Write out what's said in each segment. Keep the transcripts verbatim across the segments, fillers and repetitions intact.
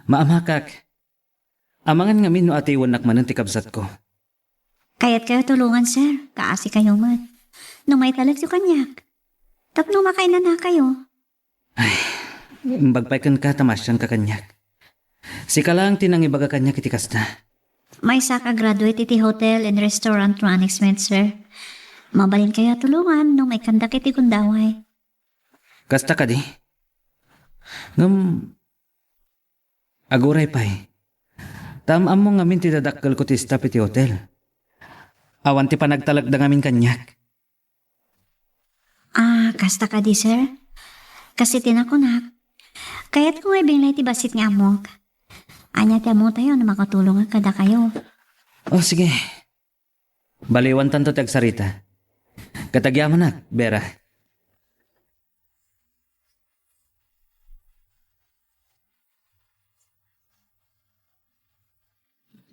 Maamakak. Amangan ngamin no atiwennak manen ti kabsatko. Kayatkayo tulongan, sir. Kaasikayo met. No maitalekyo kaniak, tapno makainanakayo. Ay, imbag pay kenka ta maasianka kaniak. Sika laeng ti nangibaga kaniak iti kasta. Maysaka a graduate iti hotel and restaurant management, sir. Mabalinkayo a tulongan no maikandak iti gundaway. Kasta kadi? Ngem, aguray pay. Ta am-ammo ngamin ti dadakkelko ti staff iti hotel. Awan ti panagtalekda ngamin kaniak. Ah, kasta kadi, sir? Kas iti nakunak, kayatko nga ibinglay ti bassit nga ammok. Ania ti ammotayo no makatulongak kadakayo? Oh, sige. Baliwantanto ti agsarita. Ket agyamanak, Vera.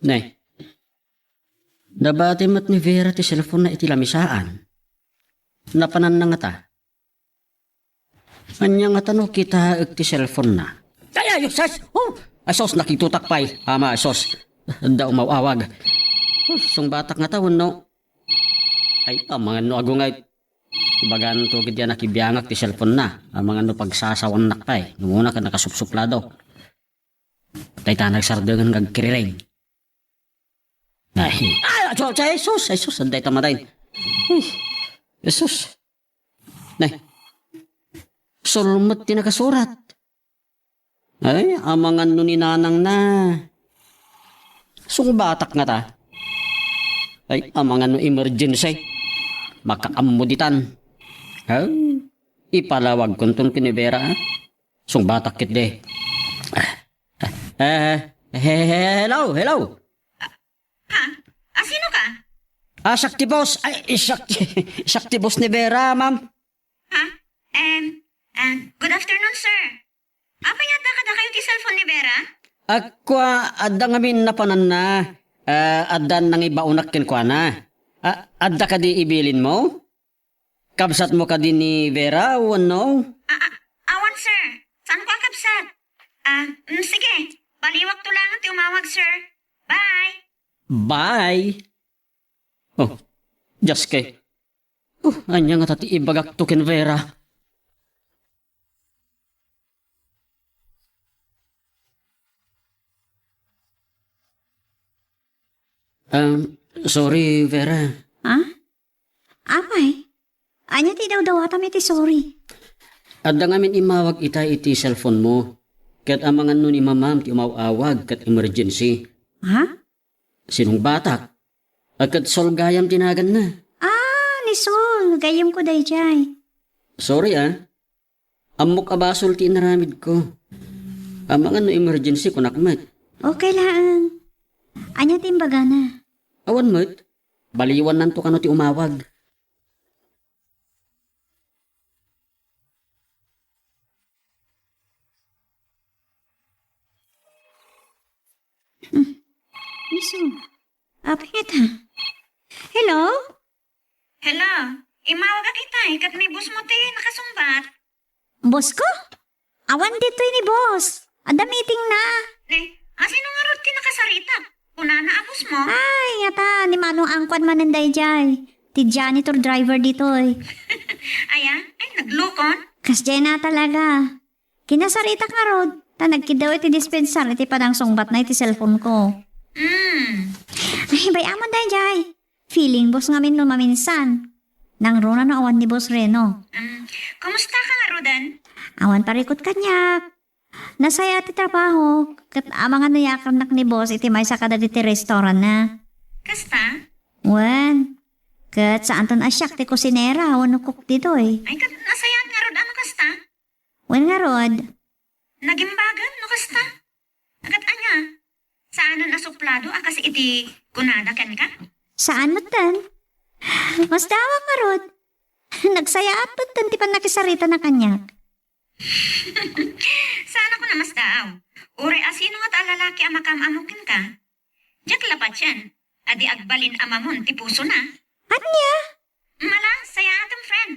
Ne. Nabati met ni Vera ti cellphone-na iti lamisaan. Napananna ngata. Ania ngata no kitaek ti cellphone-na? Ay, ay, sus! Oh! Ay, sus, nakitutak pay. Ama, ay, sus. Adda umaw-awag. Oh, sungbatak ngata wenno? Ay, amangan no agungay. Ibaganto gid a nakibiangak ti cellphone-na. Amangan no pagsasawannak pay. Numuna ket nakasupsuplado. Dayta nagsardengen nga agkiriring. Ay, ay, ay, ay, Jesus, ay, Jesus, adda ita madain. Ay, Jesus. Nay, sulmet ti nakasurat. Ay, amangan no ni nanang na. Sungbatak ngata. Ay, amangan no emergency. Makaammo ditan. Ay, ipalawagkonton ken ni Vera, ah. Sungbatak ketdi. Eh, he-, he-, hello, hello. Ha? Ah, sino ka? Ah, siak ti boss. Ay, siak, siak ti boss ni Vera, ma'am. Ha? Em, ah, good afternoon, sir. Apay nga adda kadakayo ti cellphone ni Vera? Kua, adda ngamin napananna. Ah, adda nangibaonak kenkuana. Ah, adda kadi ibilinmo? Kabsatmo kadi ni Vera wenno? Ah, ah, awan, sir. Saanko a kabsat. Ah, mm, sige. Baliwakto laeng ti umawag, sir. Bye. Bye. Oh, Dios ko. Oh, ania ngata ti ibagakto ken Vera? Um, sorry, Vera. Ha? Apay? Ania ti idawdawatam iti sorry? Adda ngamin immawag ita iti cellphone-mo. Ket amangan no ni mamam ti umaw-awag ket emergency. Ha? Sinungbatak. A, ket Sol gayam ti naganna. Ah, ni Sol. Gayyemko daydiay. Sorry, ah. Ammok a basol ti inaramidko. Amangan no emergency, kunak met. Okay laeng. Ania ti imbagana? Awan met. Baliwannanto kano ti umawag. Hmm. Miso. Apay ngata? Hello? Hello. Immawagak itay, ket ni bossmo ti nakasungbat. Bossko? Awan ditoy ni boss. Adda meeting na. Ne, asino ngarud ti nakasaritak? Kunana a bossmo? Ay, ngata, ni Manong Angkuan manen daydiay. Ti janitor driver ditoy. Aya? Ay, naglukon? Kasdiay na talaga. Kinasaritak ngarud, ta nagkiddaw iti dispensar iti panangsungbatna iti cellphone-ko. Hmm. Ay, bay-amon daydiay. Feeling boss ngamin no maminsan. Nangruna no awan ni Boss Reno. Hmm. Kumusta ka ngaruden? Awan parikut kaniak. Nasayaat ti trabaho, ket amangan no yakarnak ni boss iti maysa kadagiti restaurant-na. Kasta? Wen. Ket saanton a siak ti kusinera wenno cook ditoy. Ay, ket nasayaat ngarud a no kasta? Wen ngarud. Nagimbagen no kasta? Ket ania? Saanen a suplado a kas iti kunada kenka? Saan metten. Masdaawak ngarud. Nagsayaat metten ti pannakisaritana kaniak. Saan a kuna masdaaw. Uray asino ngata a lalaki a makaam-ammo kenka? Diak la patien a di agbalin a mamon ti pusona. Ania? Mala, sayaatem, friend.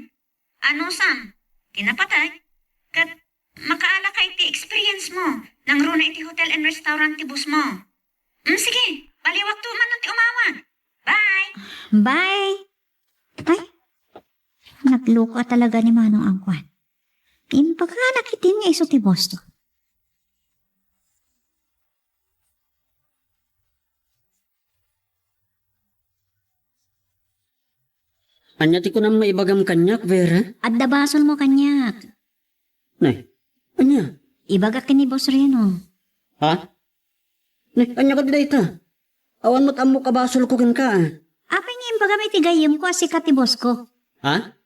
Anusam ti napateg, ket Makaalaka iti experience mo. Nangruna iti hotel and restaurant ti boss mo. Hmm, sige, baliwakto man ti umawat. Bye! Bye! Ay, nagluko talaga ni Manong Angkuan. Imbaganak iti nga isu ti boss to. Ania ti kunam nga ibagam kaniak, Vera? Adda basolmo kaniak. Nay, ania? Ibagak ken ni Boss Reno. Ha? Nay, ania kadi dayta? Awan met ammok a basolko kenka, a. Apay nga imbagam iti gayyemko a sika ti bossko? Ha?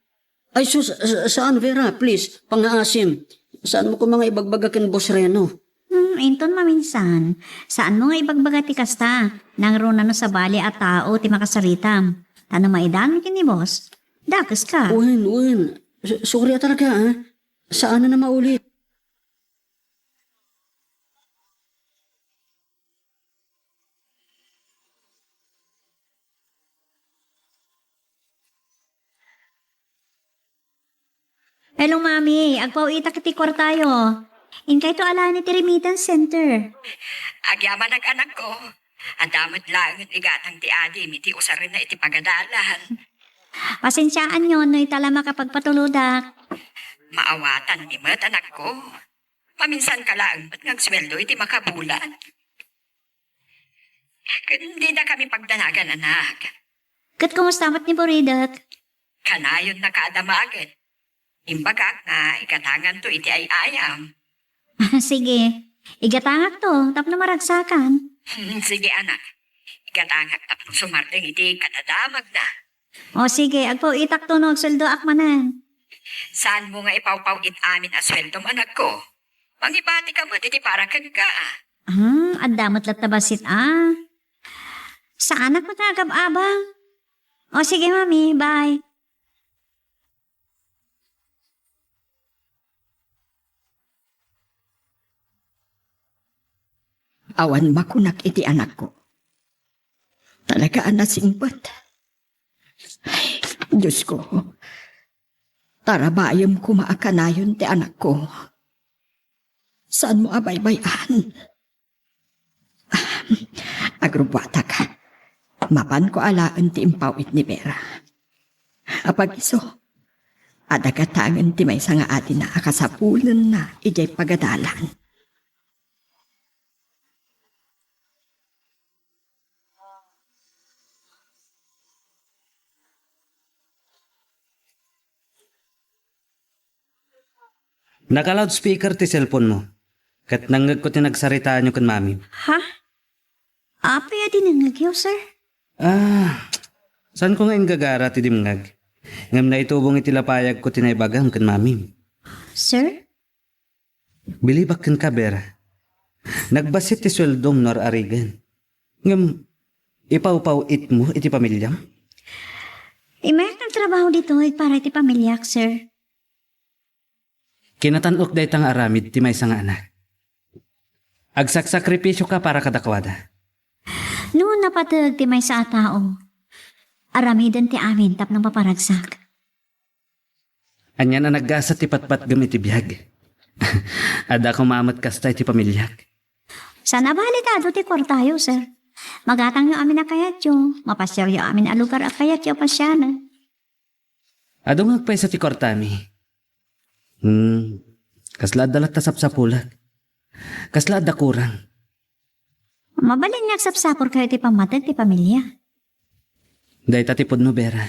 Ay sus, sa-, saan, Vera, please, pangngaasim. Saanmo koma nga ibagbaga ken Boss Reno? Hmm, inton maminsan, saanmo nga ibagbaga ti kasta. Nangruna no sabali a tao ti makasaritam. Ta no maidanmi ken ni boss, dakeska. Wen, wen. S-, sorry a talaga, a. Saan a maulit. Hello, Mami. Agpaw-itak iti kuartayo. Inkayto alaen iti remittance center. Agyamanak, anakko. Adda met laeng ti gatang ti adim iti usarenna iti pagadalan. Pasensiaanyo no ita la makapagpatulodak. Maawatanmi met, anakko. Paminsanka laeng met nga agsueldo iti makabulan. Ket didakami pagdanagan, anak. Ket kumusta met ni Buridek? Kanayonna ka a damagen. Imbagak nga igatanganto iti ay-ayam. Sige. Igatangakto tapno maragsakan. Hmm, sige, anak. Igatangak tapno sumardeng iti kadadamagna. O sige, agpaw-itakto no agsueldoak manen. Saanmo nga ipawpaw-it amin a sueldom, anakko? Mangibatika met iti para kenka, a. Hmm, adda met latta bassit, a. Saanak met nga agab-abang. O sige, Mami, bye. Awan makunak iti anakko. Talaga a nasingpet. Ay, Diosko, tarabayem koma a kanayon ti anakko. Saanmo a baybay-an? Agrubbuatak. Mapanko alaen ti impaw-it ni Vera. Apag-isu, adda gatangen ti maysa nga adina a kasapulenna idiay pagadalan. Naka-loudspeaker ti cellphone mo. Ket nangngegko ti nagsaritaanyo ken Mami. Ha? Apay a dinengngegyo, sir? Ah, saanko nga inggagara ti dimngeg. Ngem naitubong iti lapayagko ti naibagam ken Mami. Sir? Bilibak kenka, Vera. Nagbassit ti sueldom no ar-arigen. Ngem, ipawpaw-itmo iti pamiliam? Imayak nagtrabaho ditoy para iti pamiliak, sir. Kinatan-ok dayta nga aramid ti maysa nga anak. Agsaksakripisioka para kadakuada. No napateg ti maysa a tao, aramiden ti amin tapno maparagsak. Anian a naggasat ti patpatgem iti biag. Adda koma met kasta iti pamiliak. Saan a bale ta adu ti kuartayo, sir. Magatangyo amin a kayatyo, mapasiaryo amin a lugar a kayatyo a pasianen. Adu nga agpayso ti kuartami. Hmm, kasla adda latta sapsapulek. Kasla adda kurang. Mabalin nga agsapsapulkayo iti pammateg ti pamilia. Dayta ti pudno, Vera.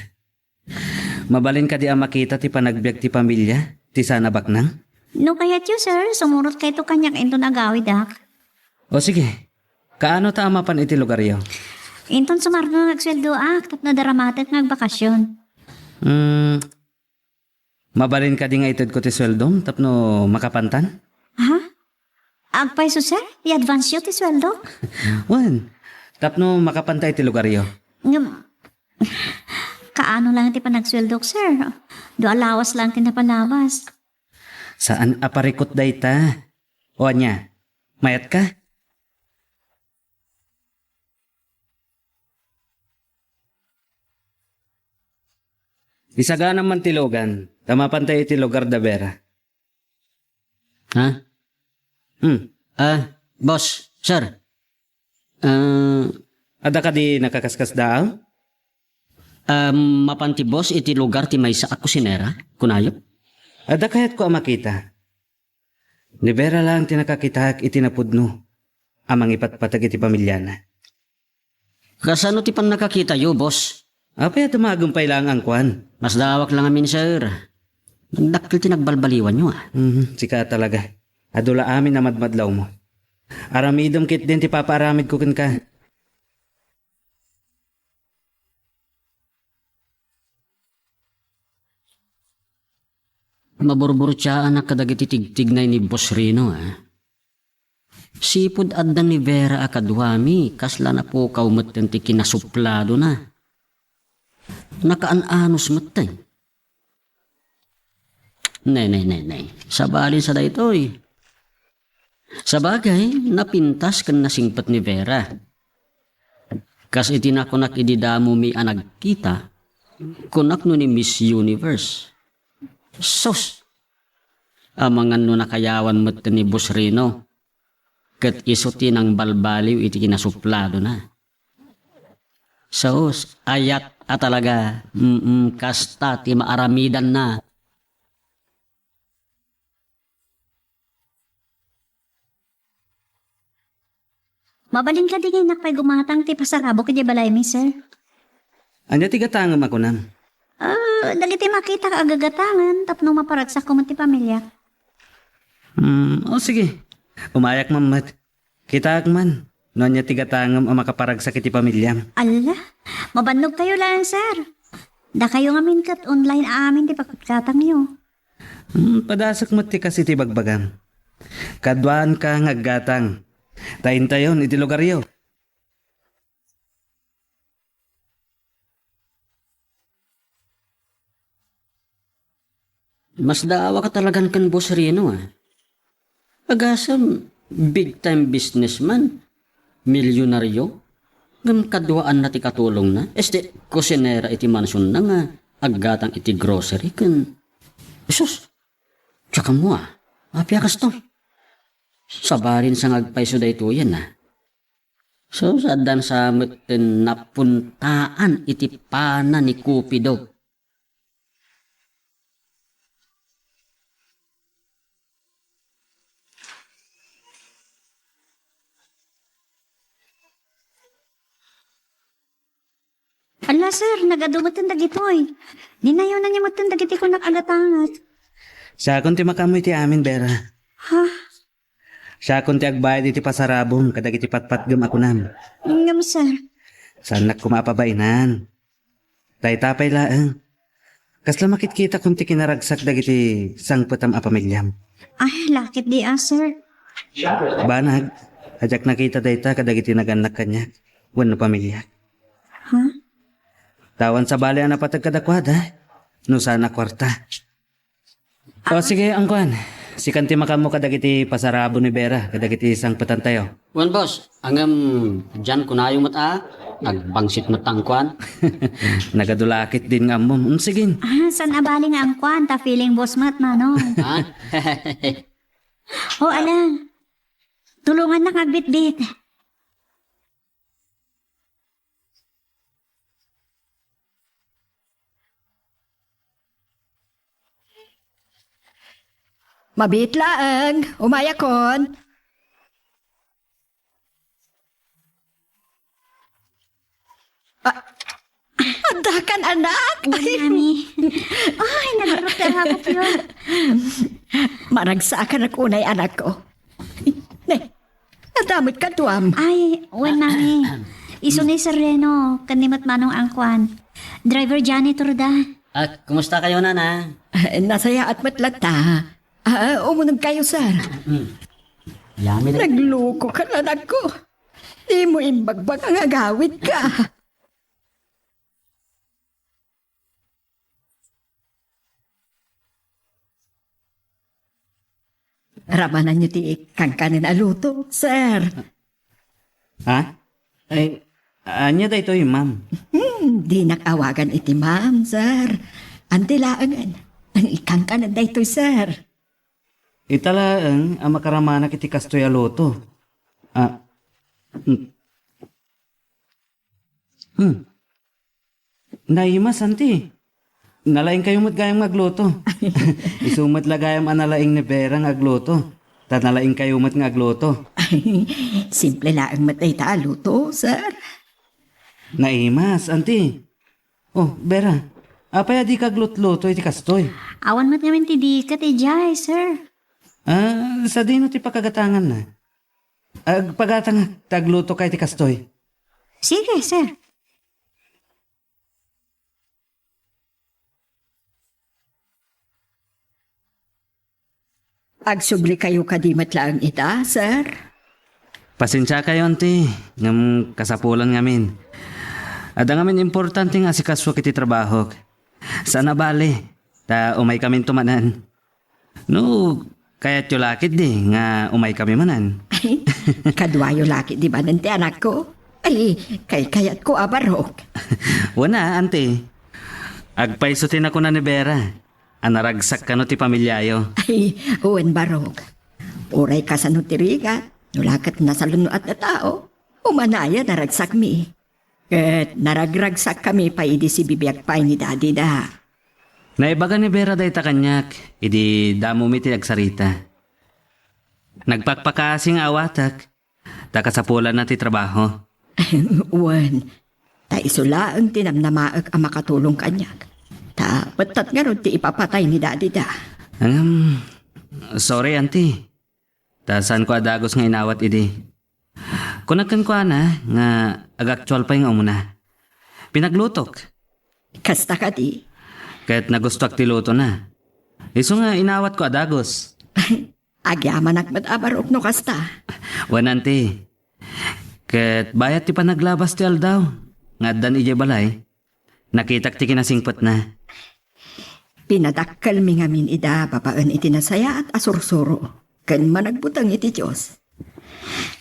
Mabalin kadi a makita ti panagbiag ti pamilia, ti saan a baknang? No kayatyo, sir, sumurotkayto kaniak inton agawidak. O sige, kaano ta a mapan iti lugaryo? Inton sumarno nga agsueldoak tapno daramatek nga agbakasyon. Hmm, mabalin kadi nga itedko ti sueldom tapno makapantan? Ha? Agpayso, sir? I-advance-yo ti sueldo? Wen, tapno makapanta iti lugaryo. Ngem, kaano lang ti panagsueldok, sir? Dua lawas lang ti napalabas. Saan a parikut dayta? O ania, mayatka? Isaganam man ti lugan, ta mapantay iti lugar da Vera. Ha? Hmm. Ah, boss, sir. Ah, adda kadi nakaskasdaaw? Ah, mapan ti boss iti lugar ti maysa a kusinera, kunayo? Adda kayatko a makita. Ni Vera laeng ti nakakitaak iti napudno a mangipatpateg iti pamiliana. Kasano ti pannakakitayo, boss? Apay a dumagem pay laeng angkuan? Masdaawak la ngamin, sir. Nagdakkel ti nagbalbaliwanyo, ah. Mhm, sika talaga. Adu la amin a madmadlawmo. Aramidem ketdin ti papaaramidko kenka. Maburburtiaanak kadagiti tigtignay ni Boss Rino, ah. Sipud adda ni Vera a kaduami, kasla napukaw metten ti kinasupladona. Nakaan-anos metten. Ne, ne, ne, ne. Sabalin sa daytoy. Sabagay, napintas ken nasingpet ni Vera. Kas iti nakunak idi damomi a nagkita, kunak no ni Miss Universe. Sus! Amangan no nakayawan met ni Boss Reno, ket isu ti nangbalbaliw iti kinasupladona. Sus, ayat a talaga, mm, kasta ti maaramidanna. Mabalin kadi nga innak pay gumatang ti pasarabok idiay balaymi, sir? Ania ti gatangem a kunam? Ah, dagiti makitak a gagatangen tapno maparagsak met ti pamilya. Hmm, o sige. Umayak man met. Kitaak man no ania ti gatangem a makaparagsak iti pamiliam. Alla, mabannog kayo laeng, sir. Dakayo ngamin ket online amin ti pagkatangyo. Hmm, padasek met ti kas iti bagbagam. Kaduaanka nga aggatang. Ta intayon iti lugaryo. Masdaawaka talagan ken Boss Reno, ah. Agasem, big time businessman, milyonaryo, ngem kaduaanna ti katulongna, este, kusinera iti mansionna nga aggatang iti grocery ken, sus, diak ammo, ah. Apay a kastoy? Sabalin sa nga agpayso daytoyen, ah. Sus, addan sa metten napuntaan iti pana ni Cupido. Ala, sir, nagadu metten dagitoy. Ninayonanyo metten dagiti kunak a gatanget. Siakon ti makaammo iti amin, Vera. Ha? Siakon ti agbayad iti pasarabom kadagiti patpatgem a kunam. Ngem, sir. Saannak koma a pabainan. Dayta pay laeng. Kasla makitkitakon ti kinaragsak dagiti sangpetam a pamiliam. Ay, lakit di a, sir. Banag, a diak nakita dayta kadagiti nagannak kaniak wenno pamiliak. Ha? Awan sabali a napateg kadakuada no saan a kuarta. O, sige, angkuan. Sikan ti makaammo kadagiti pasarabon ni Vera, kadagiti sangpetantayo. Wen, boss, ngem dian kunayo met a, nagbangsit met angkuan. Nagadu la ketdin nga ammom. Mm, sige. Ah, saan a bali nga angkuan, ta feeling boss met, Manong. Ha? O, ala. Tulongannak nga agbitbit. Mabiit laeng, umayakon. Ah, addakan, anak. Uy, mami. Ay, nagarok ti arabokyo. Maragsakanak unay, anakko. Ne, adda met kaduam. Ay, wen, mami. Isu ni Sir Reno, ken ni met Manong Angkuan. Driver janitor da. Ah, kumusta kayo, Nana? Ah, nasayaat met latta. Ah, umuneg kayo, sir. Mm. Yami na. Nagluko ka, anakko. Di mo imbagbaga nga agawid ka. Ramananyo ti kankanen a luto, sir. Ha? Ay, ania daytoy, ma'am? Hmm, dinak awagan iti ma'am, sir. Anti laengen, ang ikankanen daytoy, sir. Ita laeng a makaramanak iti kastoy a luto. Ah, hmm. Hmm. Naimas, anti. Nalaingkayo met gayam nga agluto. Isu met la gayam a nalaing ni Vera nga agluto. Ta nalaingkayo met nga agluto. Simple laeng met dayta a luto, sir. Naimas, anti. Oh, Vera, apay a dika aglutluto iti kastoy? Awan met ngamin ti dika idiay, sir. Ah, sadino ti pakagatanganna? Agpagatangak ta aglutoka iti kastoy. Sige, sir. Agsublikayo kadi met laeng ita, sir? Pasensiakayo, anti, ngem kasapulan ngamin. Adda ngamin importante nga asikasuak iti trabahok. Saan a bale, ta umaykaminto manen. No kayatyo la ketdi nga umaykami manen. Ay, kaduayo la ketdi manen ti anakko. Ay, kaykayatko a barok. Wen a, anti. Agpayso ti nakuna ni Vera a naragsak kano ti pamiliayo. Ay, wen barok. Uray kasano ti rigat, no la ket nasalun-at a tao, umanaya naragsakmi. Ket naragragsakkami pay idi sibibiag pay ni daddy da. Naibaga ni Vera dayta kaniak idi damomi ti agsarita. Nagpakpakaasi nga awatek, ta kasapulanna ti trabaho. Wen, ta isu laeng ti namnamaek a makatulong kaniak. Ta pettat ngarud ti ipapatay ni daddy da. Ngem, sorry, anti. Ta saanko a dagus nga inawat idi. Kunak kenkuana nga agaktual pay nga umuna. Pinaglutok. Kasta kadi? Ket nagustoak ti lutona. Isu nga inawatko a dagus. Agyamanak met a barok no kasta. Wen, anti. Ket bayat ti panaglabas ti aldaw nga addan idiay balay, nakitak ti kinasingpetna. Pinadakkelmi ngamin ida babaen iti nasayaat a sursuro ken managbuteng iti Dios.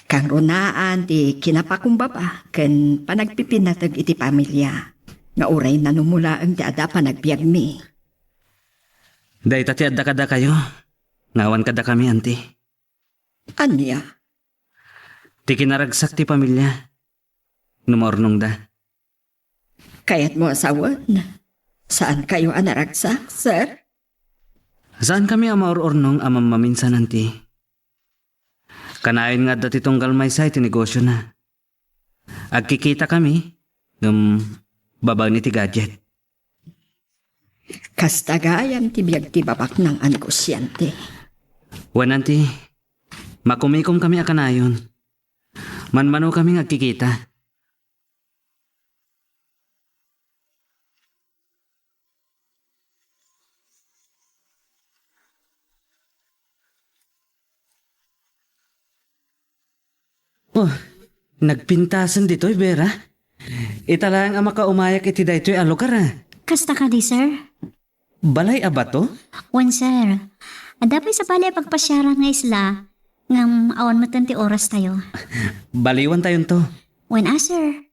Kangrunaan ti kinapakumbaba ken panagpipinnateg iti pamilia nga uray nanumulaeng ti adda panagbiagmi. Dayta ti adda kadakayo nga awan kadakami, anti. Ania? Ti kinaragsak ti pamilia no maurnongda. Kayatmo a sawen, saankayo a naragsak, sir? Saankami a maur-urnong a mammaminsan, anti. Kanayon nga adda ti tunggal maysa iti negosiona. Agkikitakami, ngem babaen iti gadget. Kasta gayam ti biag ti babaknang a negosyante. Wen, anti, makumikomkami a kanayon. Manmanokami nga agkikita. Oh, nagpintasen ditoy, Vera. Ita laeng a makaumayak iti daytoy a lugar, a. Kasta kadi, sir? Balay a bato? Wen, sir. Adda pay sabali a pagpasiaran nga isla, ngem awan metten ti orastayo. Baliwantayonto. Wen a, sir.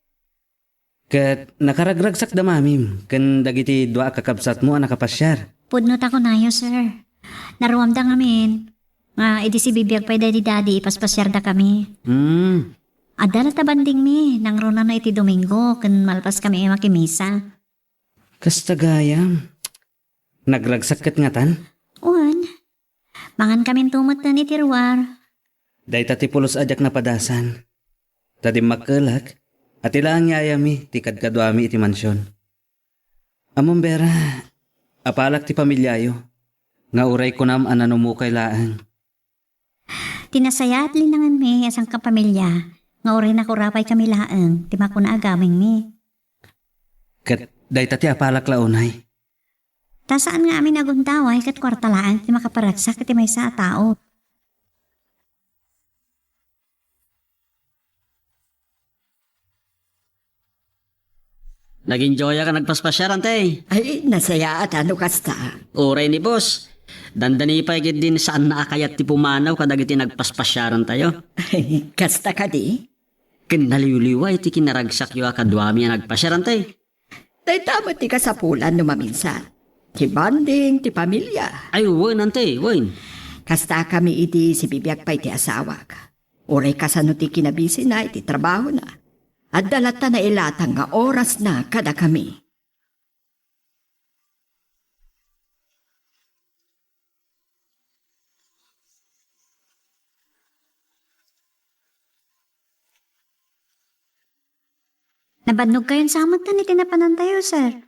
Ket nakaragragsakda mamim ken dagiti dua a kakabsatmo a nakapasiar. Pudno ta kunayo, sir. Naruamda ngamin nga idi sibibiag pay daydi daddy, ipaspasiardakami. Hmm. Adda latta bandingmi, nangrunana iti Domingo ken malpaskami a makimisa. Kasta gayam. Nagragsak ket ngatan? Wen. Mangankaminto metten iti ruar. Dayta ti pulos a diak napadasan. Ta dimmakkelak a ti laeng yayami ti kadkaduami iti mansion. Ammom, Vera, apalak ti pamiliayo, nga uray kunam a nanumukay laeng. Ti nasayaat linanganmi a sangkapamilia, nga uray nakurapaykami laeng ti makuna a gamengmi. Ket dayta ti apalak la unay. Ta saan nga amin a gundaway ket kuarta laeng ti makaparagsak iti maysa a tao. Nag-enjoyak a nagpaspasiar, anti. Ay, nasayaat a no kasta. Uray ni boss, dandani pay ketdin saanna a kayat ti pumanaw kadagiti nagpaspasiarantayo. Kasta kadi? Ken naliwliwa iti kinaragsakyo a kaduami a nagpasiar, anti. Dayta met ti kasapulan no maminsan. Ti bonding ti pamilia. Ay, wen, anti, wen. Kastakami idi sibibiag pay ti asawak. Uray kasano ti kinabisina iti trabahona, adda latta nailatang nga orasna kadakami. Nabannogkayon sa met iti napanantayo, sir?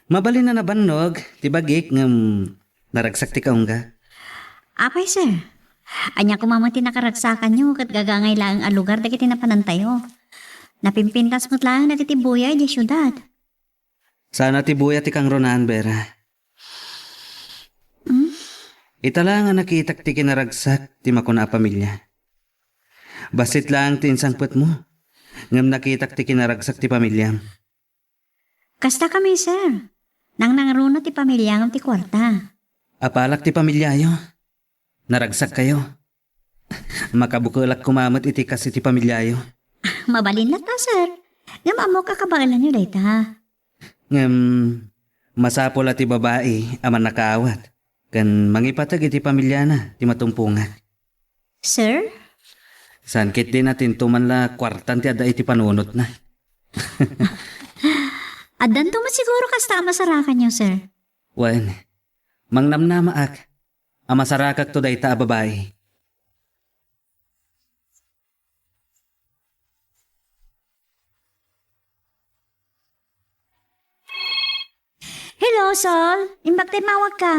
Mabalin a nabannog ti bagik ngem naragsak ti kaungga. Apay, sir? Ania koma met ti nakaragsakanyo ket gagangay laeng a lugar dagiti napanantayo? Napimpintas met laeng dagiti buya idiay siudad. Saan a ti buya ti kangrunaan, Vera. Hmm? Ita laeng a nakitak ti kinaragsak ti makuna a pamilia. Bassit laeng ti insangpetmo, ngem nakitak ti kinaragsak ti pamiliam. Kasta kami, sir. Nangnangruna ti pamiliam ti kuarta. Apalak ti pamiliayo. Naragsakkayo. Makabukelak koma met iti kas iti pamiliayo. Mabalin latta, sir. Ngem ammok a kabaelanyo dayta. Ngem, masapul a ti babai a mannakaawat ken mangipateg iti pamiliana ti matungpungak. Sir? Saan ketdi a tintuman la kuartan ti adda iti panunotna. Addanto met siguro kasta a masarakanyo, sir. Wen, mangnamnamaak a masarakakto dayta a babai. Hello, Sol. Imbag ta immawagka.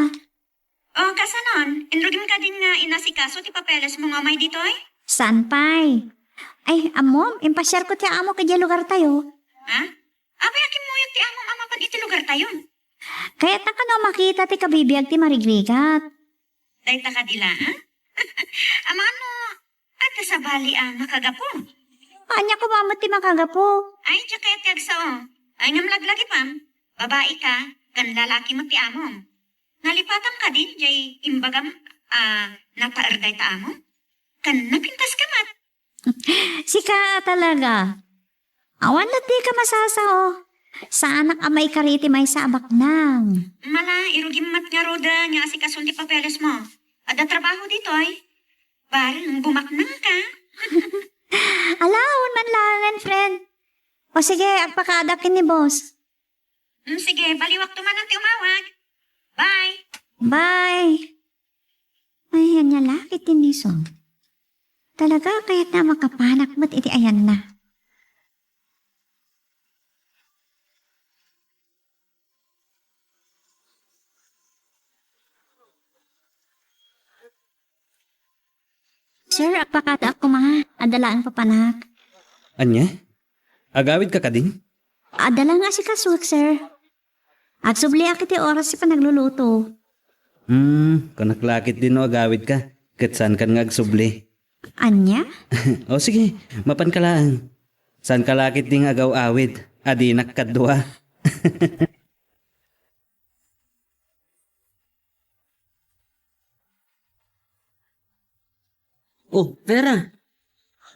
O, kasanon? Inrugimka din nga inasikaso ti papelesmo nga umay ditoy? Saan pay? Ay, ammom, impasiarko ti amok idiay lugartayo. Ha? Apay a kimmuyog ti amom a mapan iti lugartayo? Kayatna kano a makita ti kabibiag ti marigrigat. Dayta kadi laeng? Amangan no adda sabali a makagapu. Ania koma met ti makagapu? Ay, diak kayat ti agsao. Ay, ngem laglagipem, babaika, ken lalaki met ti amom. Nalipatam kadin diay imbagam a napaer dayta amom? Ken napintaska met. Sika a talaga. Awan la dika masasao. Saanak a maikari ti maysa a baknang. Mala, irugim met ngaruden nga asikason ti papelesmo. Adda trabaho ditoy. Bareng bumaknangka. Ala, awan man laengen, friend. O sige, agpakaadak ken ni boss. Mm, sige, baliwakto manen ti umawag. Bye. Bye. Ay, ania la ket ti ni Sol. Talaga, kayatna a makapanak met iti ayanna. Sir, agpakadaak koma. Adda laeng papanak. Ania? Agawidka kadin? Adda laeng asikasuek, sir. Agsubliak iti oras ti panagluluto. Hmm, kunak la ketdin no agawidka, ket saankan nga agsubli. Ania? O sige, mapanka laeng. Saanka la ketdin nga agaw-awid, a dinak kadua. Oh, Vera.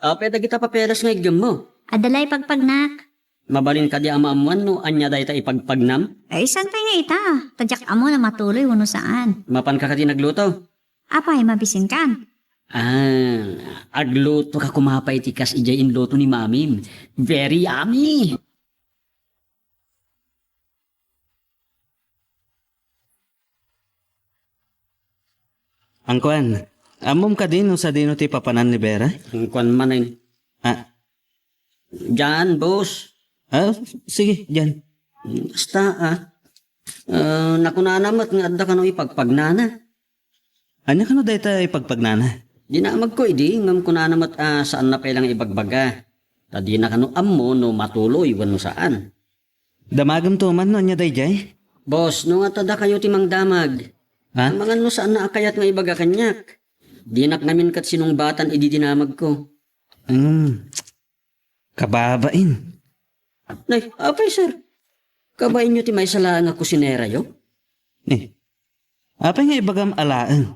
Apay dagita papeles nga iggemmo? Adda la ipagpagnak. Mabalin kadi a maammuan no ania dayta ipagpagnam? Ay, saan pay nga ita? Ta diak ammo no matuloy wenno saan. Mapanka kadi nagluto? Apay, mabisinkan? Ah, agluto ka koma pay ti kas idiay inluto ni Mamim. Very yummy! Angkuan, ammom kadi no sadino ti papanan ni Vera? Angkuan manen. Ah. Diyan, boss. Ah, sige, diyan. Basta, ah. Ah, nakunana met nga adda kano ipagpagnana. Ania kano dayta ipagpagnana? Dinamagko idi, ngem kunana met a saanna pay la nga ibagbaga. Ta dina kano ammo no matuloy wenno saan. Damagemto man no ania daydiay? Boss, no nga ta dakayo ti mangdamag. Ha? Amangan no saanna a kayat nga ibaga kaniak. Dinak ngamin ket sinungbatan idi dinamagko. Hmm. Kababain. Nay, apay, sir? Kabainyo ti maysa laeng a kusinerayo? Eh, apay nga ibagam alaen?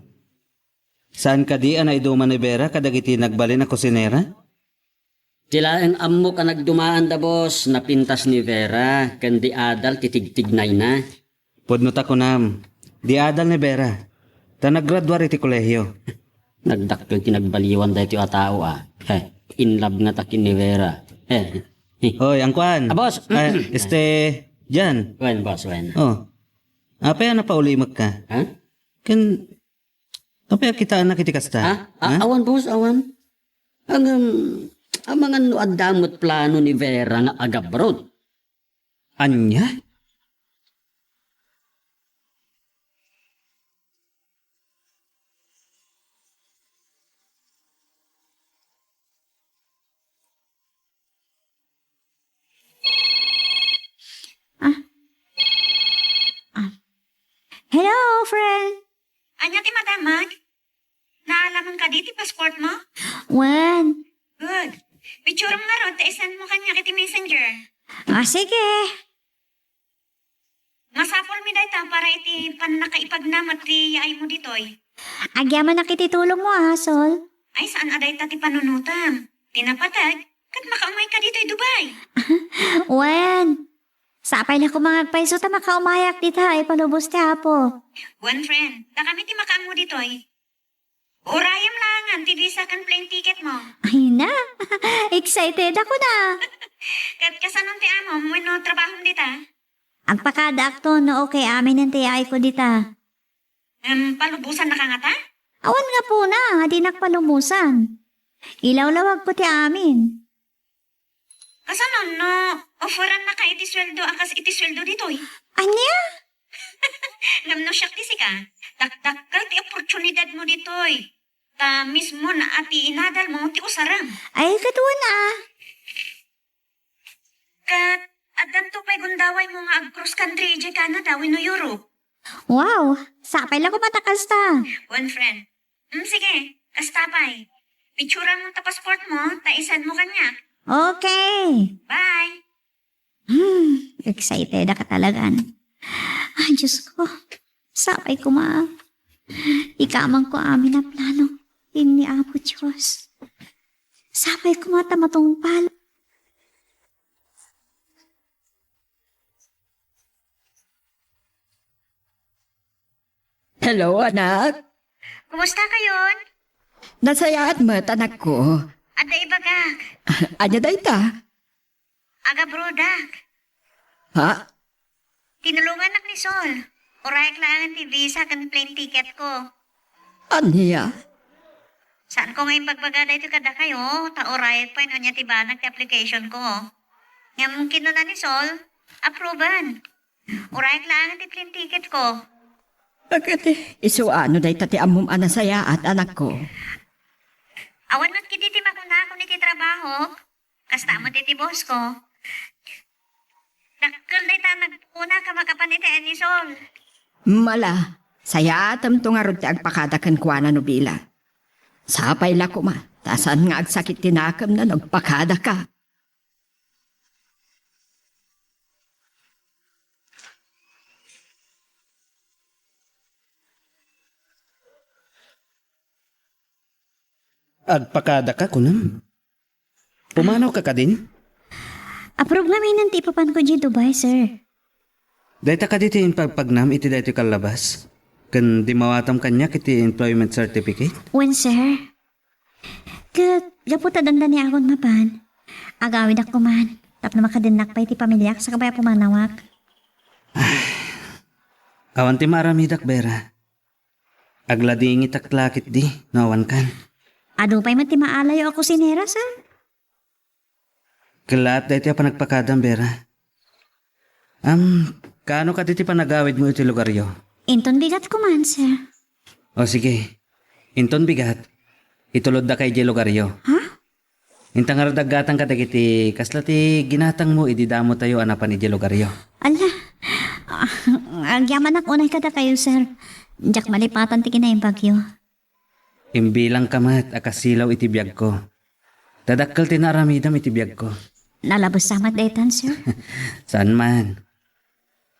Saan kadi a naiduman ni Vera kadagiti nagbalin a kusinera? Ti laeng ammok a nagdumaanda, boss, napintas ni Vera ken di adal ti tigtignayna. Pudno ta kunam, di adal ni Vera. Ta naggraduar iti kolehio. Nagdakkel ti nagbaliwan daytoy a tao, a. Eh, in love ngata ken ni Vera. Eh. Hoy, angkuan. Ah, boss. Eh, este, Jan. Wen, boss, wen. Oh. Apay a napaulimekka? Ha? Ken, apay a kitaennak iti kasta? Ha? A-, Ha? awan, boss, awan. Ngem, amangan no adda met plano ni Vera nga agabroad. Ania? Ah. Ah. Hello, friend. Ania ti madamag? Naalaman kadi ti passportmo? Wen. Good. Picturem ngarud ta isendmo kaniak iti messenger. Ah, sige. Masapulmi dayta para iti pannakaipagna met ti yaaymo ditoy. Agyamanak iti tulongmo, a, Sol. Ay, saan a dayta ti panunotem. Ti napateg, ket makaumayka ditoy Dubai. Wen, sapay la koma nga agpayso ta makaumayak dita, ipalubos ti Apo. Wen, friend, dakami ti makaammo ditoy. Urayem laengen ti visa ken plane ticketmo. Ay na, excited ako na. Ket kasanon ti amom wenno trabahom dita? Agpakadaakto no okay aminen ti yaayko dita. Em, palubosannaka ngata? Awan gapuna a dinak palubosan. Ilawlawagko ti amin. Kasanon no offerannaka iti sueldo a kas iti sueldo ditoy? Ania? Ngem no siak ti sika, dakdakkel ti oportunidadmo ditoy. Ta mismona a ti inadalmo ti usarem. Ay, ket wen a. Ket addanto pay gundawaymo nga ag-cross country idiay Canada wenno Europe. Wow! Sapay la koma ta kasta. Wen, friend. Hmm, sige, kasta pay. Picturam ta passportmo, ta isendmo kaniak. Okay. Bye. Hmm, excited ka talagan. Ay, Diyos ko. Sapay koma. Ikamangko amin a plano. Ken ni Apo Diyos. Sapay koma ta matungpal. Hello, anak. Kumusta kayon? Nasayaat met, anakko. Adda ibagak. Ania dayta? Agabroadak. Ha? Tinulongannak ni Sol. Urayak laengen ti visa ken plane ticketko. Ania? Saanko nga imbagbaga daytoy kadakayo, ta urayak pay no ania ti banag ti applicationko. Ngem kinuna ni Sol, approven. Urayak laengen ti plane ticketko. Ket isu a no dayta ti ammom a nasayaat, anakko? Awan met ketdi ti makunakon iti trabahok. Kasta met iti bossko. Dakkel dayta a nagkunaka makapan iti ni Sol. Mala, sayaatemto ngarud ti agpakada kenkuana no bilang. Sapay la koma, ta saan nga agsakit ti nakemna no agpakadaka. Agpakadaka, kunam? Pumanawka kadin? Approve ngaminen ti ipapanko idiay Dubai, sir. Dayta kadi ti impagpagnam iti daytoy kallabas? Ken dimmawatam kaniak iti employment certificate? Wen, sir. Ket gapu ta dandaniakon mapan, agawidak koman tapno makadennak pay ti pamiliak sakbay a pumanawak. Awan ti maaramidak, Vera. Agladingitak la ketdi no awankan. Adu pay met ti maalayo a kusinera, sir. Kellaat daytoy a panagpakadam, Vera. Am, kaano kadi ti panagawidmo iti lugaryo? Inton bigat koman, sir. O sige, inton bigat, ituloddaka idiay lugaryo. Ha? Inta ngarud aggatang kadagiti kasla ti ginatangmo idi damotayo a napan idiay lugaryo. Ala, ah, agyamanak unay kadakayo, sir. Diak malipatan ti kinaimbagyo. Imbilangka met a kasilaw iti biagko. Ta dakkel ti naaramidam iti biagko. Nalabessa met daytan, sir. Saan man.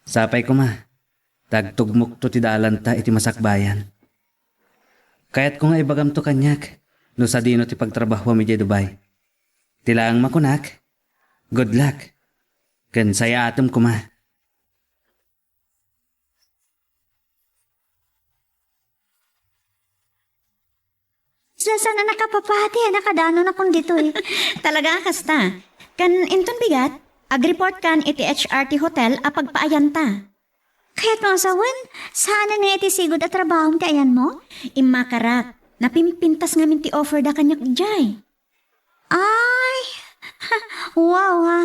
Sapay koma, ta agtugmokto ti dalanta iti masakbayan. Kayatko nga ibagamto kaniak no sadino ti pagtrabahuam idiay Dubai. Ti laeng makunak, good luck. Ken sayaatem koma. Diyan sana nakapapati, a nakadanonakon ditoy. Talaga a kasta. Kan inton bigat, agreport kan iti H R ti hotel a pagpaayanta. Kayatmo a sawen, saan nga iti sigud a trabahom ti ayanmo? Immakarak. Napimpintas ngamin ti offer da kaniak idiay. Ay, wow, ha.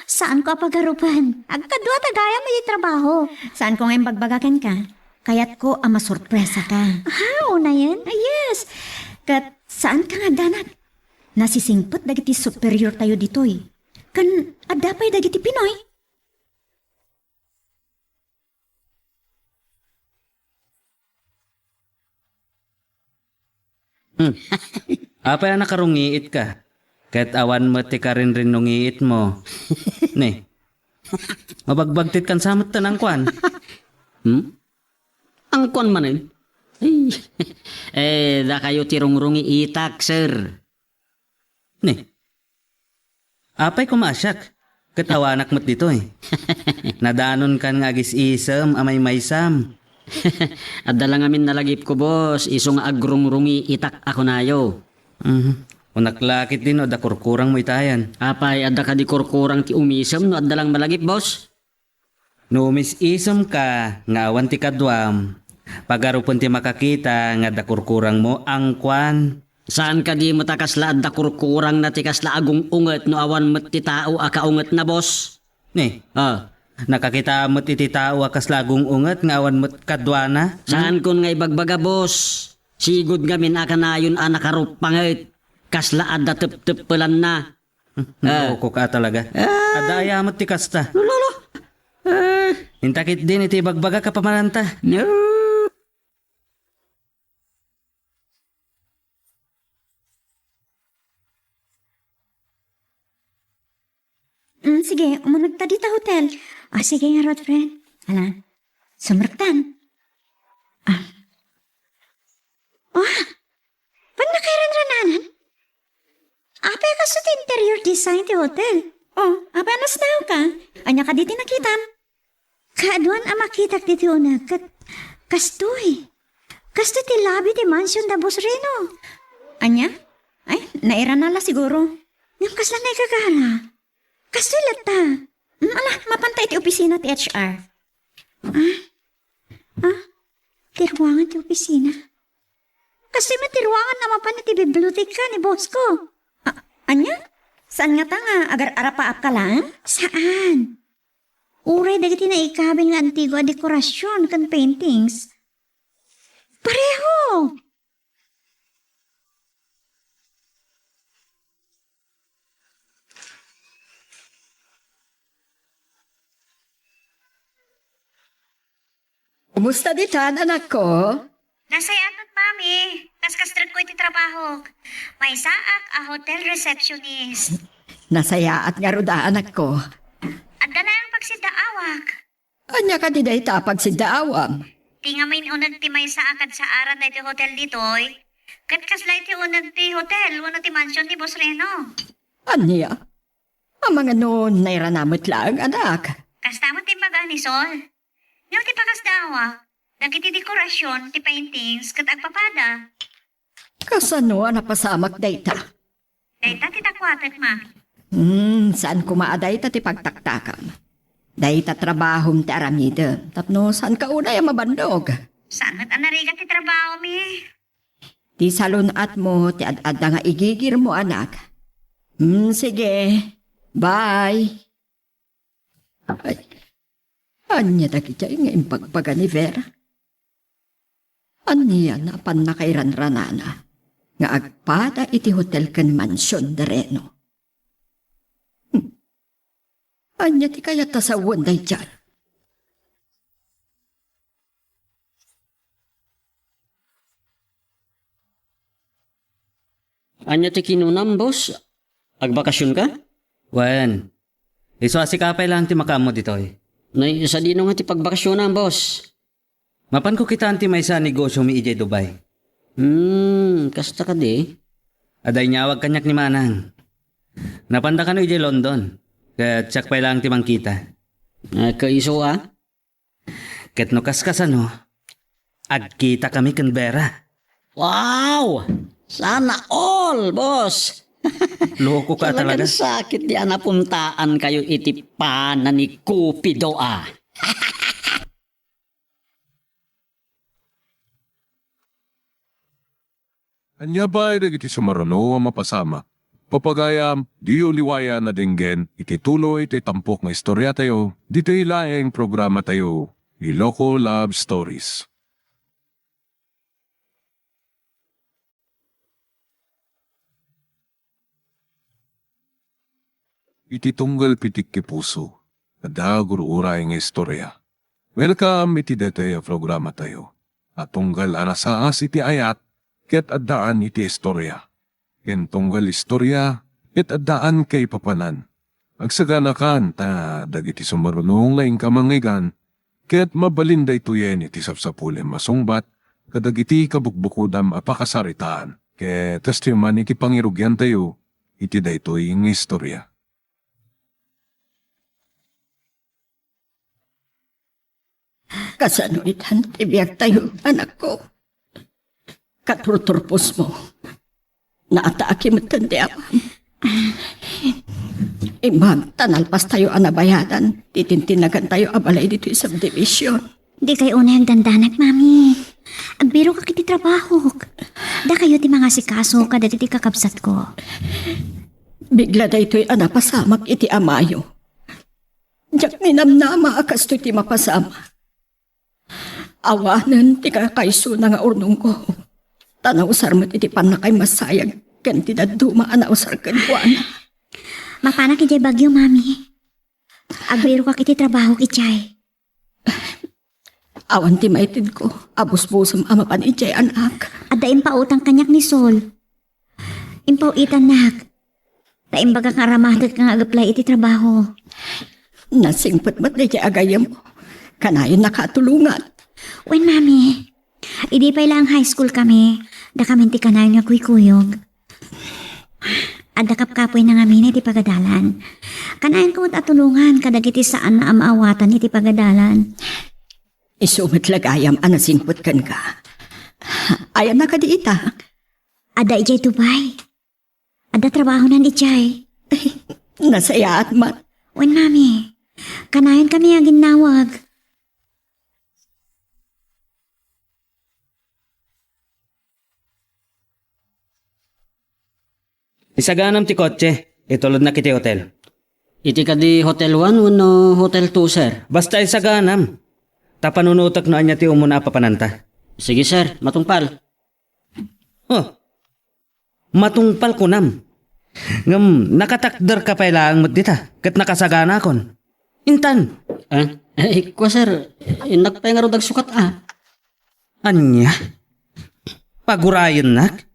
Saanko a pagarupen. Agkadua ta gayam iti trabaho. Saanko nga imbagbaga kenka. Kayatko a masurpresaka. Ha, unayen? Ah, yes. Ket saanka nga agdanag. Nasisingpet dagiti superiortayo ditoy. Ken adda pay dagiti Pinoy. Hmm. Apay a nakarungiitka? Ket awan met ti karinrinno ngiitmo. Ni, mabagbagtit kan sa met ta nangkuan. Hmm? Angkuan manen? Ay, eh, dakayo ti rungrungiitak, sir. Ni, apay koma a siak? Ket awanak met ditoy. Nadanonkan nga agis-isem a maymaysam. Adda la ngamin nalagipko, boss, isu nga agrungrungiitak a kunayo. Mhm. Kunak la ketdi no adda kurkurangmo itayan. Apay, adda kadi kurkurang ti umisem no adda lang malagip, boss? No umis-isemka nga awan ti kaduam, pagarupen ti makakita nga adda kurkurangmo, angkuan. Saan kadi met a kasla adda kurkurangna ti kasla agung-unget no awan met ti tao a kaungetna, boss? Ni, ah, nakakita met iti tao a kasla agung-unget nga awan met kaduana? Hmm? Saankon nga ibagbaga, boss. Sigud ngamin a kanayon a nakaruppanget. Kasla adda tepteppelanna. Ah. Naukok a talaga. Ah. Adda aya met ti kasta. Lolo, lo. Ah. Intakit din iti ibagbagak a pamananta. No. Mm, sige, umunegta dita hotel. Ah, sige ngarud, friend. Ala, sumrektan. Ah. Ah, pannakairanrananan? Apay a kasto ti interior design ti hotel? Oh, apay a nasnaawka? Ania kadi ti nakitam? Kaaduan a makitak ditoy uneg ket kastoy. Kastoy ti lobby ti mansion da Boss Reno. Ania? Ay, nairana la siguro. Ngem kasla naigagala. Kastoy latta. Mm, ala, mapanta iti opisina ti H R. Ah? Ah? Ti ruangan ti opisina? Kastoy met ti ruangan a mapan iti biblioteka ni boss ko. Ah, ania? Saan ngata nga agar-arapaapka laeng? Saan. Uray dagiti naikabin nga antigo a dekorasion ken paintings. Pareho! Kumusta ditan, anakko? Nasayaat, Mami. Kaskastrekko iti trabahok. Maysaak a hotel receptionist. Nasayaat ngarud a, anakko. Adda laeng pagsiddaawak. Ania kadi dayta a pagsiddaawam? Ti ngamin uneg ti maysa a kadsaaran daytoy hotel ditoy, ket kasla iti uneg ti hotel wenno ti mansion ni Boss Reno. Ania? Amangan no nairana met laeng, anak? Kasta met ti imbaga ni Sol. Ngem ti pakasdaawa, dagiti dekorasion, ti paintings, ket agpapada. Kasano a napasamak dayta? Dayta ti dakuatek, Mami. Hmm, saan koma a dayta ti pagtaktakam. Dayta trabahom ti aramidem, tapno saanka unay a mabannog. Saan met a narigat ti trabaho, Mi? Ti salun-atmo ti ad-adda nga igigirmo, anak. Hmm, sige. Bye. Ay, ania dagiti nga imbagbaga ni Vera? Ania a pannakairanranana nga agpada iti hotel ken mansion da Reno? Hmm. Ania ti kayat a sawen daydiay? Ania ti kinunam, boss? Agbakasionka? Wen. Isu a sika pay laeng ti makaammo ditoy. Nay, sadino nga ti pagbakasionam, boss? Mapanko kitaan ti maysa a negosyomi idiay Dubai. Hmm, kasta kadi? Adda inyawag kaniak ni Manang. Napanda kano idiay London. Ket siak pay laeng ti mangkita. Ah, kaiso a? Ket no kaskasano, agkitakami ken Vera. Wow! Sana all, boss. Loko ka talaga. Talagang sakit di a napuntaan kayo iti pana ni Cupido, ah. Ania pay dagiti sumaruno a mapasamak? Papagayam, diyo liwayan a denggen iti tuloy ti tampok nga istoriatayo ditoy laeng programatayo, Iloko Love Stories. Iti tunggal pitikki puso, adda gur-uray nga istorya. Welcome iti daytoy a programatayo a tunggal a nasaas iti ayat ket addaan iti istorya. Ken tunggal istorya ket addaan kaipapanan. Agsaganakan ta dagiti sumaruno nga inka mangngeggan ket mabalin daytoyen iti sapsapulem a sungbat kadagiti kabukbukodam a pakasaritaan ket kastoy man iti pangirugiantayo iti daytoy nga istorya. Kasano itan ti biagtayo, anakko? Katurturposmo. Naataaki metten ti amam. Imbag ta nalpastayo a nabayadan ti tintinagantayo a balay ditoy subdivision. Dikay unay agdandanak, Mami. Agbirokak iti trabahok. Dakayo ti mangasikaso kadagiti kakabsatko. Bigla daytoy a napasamak iti amayo. Diak ninamnama a kastoy ti mapasamak. Awanen ti kakaisuna nga urnongko. Ta nausar met iti pannakaimassayag ken ti dadduma a nausar kenkuana. Mapanak idiay Baguio, Mami. Agbirokak iti trabahok idiay. Awan ti maitedko a busbusem a mapan idiay, anak. Adda impautang kaniak ni Sol. Impaw-itannak. Ta imbagak nga aramatek nga ag-apply iti trabaho. Nasingpet met daydiay a gayyemmo. Kanayonnaka a tulongan. Wen, Mami. Idi pay laeng high school kami, dakamin ti kanayon nga kuykuyog. Adda kapkapoyna ngamin iti pagadalan. Kanayonko met a tulongan kadagiti saan a maawatan iti pagadalan. Isu met la gayam a nasingpet kenka. Ayanna kadi ita? Adda idiay Dubai. Adda trabahonan idiay. Nasayaat man. Wen, Mami. Kanayon kami aginnawag. Isaganam ti kotse, itulodnak iti hotel. Iti kadi Hotel One wenno Hotel Two, sir? Basta isaganam. Ta panunotek no ania ti umuna a papananta. Sige, sir. Matungpal. Huh. Matungpal kunam. Ngem nakatakderka pay laeng met dita, ket nakasaganakon. Intan. Eh, eh, kua, sir, innak pay ngarud agsukat, ah. Ania? Pagurayennak?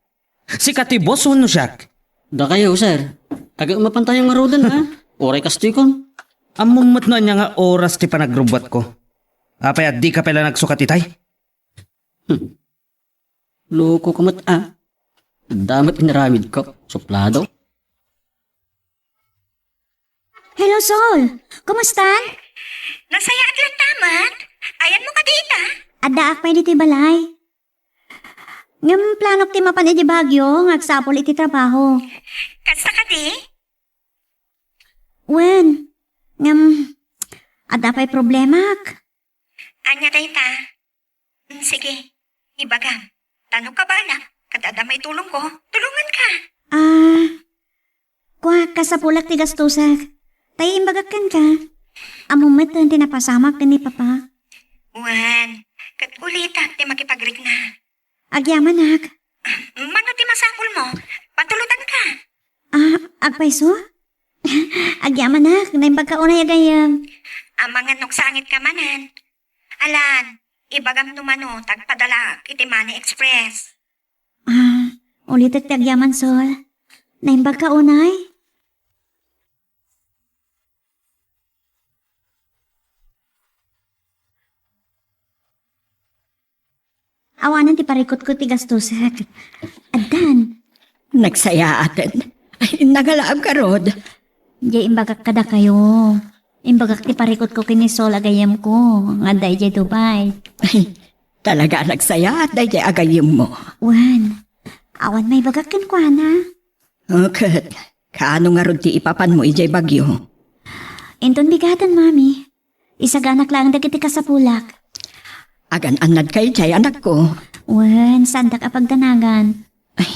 Sika ti boss wenno siak? Dakayo, sir. Ag-, mapantayo ngaruden, ah. Uray kastoykon. Ammom met no ania nga oras ti panagrubbuatko. Apay a dika pay la nagsukat itay? Hmm. Loko ka met, ah. Adda met inaramidko. Suplado. Hello, Sol. Kumustan? Nasayaat latta met. Ayanmo kadi ita? Addaak pay ditoy balay. Ngem planok ti mapan iti Baguio nga agsapul iti trabaho. Kasta kadi? Wen. Ngem, adda pay problemak. Ania dayta? Mm, sige, ibagam. Ta no kabanak, ket adda maitulongko, tulonganka. Ah, kua, kasapulak ti gastusak. Tay imbagak kenka. Ammom met ti napasamak ken ni Papa. Wen, ket ulitak ti makipagrikna. Agyamanak. Mano ti masapulmo? Patulotanka. Ah, agpayso? Agyamanak, naimbagka unay a gayyem. Amangan no agsangitka manen. Alan, ibagam no mano ta agpadalaak iti Money Express. Ah, ulitek ti agyaman, Sol. Naimbagka unay? Awanen ti parikutko ti gastusak. Addan. Nagsayaaten. Ay, nagalaam garud. Diay imbagak kadakayo. Imbagak ti parikutko ken ni Sol a gayyemko nga adda idiay Dubai. Ay, talaga a nagsayaat daydiay a gayyemmo. Wen, Awan maibagak kenkuana. O, ket kaano ngarud ti ipapanmo idiay Baguio? Inton bigaten, Mami. Isaganak laeng dagiti kasapulak. Agan-annadka idiay, anakko. Wen, saandak a pagdanagan. Ay,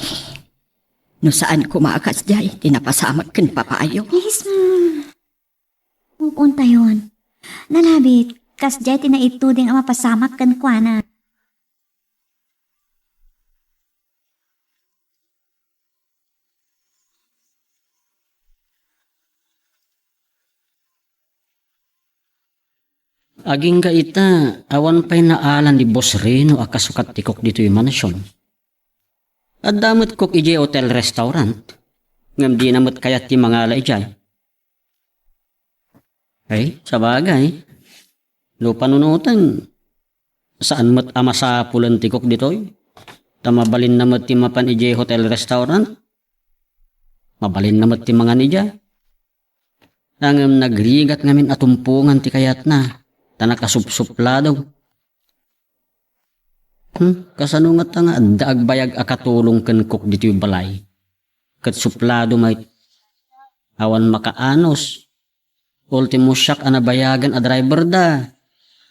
no saan koma a kasdiay ti napasamak ken papayo. Please, Mom. Move on tayon. Nalabit, kasdiay ti naituding a mapasamak kenkuana. Agingga ita, awan pay naalan ni Boss Reno a kasukat ti cook ditoy mansion. Adda met cook idiay hotel restaurant, ngem dina met kayat ti mangala idiay. Ay, sabagay. No panunoten, saan met a masapulen ti cook ditoy? Ta mabalinna met ti mapan idiay hotel restaurant. Mabalinna met ti mangan idiay. Ngem nagrigat ngamin a tumpongan ti kayatna, ta nakasupsuplado. Hmm, kasano ngata nga adda agbayag a katulong ken cook ditoy balay? Ket suplado met. Awan makaanos. Ultimo siak a nabayagen a driver da.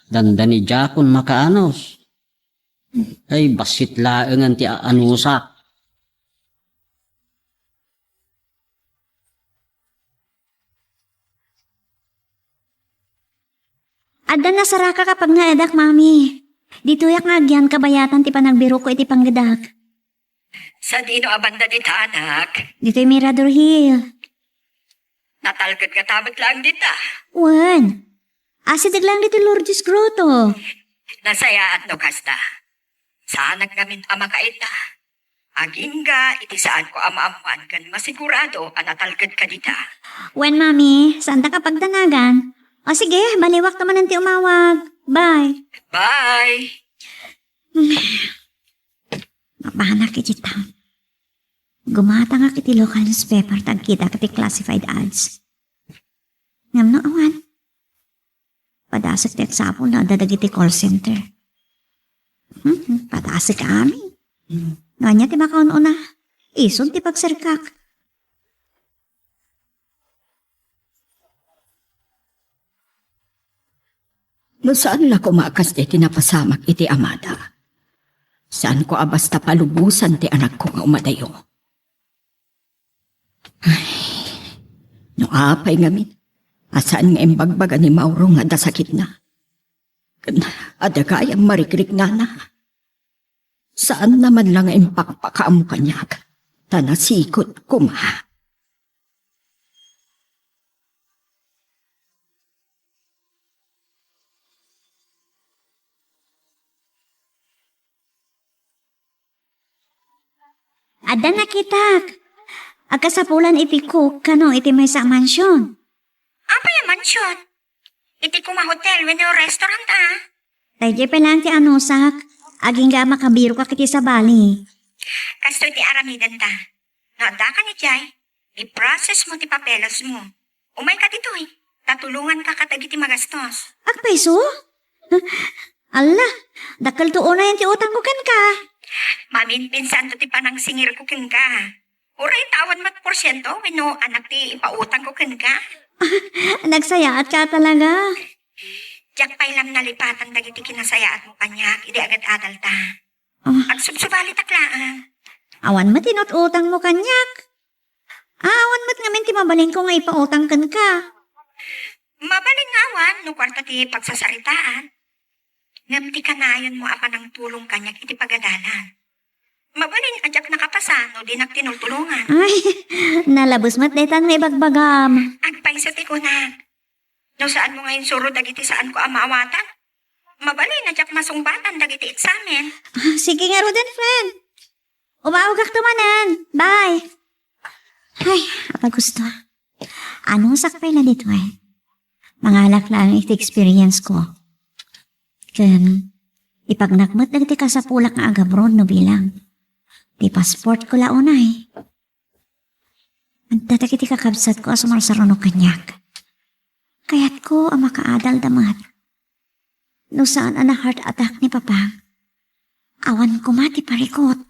Dandani diakon makaanos. Ay, bassit laengen ti aanusak. Adda nasarakak a pagnaedak, Mami. Ditoyak nga agyan kabayatan ti panagbirokko iti panggedak. Sadino a banda dita, anak? Ditoy Mirador Hill. Natalged ngata met laeng dita. Wen. Asideg laeng ditoy Lourdes Grotto. Nasayaat no kasta. Saanak ngamin a makaita. Agingga iti saanko a maammoan ken masigurado a natalgedka dita. Wen, Mami, saandak a pagdanagan. O sige, baliwakto manen ti umawag. Bye. Bye. Mapanak iti town. Gumatangak iti local newspaper ta agkitak iti classified ads. Ngem no awan, padasek ti agsapul no adda dagiti call center. Hmm, padasek amin. No ania ti makaun-una, isun ti pagserkak. No saan la koma a kasdi ti napasamak iti amada, saanko a basta palubosan ti anakko nga umadayo. Ay, no apay ngamin a saan nga imbagbaga ni Mauro nga adda sakitna, ken adda gayam marikriknana. Saanna man la nga impakpakaammo kaniak, ta nasikut koma. Adda nakitak. Agkasapulan iti cook kano iti maysa a mansion. Apay a mansion? Iti koma hotel wenno restaurant, a? Daydiay pay laeng ti anusak, agingga a makabirokak iti sabali. Kastoy ti aramidenta. No addaka idiay, i-process mo ti papeles mo. Umayka ditoy, ta tulonganka kadagiti magastos. Agpayso? Alla, dakkel to unayen ti utangko kenka. Maminpinsanto ti panangsingirko kenka. Uray ta awan met porsiento wenno anak ti ipautangko kenka. Nagsayaatka talaga. Diak pay la nalipatan dagiti kinasayaatmo kaniak idi agad-adalta. Ah. Agsubsubalitak laeng. Awan met inut-utangmo kaniak. Awan met ngamin ti mabalinko nga ipautang kenka. Mabalin nga awan no kuarta ti pagsasaritaan. Ngem ti kanayonmo a panangtulong kaniak iti pagadalan. Mabalin a diak nakapasa no dinak tinultulongan. Ay, nalabes met daytan nga ibagbagam. Agpayso ti kunak. No saanmo nga insuro dagiti saanko a maawatan, mabalin a diak masungbatan dagiti eksamen. Ah, sige ngaruden, friend. Umawagakto manen. Bye. Ay, apagusto. Anusak pay la ditoy. Mangalak laeng iti experience ko. Ken, ipagnak met dagiti kasapulak nga agabroad no bilang. Ti passport ko la unay. Adda dagiti kakabsatko a sumarsaruno kaniak. Kayatko a makaadalda met. No saan a na-heart attack ni Papa, awan koma ti parikut.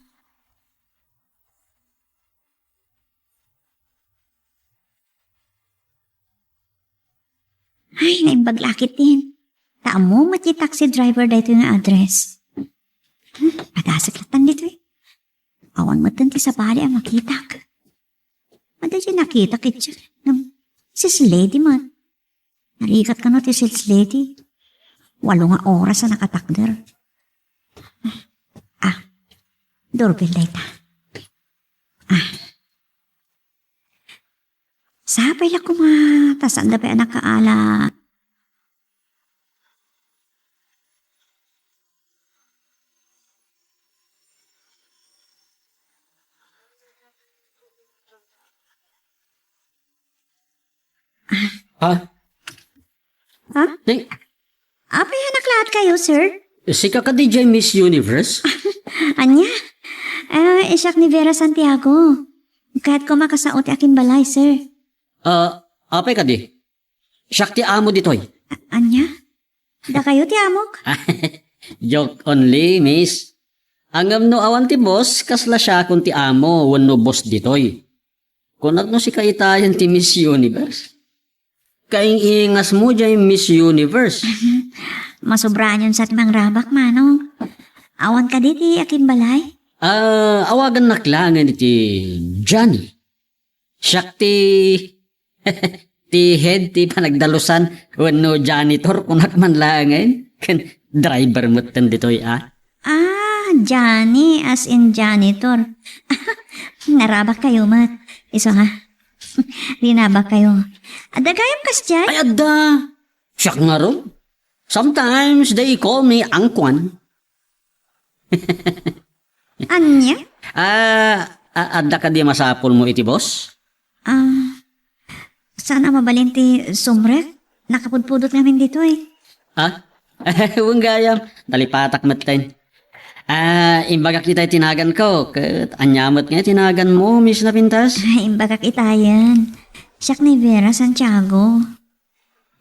Ay, naimbag la ketdin. Ta ammo met ti taxi driver daytoy nga address. Hmm, agasek latta ditoy. Awan metten ti sabali a makitak. Adda diay nakitak idiay. Ngem, sales lady met. Narigat kano ti sales lady. Walo nga oras a nakatakder. Ah, doorbell dayta. Ah. Sapay la koma, ta saanda pay a nakaala. Ha? Ha? Ni- Apay a naklaat kayo, sir? Sika kadi diay Miss Universe? Ania? Ah, siak ni Vera Santiago. Kayatko a makasao ti akin balay, sir. Ah, apay kadi? Siak ti amo ditoy. A-, ania? Dakayo ti amok? Joke only, miss. Ngem no awan ti boss, kasla siakon ti amo wenno boss ditoy. Kunak no sika itayen ti Miss Universe. Kaing-ingasmo diay Miss Universe. Masobraanyon sa ti mangrabak, manong. Awan kadi ti akin balay? Ah, awagannak laengen iti Johnny. Siak ti, ti head ti panagdalusan wenno janitor, kunak man laengen. Ken driver metten ditoy, a. Ah, Johnny, as in janitor. Narabak kayo met. Isu nga. Rinabak kayo. Adda gayam kasdiay? Ay, adda. Siak ngarud. Sometimes they call me Angkwan. Ania? Ah, a-, adda kadi masapulmo iti boss? Ah, saan a mabalin ti sumrek? Nakapudpudot ngamin ditoy. Ah? Wen gayam, nalipatak metten. Ah, imbagak itay ti naganko, ket ania met nga ti naganmo, Miss Napintas? Ah, imbagak itayen. Siak ni Vera Santiago.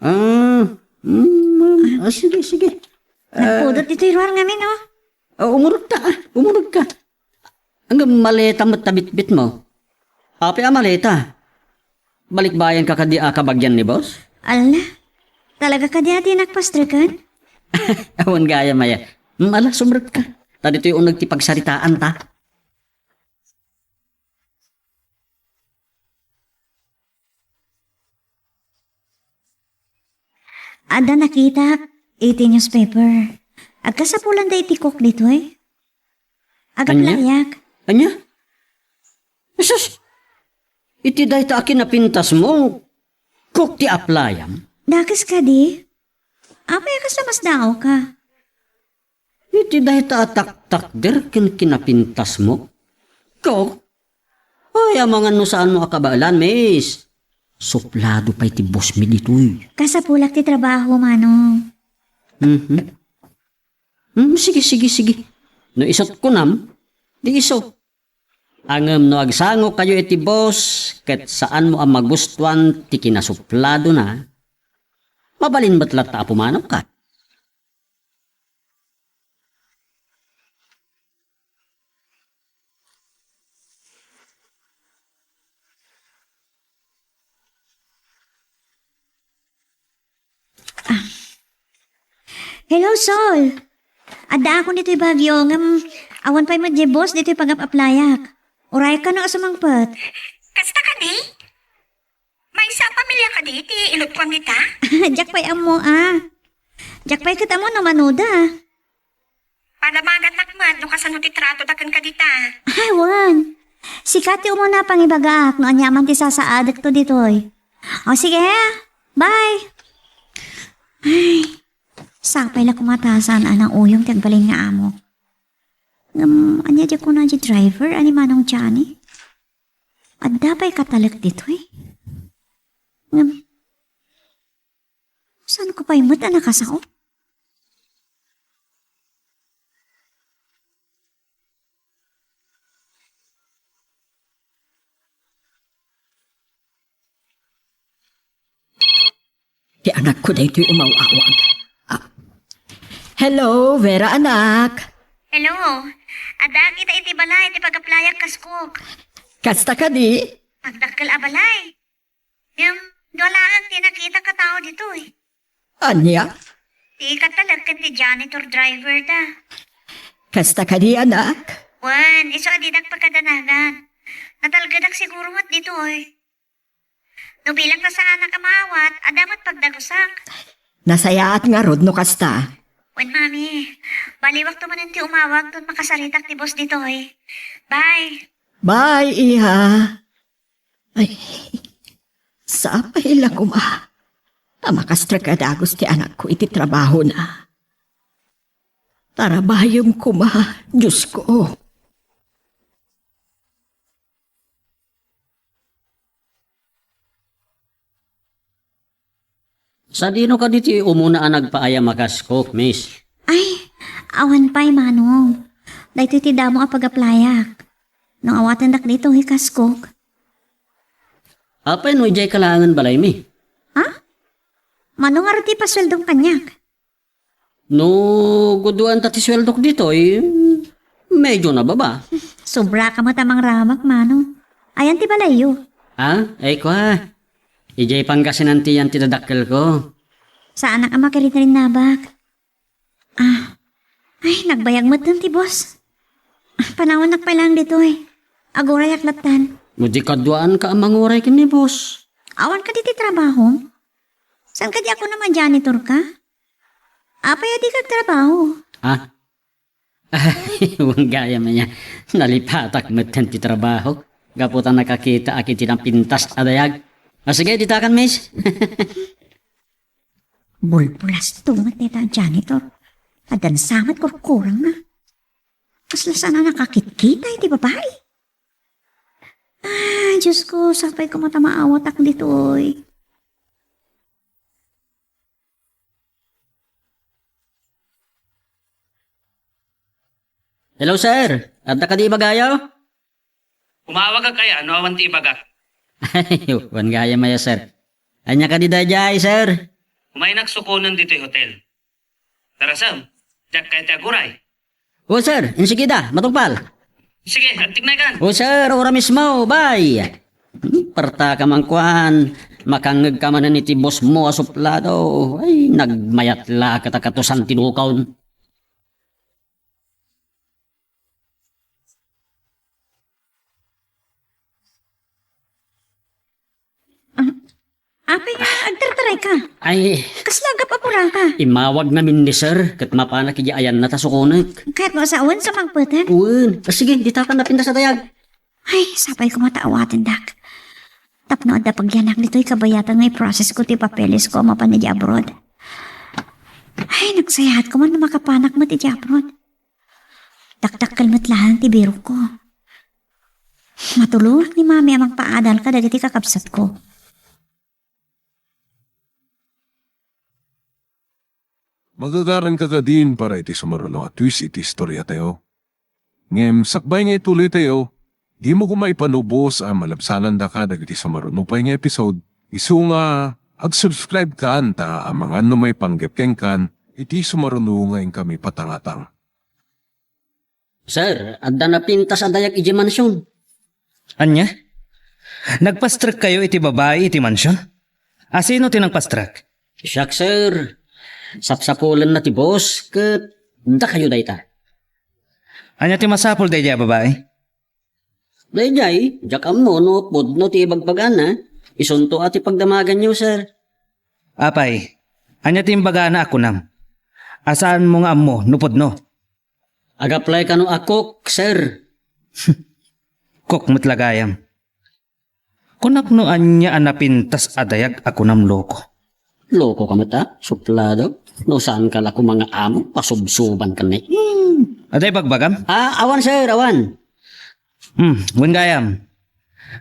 Ah, mm, ah, sige, sige. Nagpudot ditoy ruar ngamin, oh. Ah, umurot ta, ah, umurot ka. Ang maleta met ta bitbitmo. Apay a maleta? Balikbayan ka kadi a kabagian ni boss? Ala, talaga kadi a dinak pastreken? Awan gayam aya. Mm, ala, sumrek ka. Ta ditoy uneg ti pagsaritaan ta. Adda nakitak iti newspaper. Agkasapulanda iti cook ditoy. Ania? Agaplayak. Ania? Jesus! Iti dayta a kinapintasmo, cook ti aplayam? Dakes kadi? Apay a kasla masdaawka? Iti dayta a taktakder ken kinapintasmo? Cook? Ay, amangan no saanmo a kabaelan, miss. Suplado pay ti bossmi ditoy. Kasapulak ti trabaho, manong. Mhm. Hmm, sige, sige, sige. No isut' kunam, di isu. Ngem no agsangokayo iti boss ket saanmo a magustuan ti kinasupladona, mabalin met latta a pumanawka. Ah. Hello, Sol. Addaakon ditoy Baguio, ngem awan pay met diay boss ditoy pagap-aplayak. Uray kano a sumangpet. Kasta kadi? Maysa a pamilia kadi ti ilutkuam dita? Diak pay ammo, a. Diak pay ket ammo no manoda. Padamagannak met no kasano ti tratoda kenka dita. Ay, wen. Sika ti umuna pangibagaak no aniaman ti sasaadekto ditoy. O, sige. Bye. Ay, sapay la koma ta saan a nauyong ti agbalin nga amo. Ngem, ania diay kuna diay driver a ni Manong Johnny? Adda pay katalek ditoy? Ngem, saan ko pay met a nakasao? Ti anakko daytoy umaw-awag. Ah. Hello, Vera anak. Hello. Addaak ita iti balay ti pagaplayak kas cook. Kasta kadi? Agdakkel a balay. Ngem, dua laeng ti nakitak a tao ditoy. Ania? Ti ikattalek ken ti janitor driver da. Kasta kadi, anak? Wen, isu a didak pakadanagan. Natalgedak siguro met ditoy. No bilang ta saanak a maawat, adda met pagdagusak. Nasayaat ngarud no kasta. Wen, Mami, baliwakto manen ti umawag ton makasaritak ti boss ditoy. Bye. Bye, iha. Ay, sapay la koma a makastrek a dagus ti anakko iti trabahona. Tarabayem koma, Diosko. Sadino kadi ti umuna a nagpaayam a kas cook, miss? Ay, awan pay, Manong. Daytoy ti damo a pag-applyak. No awatendak ditoy kas cook. Apay no idiay ka laengen balaymi? Ha? Mano ngarud ti ipasueldom kaniak? No guduan ta ti sueldok ditoy, medyo nababa. Sobra ka met a mangrabak, Manong. Ayan ti balayyo? Ha? Ay, kua. Idiay Pangasinan ti yan ti dadakkelko. Saanak a makirinrinnabak. Ah. Ay, nagbayag metten ti boss. Ah, panawannak pay laeng ditoy. Agurayak lattan. No di kaduaanka a manguray ken ni boss. Awan kadi ti trabahom? Saan kadi a kunam a janitor ka? Apay a dika agtrabaho? Ah? Wen gayam aya, nalipatak metten ti trabaho. Gapu ta nakakitaak iti napintas a dayag. Ah, sige, ditakan, miss. Bulbulasto met dayta a janitor. Adda sa met kurkurangna. Kasla saan a nakakitkita iti babai. Ah, Diosko, sapay koma ta maawatak ditoy. Hello, sir. Adda kadi ibagayo? Umawagak aya no awan ti ibagak. Ay, wen gayam aya, sir. Ania kadi daydiay, sir? Umaynak sukonen ditoy hotel. Darasem, diak kayat ti aguray. O, sir, insigida, matungpal. Sige, agtignaykan. O, sir, ura mismo, bye. Hmm, parta ka man kuan, makangngeg ka manen iti boss mo a suplado. Ay, nagmayat la ket a katusan ti dukon. Ah, apay nga agtartaray ka? Ay. Kasla agap-apura ka? Imawag ngamin ni sir, ket mapanak idiay ayanna ta sukonek. Kayat mo a sawen sa mangpetek? Wen. Ah, sige, ditakan napintas a dayag. Ay, sapay koma ta awatendak. Tapno adda pagyanak ditoy kabayatan nga i-process ko ti papeles ko a mapan idiay abroad. Ay, nagsayaat koma no makapanak met idiay abroad. Dakdakkel met laeng ti birokko. Matulongak ni Mami a mangpaadal kadagiti kakabsatko. Magagaranka kadin para iti sumaruno a twist iti istoriatayo. Ngem sakbay nga ituloytayo, dimo koma ipanubos a malabsanandaka dagiti sumaruno pay nga episode, isu nga ag-subscribe kan ta amangan no maipanggep kenkan iti sumaruno nga inkami patangatang. Sir, adda napintas a dayag idiay mansion. Ania? Nagpastrek kayo iti babai iti mansion? A, sino ti nagpastrek? Siak, sir. Sapsapulenna ti boss, ket dakayo dayta. Ania ti masapul daydiay a babai? Daydiay, diak ammo no pudno ti ibagbagana. Isunto a ti pagdamaganyo, sir. Apay, ania ti imbagana a kunam? A, saanmo nga ammo no pudno? Ag-apply kano a cook, sir. Cook met la gayam. Kunak no ania a napintas a dayag a kunam loko. Loko ka met a, suplado. No saanka la koma nga amo, pasubsubanka ni. Hmm. Adda ibagbagam? Ah, awan, sir, awan. Hmm, wen gayam.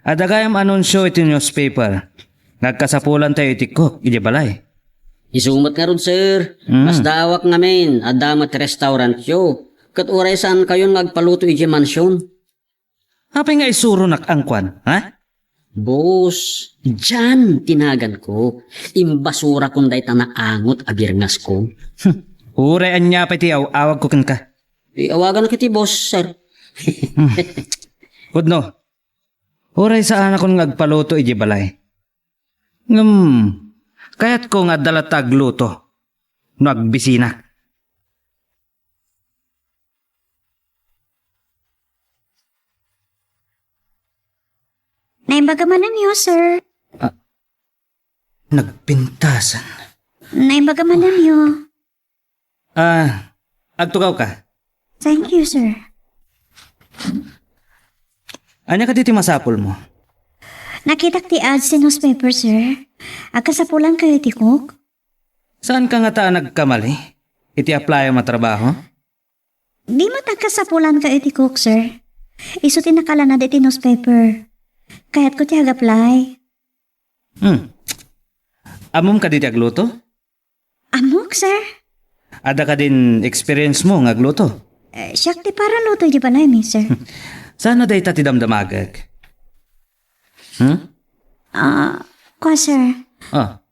Adda gayam anunsio iti newspaper nga agkasapulantayo iti cook idiay balay. Isu met ngarud, sir. Hmm. Masdaawak ngamin, adda met restaurantyo. Ket uray saankayon nga agpaluto idiay mansion. Apay nga isuronak angkuan, ha? Boss, John ti naganko. Imbasurakon dayta naangot a birngasko. Hmm. Uray ania pay ti aw-awagko kenka. Awagannak iti boss, sir. Hmm. Pudno, uray saanakon nga agpaluto idiay balay. Ngem, kayatko nga adda latta agluto. no agbisinak. Naimbag a malamyo, sir. Ah, nagpintasan. Naimbag a malamyo. Ah, agtugawka. Thank you, sir. Ania kadi ti masapulmo? Nakitak ti ads ti newspaper, sir. Agkasapulankayo iti cook? Saanka ngata a nagkamali iti applyam a trabaho? Di met agkasapulankayo iti cook, sir. Isu ti nakalanad iti newspaper. Kayatko ti ag-apply. Hmm. Ammom kadi ti agluto? Ammok, sir. Adda kadin experience mo nga agluto? Eh, siak ti paraluto iti balaymi, sir. Saan a dayta ti damdamagek? Hmm? Ah, kua, sir. Ah.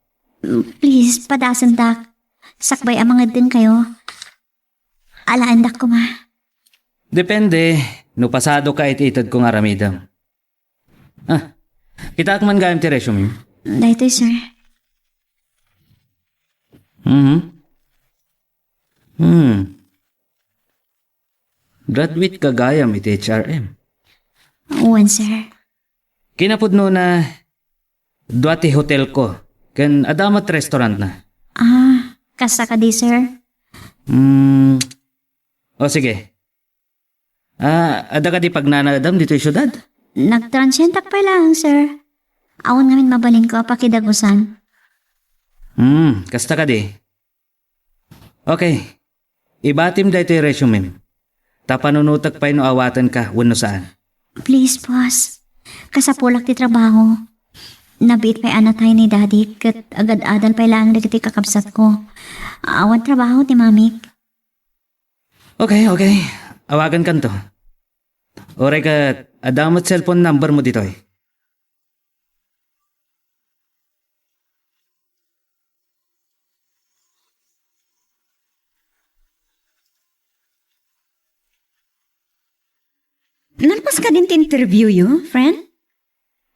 Please, padasendak. Sakbay a mangeddenkayo. Alaendak koma. Depende no pasadoka iti itedko nga aramidem. Ah, kitaek man gayam ti resume. Daytoy, sir. Mhm. Hmm. Graduate ka gayam iti H R M. Wen, sir. Kinapudnona, dua ti hotelko, ken adda met restaurantna. Ah, kasta kadi, sir? Hmm. O, sige. Ah, adda kadi pagnanaedam ditoy siudad? Nagtransientak pay laeng, sir. Awan ngamin mabalinko a pakidagusan. Hmm, kasta kadi. Okay. Ibatim daytoy resumem. Ta panunotek pay no awatenka wenno saan. Please, boss. Kasapulak ti trabaho. Nabiit pay a natay ni Daddy ket agad-adal pay laeng dagiti kakabsatko. Awan trabaho ti mamik. Okay, okay. Awagankanto. Uray ket adda met cellphone number mo ditoy. Nalpas kadin ti interview yo, friend?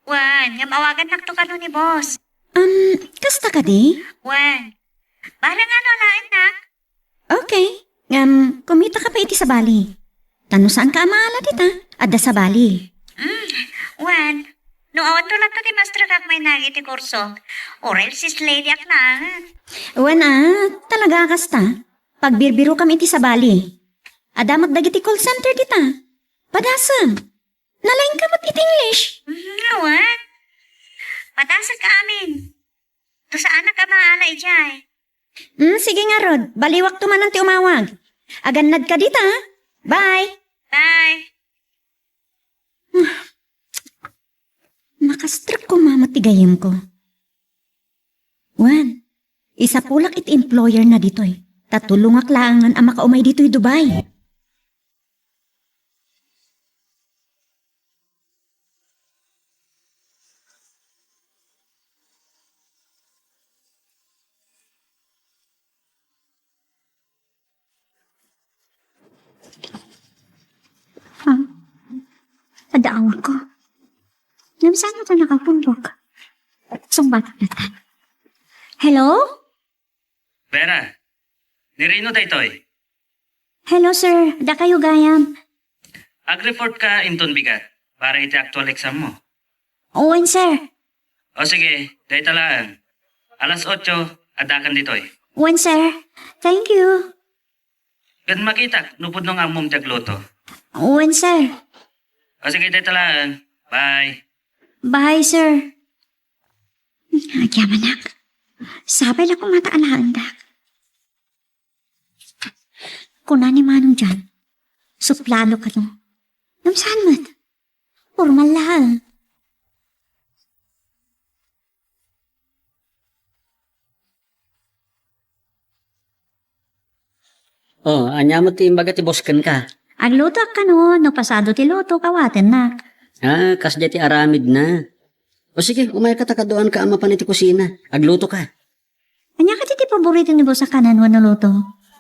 Wen, ngem awagannakto kano ni boss. Um, kasta kadi? Wen, barengano alaennak? Okay. Ngem, kumitaka pay iti sabali. Ta no saanka a maala dita, adda sabali. Mm, wen, no awanto latta ti maestro kak mainagi iti kurso, uray sis lady ak laengen. Wen a, talaga a kasta. Pagbirbirokam iti sabali. Adda met dagiti call center dita. Padasem. Nalaingka met iti English. Mhm, wen. Padasek amin. Ta saanak a maala idiay. Mm, sige ngarud, baliwakto manen ti umawag. Agannadka dita, ha? Bye. Bye. Nakastrek koma met ti gayyemko. Wen, isapulak iti employer na ditoy, ta tulongak laengen a makaumay ditoy Dubai. Ah, adda awak ko. Ngem saan ata nakakumbok? Sungbatak latta. Hello? Vera, ni Rino daytoy. Hello, sir. Dakayo gayam. Ag-report ka inton bigat para iti actual exam mo. Wen, sir. O sige, dayta laeng. Alas otso, addakan ditoy. Wen, sir. Thank you. Ken makitak no pudno nga ammom ti agluto. Wen, sir. O sige, dayta laeng. Bye. Bye, sir. Agyamanak. Sapay la koma ta alaendak. Kuna ni Manong John, suplado kano. Ngem saan met? Pormal laeng. Oh, ania met ti imbaga ti boss kenka? Aglutoak kano, no pasado ti luto, awatennak. Ah, kasdiay ti aramidna. O sige, umayka ta kaduaanka a mapan iti kusina. Aglutoka. Ania kadi ti paborito ni boss a kanan wenno luto?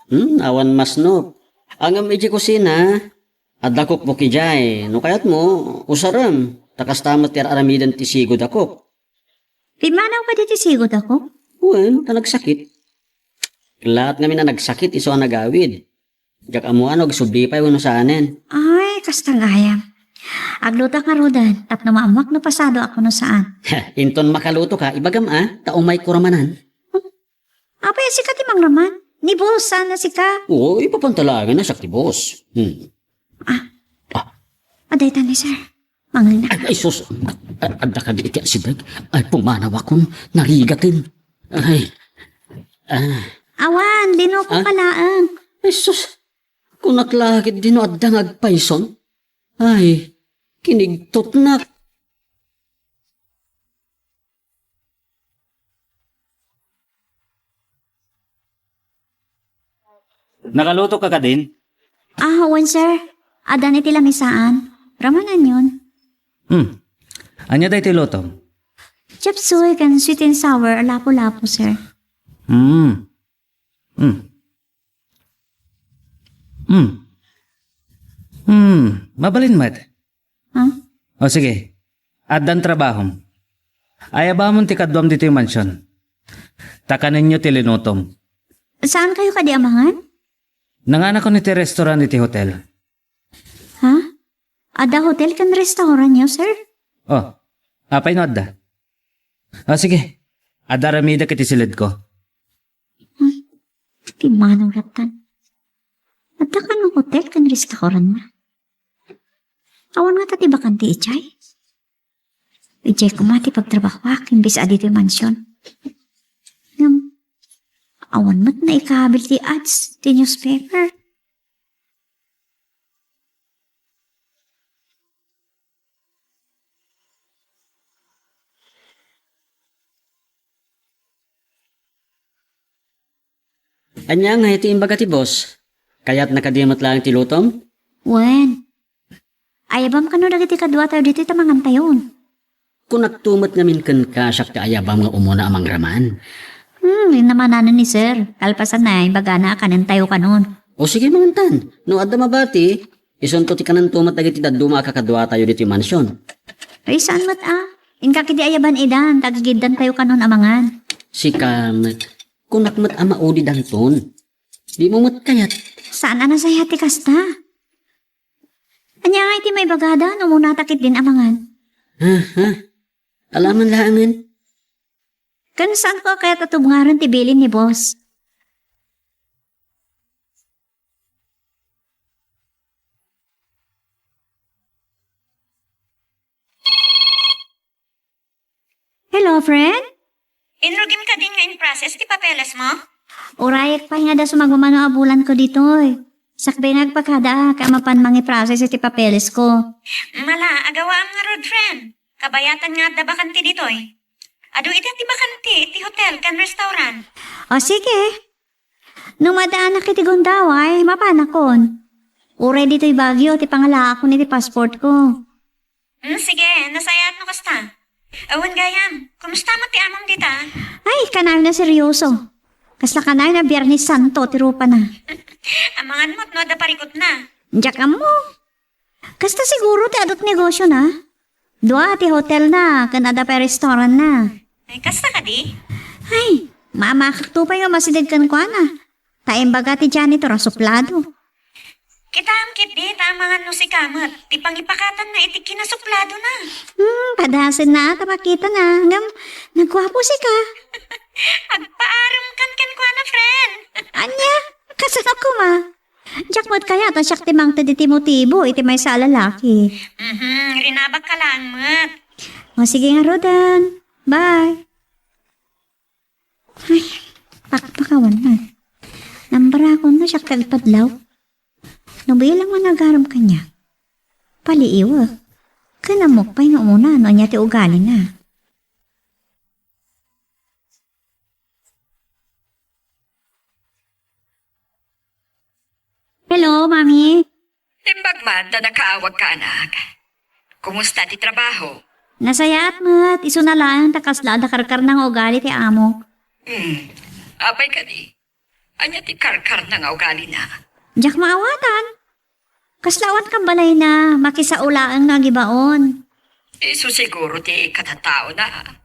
Hmm, awan masnop. Ngem iti kusina, adda cookbook idiay. No kayatmo, usarem. Ta kasta met ti ar-aramiden ti sigud a cook. Pimmanaw kadi ti sigud a cook? Wen, ta nagsakit. Laat ngamin a nagsakit isu a nagawid. Diak ammo no agsubli pay wenno saanen. Ay, kasta gayam. Agluto ngaruden, tapno maammoak no pasado a wenno saan. Inton makaluto ka, ibagam a, ta umayko ramanan. Apay a sika ti mangraman? Ni boss, saan a sika? Oo, ipapanta laengen a siak ti boss. Hmm. Ah. Ah. Adda ita ni sir. Mangina. Ay, ay, sus. A-, adda kadi iti asideg. Ay, pumanawakon. Narigaten. Ay. Ah. Awan, linuko Ah? ka laeng. Ay, sus. Kunak la ket dino adda nga agpayson. Ay, kinigtotnak. Nakaluto ka kadin? Ah, wen, sir. Addan iti lamisaan. Ramananyon. Hmm. Ania daytoy lutom? Chop suey ken sweet and sour a lapu-lapu, sir. Hmm. Hmm. Hmm. Hmm. Mabalin met. Ha? O sige, addan trabahom. Ayabamon ti kaduam ditoy mansion. Ta kanenyo ti linutom. Saan kayo kadi a mangan? Nanganakon iti restaurant iti hotel. Ha? Adda hotel ken restaurantyo, sir? Oh, apay no adda? Ah, sige. Adda aramidek iti siledko. Hmm? Ti manong rattan. Adda kano hotel ken restaurant na? Awan ngata ti bakante idiay? Idiay koma ti pagtrabahoak imbes a ditoy mansion. Ngem, awan met naikabil ti ads ti newspaper. Ania ngay ti imbaga ti boss? Kayatna kadi met laeng ti lutom? Wen. Ayabam kano dagiti kaduatayo ditoy ta mangantayon. Kunakto met ngamin kenka, siak ti ayabam nga umuna a mangraman. Hmm, rinamananen ni sir. Kalpasanna, imbagana a kanentayo kanon. O sige, mangantan. No adda mabati, isunto ti kananto met dagiti dadduma a kakaduatayo ditoy mansion. Ay, saan met a? Inka kidi ayaban idan, ta agigiddantayo kanon a mangan. Sika met. Kunak met a maudidanton. Dimo met kayat. Saan a nasayaat ti kasta? Ania ngay ti maibagada no umunata ketdin a mangan? Ha, ha? Alaman laengen. Ken saanko kayat a tubngaran ti bilin ni boss? Hello, friend? Inrugim kadin nga in-process ti papeles mo? Urayek pay nga adda sumagmamano a bulan ko ditoy. Sakbay nga agpakada ka mapan mangi-process iti papeles ko. Mala, agawaam ngarud, friend. Kabayatan nga adda bakante ditoy. Adu iti ti bakante iti hotel ken restaurant. O sige. No maaddanak iti gundaway, mapanakon. Uray ditoy Baguio ti pangalaakon iti passport ko. Hmm, sige, nasayaat no kasta. Awan gayam, kumusta met ti amom dita? Ay, kanayon a seryoso. Kasla kanayon a Biernes Santo ti rupana. Amangan met no adda parikutna. Diak ammo. Kasta siguro ti adu ti negosiona. Dua ti hotelna, ken adda pay restaurantna. Ay, kasta kadi? Ay, mamakakto pay nga masideg kenkuana. Ta imbaga ti janitor a suplado. Kitaem ketdi, ta amangan no sika met ti pangipakatanna iti kinasupladona. Hmm, padasenna ta makitana. Ngem, nagguapo sika. Agpaaremkan kenkuana, friend. Ania? Kasano koma? Diak met kayat a siak ti mangted iti motibo iti maysa a lalaki. Mhm, rinabakka laeng met. O, sige ngaruden. Bye. Ay, pakpakawan na. Nambarakon no siak ti agpadlaw. No bilang man agarem kaniak, paliiwek. Ken ammok pay nga umuna no ania ti ugalina. Hello, Mami. Imbag man ta nakaawagka, anak. Kumusta ti trabaho? Nasayaat met, isuna laeng ta kasla adda karkarna nga ugali ti amok. Hmm. Apay kadi? Ania ti karkarna nga ugalina? Diak maawatan. Kasla awan kan balayna, makisao laeng no agibaon. Isu siguro ti katataona.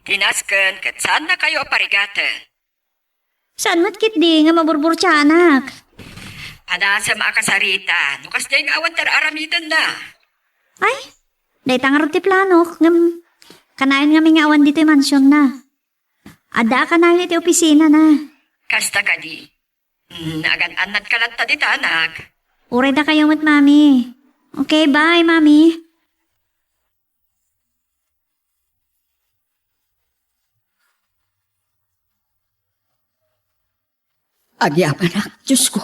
Ti nasken ket saannakayo a parigaten. Saan met ketdi nga maburburtianak? Adasem a kasarita, no kasdiay nga awan ti ar-aramidenna. Ay, dayta ngarud ti planok, ngem kanayon ngamin nga awan ditoy mansionna. Adda a kanayon iti opisinana. Kasta kadi. Hmm, agan-annatka latta dita, anak. Uray dakayo met, Mami. Okay, bye, Mami. Agyamanak, Diosko.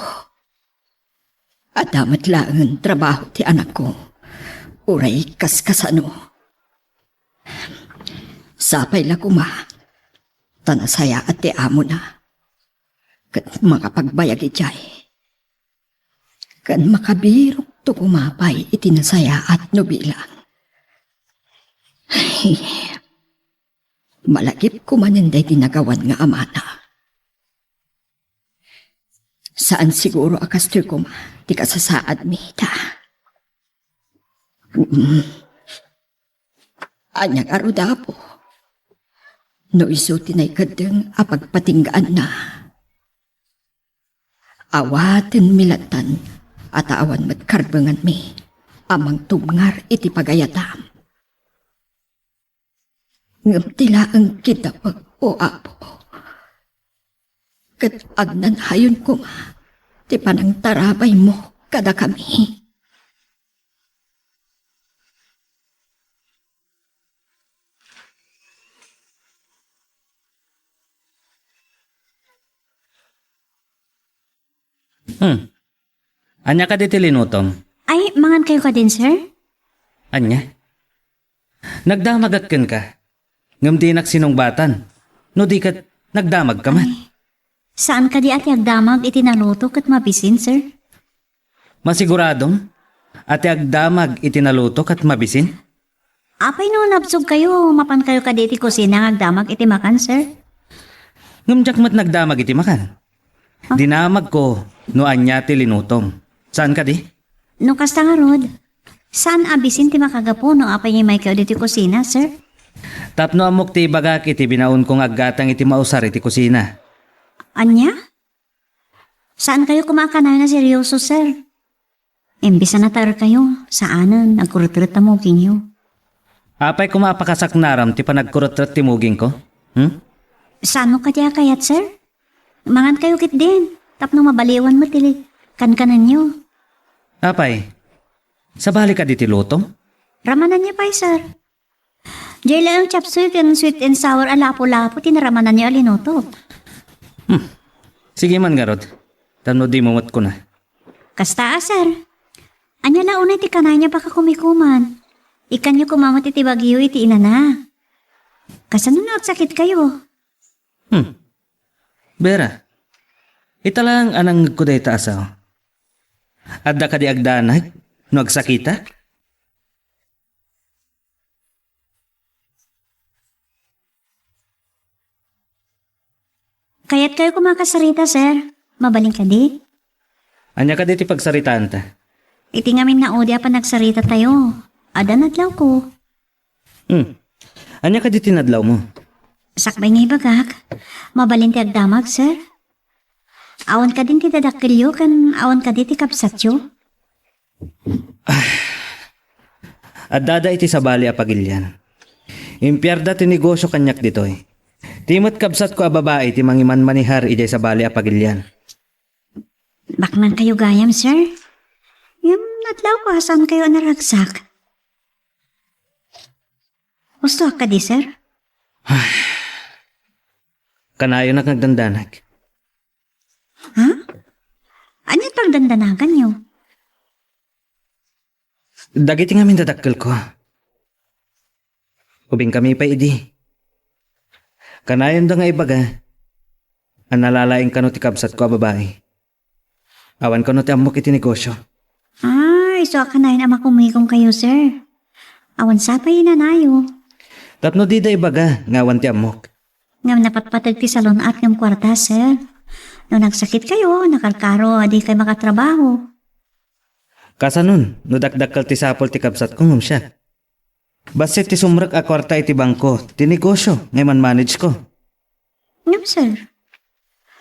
Adda met laeng trabaho ti anakko. Uray kaskasano. Sapay la koma, ta nasayaat ti amona. Ket makapagbayag idiay. Ken makabirokto koma pay iti nasayaat no bilang. Malagipko manen daydi nagawan nga amana. Saan siguro a kastoy koma ti kasasaadmi ita. Mm. Ania ngarud, Apo? No isu ti naikeddeng a pagpatinggaanna. Awatenmi lattan a ta awan met karbenganmi a mangtubngar iti pagayatam. Ngem ti laeng kinapudno, O Apo, ket agnanayon koma ti panangtarabaymo kadakami. Hmm. Ania kadi ti linutom? Ay, mangan kayo kadin, sir? Ania? Nagdamagak kenka, ngem dinak sinungbatan. No di ket, nagdamagka met. Ay, saan kadi a ti agdamag iti naluto ket mabisin, sir? Masiguradom a ti agdamag iti naluto ket mabisin? Apay no nabsogkayo, mapankayo kadi iti kusina nga agdamag iti makan, sir? Ngem diak met nagdamag iti makan. Ah? Dinamagko no ania ti linutom. Saan kadi? No kasta ngarud, saan a bisin ti makagapu no apay nga imaykayo ditoy kusina, sir? Tapno ammok ti ibagak iti binaonko nga aggatang iti mausar iti kusina. Ania? Saan kayo koma a kanayon a seryoso, sir? Imbes a nataerkayo, saanen, agkurutret ta mugingyo. Apay koma a pakasaknaram ti panagkurutret ti mugingko? Hmm? Saan no kadi a kayat, sir? Mangan kayo ketdin, tapno mabaliwan met ti kankanenyo. Apay, sabali kadi ti lutom? Ramananyo pay, sir. Diay laeng chop suey ken sweet and sour a lapu-lapu ti naramananyo a linuto. Hmm. Sige man ngarud. Tapno dimo met kuna. Kasta a, sir. Ania la unay ti kanayonyo a pakakumikuman? Ikkanyo koma met iti bagyo iti inana. Kasano no agsakitkayo? Hmm. Vera, ita laeng a nangngegko dayta a sao. Adda kadi agdanag no agsakitak? Kayatkayo koma a kasarita, sir. Mabalin kadi? Ania kadi ti pagsaritaanta? Iti ngamin nga udi a panagsaritatayo. Adda nadlawko. Hmm. Ania kadi ti nadlawmo? Sakbay nga ibagak, mabalin ti agdamag, sir. Awan kadin ti dadakkelyo ken awan kadi ti kabsatyo? Ah, addada iti sabali a pagilian. Impiarda ti negosio kaniak ditoy. Ti met kabsatko a babai ti mangimanmanehar idiay sabali a pagilian. Baknang kayo gayam, sir. Ngem nadlawko a saan kayo a naragsak. Husto a kadi, sir? Kanayonak nga agdandanag. Ha? Ania ti pagdandanaganyo? Dagiti ngamin dadakkelko. Ubinkami pay idi. Kanayonda nga ibaga a nalalaing kano ti kabsatko a babai. Awan kano ti ammok iti negosyo. Ah, isu a kanayon a makumigom kayo, sir. Awan sa pay inanayo. Tapno dida ibaga nga awan ti ammok. Ngem napatpateg ti salun-at ngem kuarta, sir. No nagsakit kayo, nakarkaro a di kayo makatrabaho. Kasanon, no dakdakkel ti sapul ti kabsatko ngem siak? Bassit ti sumrek a kuarta iti bangko, ti negosyo nga iman-manage ko. Ngem, sir,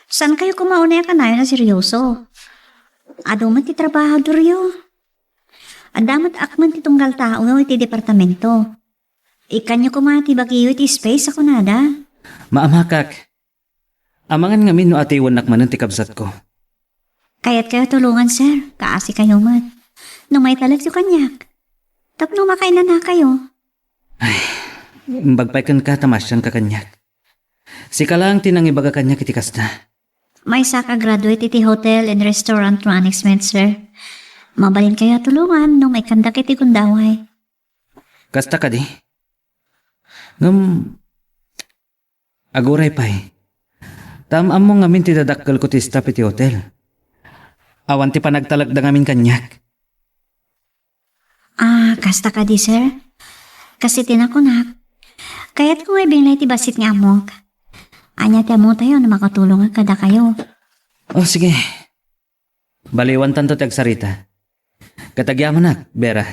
Saan kayo koma unay a kanayon a seryoso? Adu met ti trabahadoryo. Adda met akmen ti tunggal tao iti departamento. Ikkanyo koma ti bagiyo iti space a kunada. Maamakak. Amangan ngamin no atiwennak manen ti kabsatko. Kayatkayo tulongan, sir. Kaasikayo met. No maitalekyo kaniak, tapno makainanakayo. Ay, imbag pay kenka ta masianka kaniak. Sika laeng ti nangibaga kaniak iti kasta. Maysak a graduate iti Hotel and Restaurant Management, sir. Mabalinkayo a tulongan no maikandak iti gundaway. Kasta kadi? Ngem, aguray pay. Ta am-ammo ngamin ti dadakkelko ti staff iti hotel. Awan ti panagtalekda ngamin kaniak. Ah, kasta kadi, sir? Kas iti nakunak, kayatko nga ibinlay ti bassit nga ammok. Ania ti ammotayo no makatulongak kadakayo? Oh, sige. Baliwantanto ti agsarita. Ket agyamanak, Vera.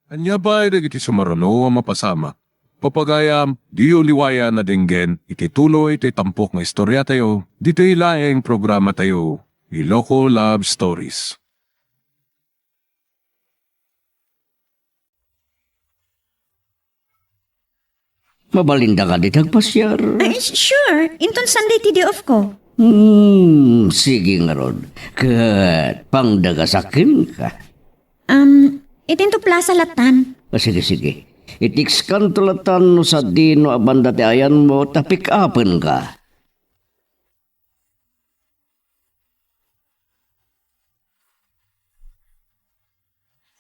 Ania pay dagiti sumaruno a mapasamak? Papagayam, diyo liwayan a denggen iti tuloy ti tampok nga istoriatayo ditoy laeng programatayo, Iloko Love Stories. Mabalinda kadi ti agpasiar? Ay, sure. Inton Sunday ti day off ko. Hmm, sige ngarud. Ket pangdagasakenka. Um, itinto plaza latan. Ah, sige, sige. Itikskanto latan no sadino a banda ti ayanmo ta pick-upenka.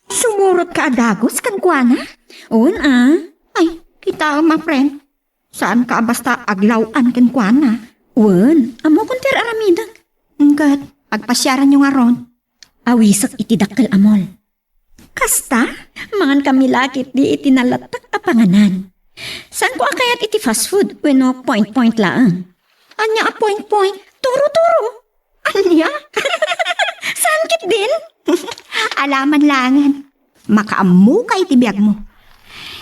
Sumurotka a dagus kenkuana? Wen a. Ay, kitaem a, friend. Saanka a basta aglaw-an kenkuana. Wen, ammokon ti ar-aramidek. Ket, agpasiaranyo ngarud. Awisek iti dakkel a mall. Kasta, mangan kami la ketdi iti nalatak a panganan. Saanko a kayat iti fast food wenno point-point laeng. Ania a point-point? Turo-turo. Ania? Saan ketdin? Alaman laengen. Makaammoka iti biagmo.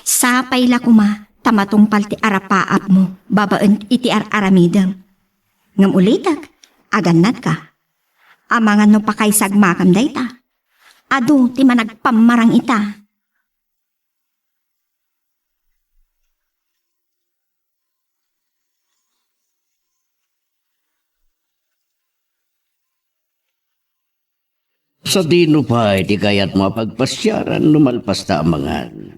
Sapay la koma ta matungpal ti arapaapmo babaen iti ar-aramidem. Ngem ulitek, agannadka. Amangan no pakaisagmakam dayta. Adu ti managpammarang ita. Sadino pay ti kayatmo a pagpasiaran no malpas ta amangan?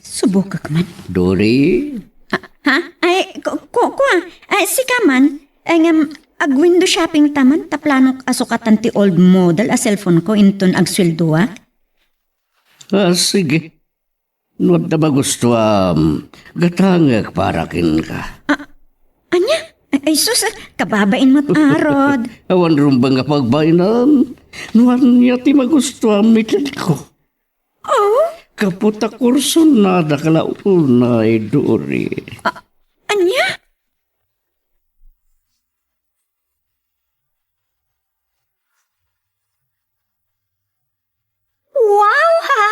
Subokek man. Dori? Ah, ha? Ay, ku-, ku-, kua. Ay, sika man. Ay, ngem, ag-window shopping ta man, ta planok a sukatan ti old model a cellphone ko inton agsueldoak. Ah, sige. No adda magustuam, gatangek para kenka. Ah, ania? Ay, ay, sus, ah, kababain met, arod. Awan rumbeng nga pagbainan. No ania ti magustuam, itedko. Oh? Gapu ta kursunada ka la unay, Dori. Ah, ania? Wow, ha?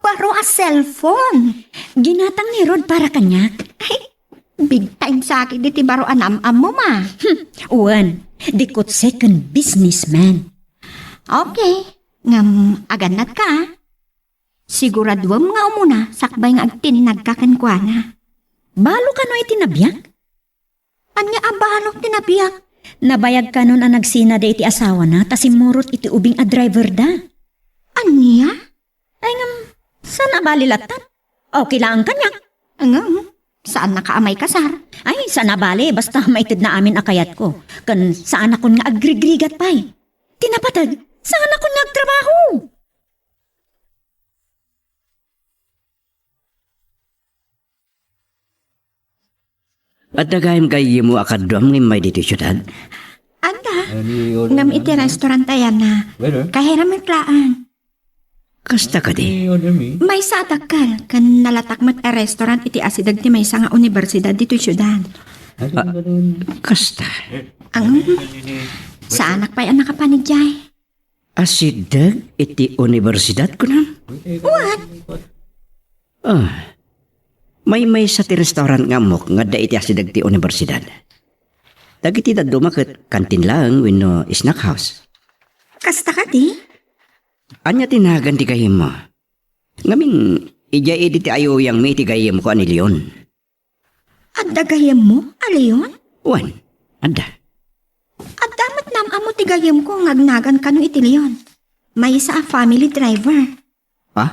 Baro a cellphone. Ginatang ni Rod para kaniak. Ay, big time sa akin diti baro a nam-ammo, ma. Hmm, wen, di kutse ken businessman. Okay, ngem agannad ka, ah. Siguraduem nga umuna sakbay nga agtinnag ka kenkuana. Balo kano iti nabiag? Ania a balo ti nabiag? Nabayag kanon a nagsinada iti asawana ta simmurot iti ubing a driver da. Ania? Ay, ngem, saan a bali latta? Okay laeng kaniak. Ngem, saannaka a maikasar. Ay, saan a bali, basta maitedna amin a kayatko. Ken saanakon nga agrigrigat pay. Ti napateg, saanakon nga agtrabaho. Adda gayam gayyemmo a kaduam nga immay ditoy siudad? Adda. Ngem iti restaurant aya na. Kahiram met laeng. Kasta kadi? Maysa a dakkel, ken nalatak met a restaurant iti asideg ti maysa nga universidad ditoy siudad. Ah, kasta. Ang, saanak pay a nakapan idiay. Asideg iti universidad, kunam? Wen. Ah. Maymaysa ti restaurant nga ammok nga adda iti asideg ti universidad. Dagiti dadduma ket kantin laeng wenno snack house. Kasta kadi? Ania ti nagan ti gayyemmo? Ngamin, idiay idi ti ayuyangmi iti gayyemko a ni Leon. Adda gayyemmo a Leon? Wen, adda. Adda met nam-ammo ti gayyemko nga agnagan kano iti Leon. Maysa a family driver. Ha?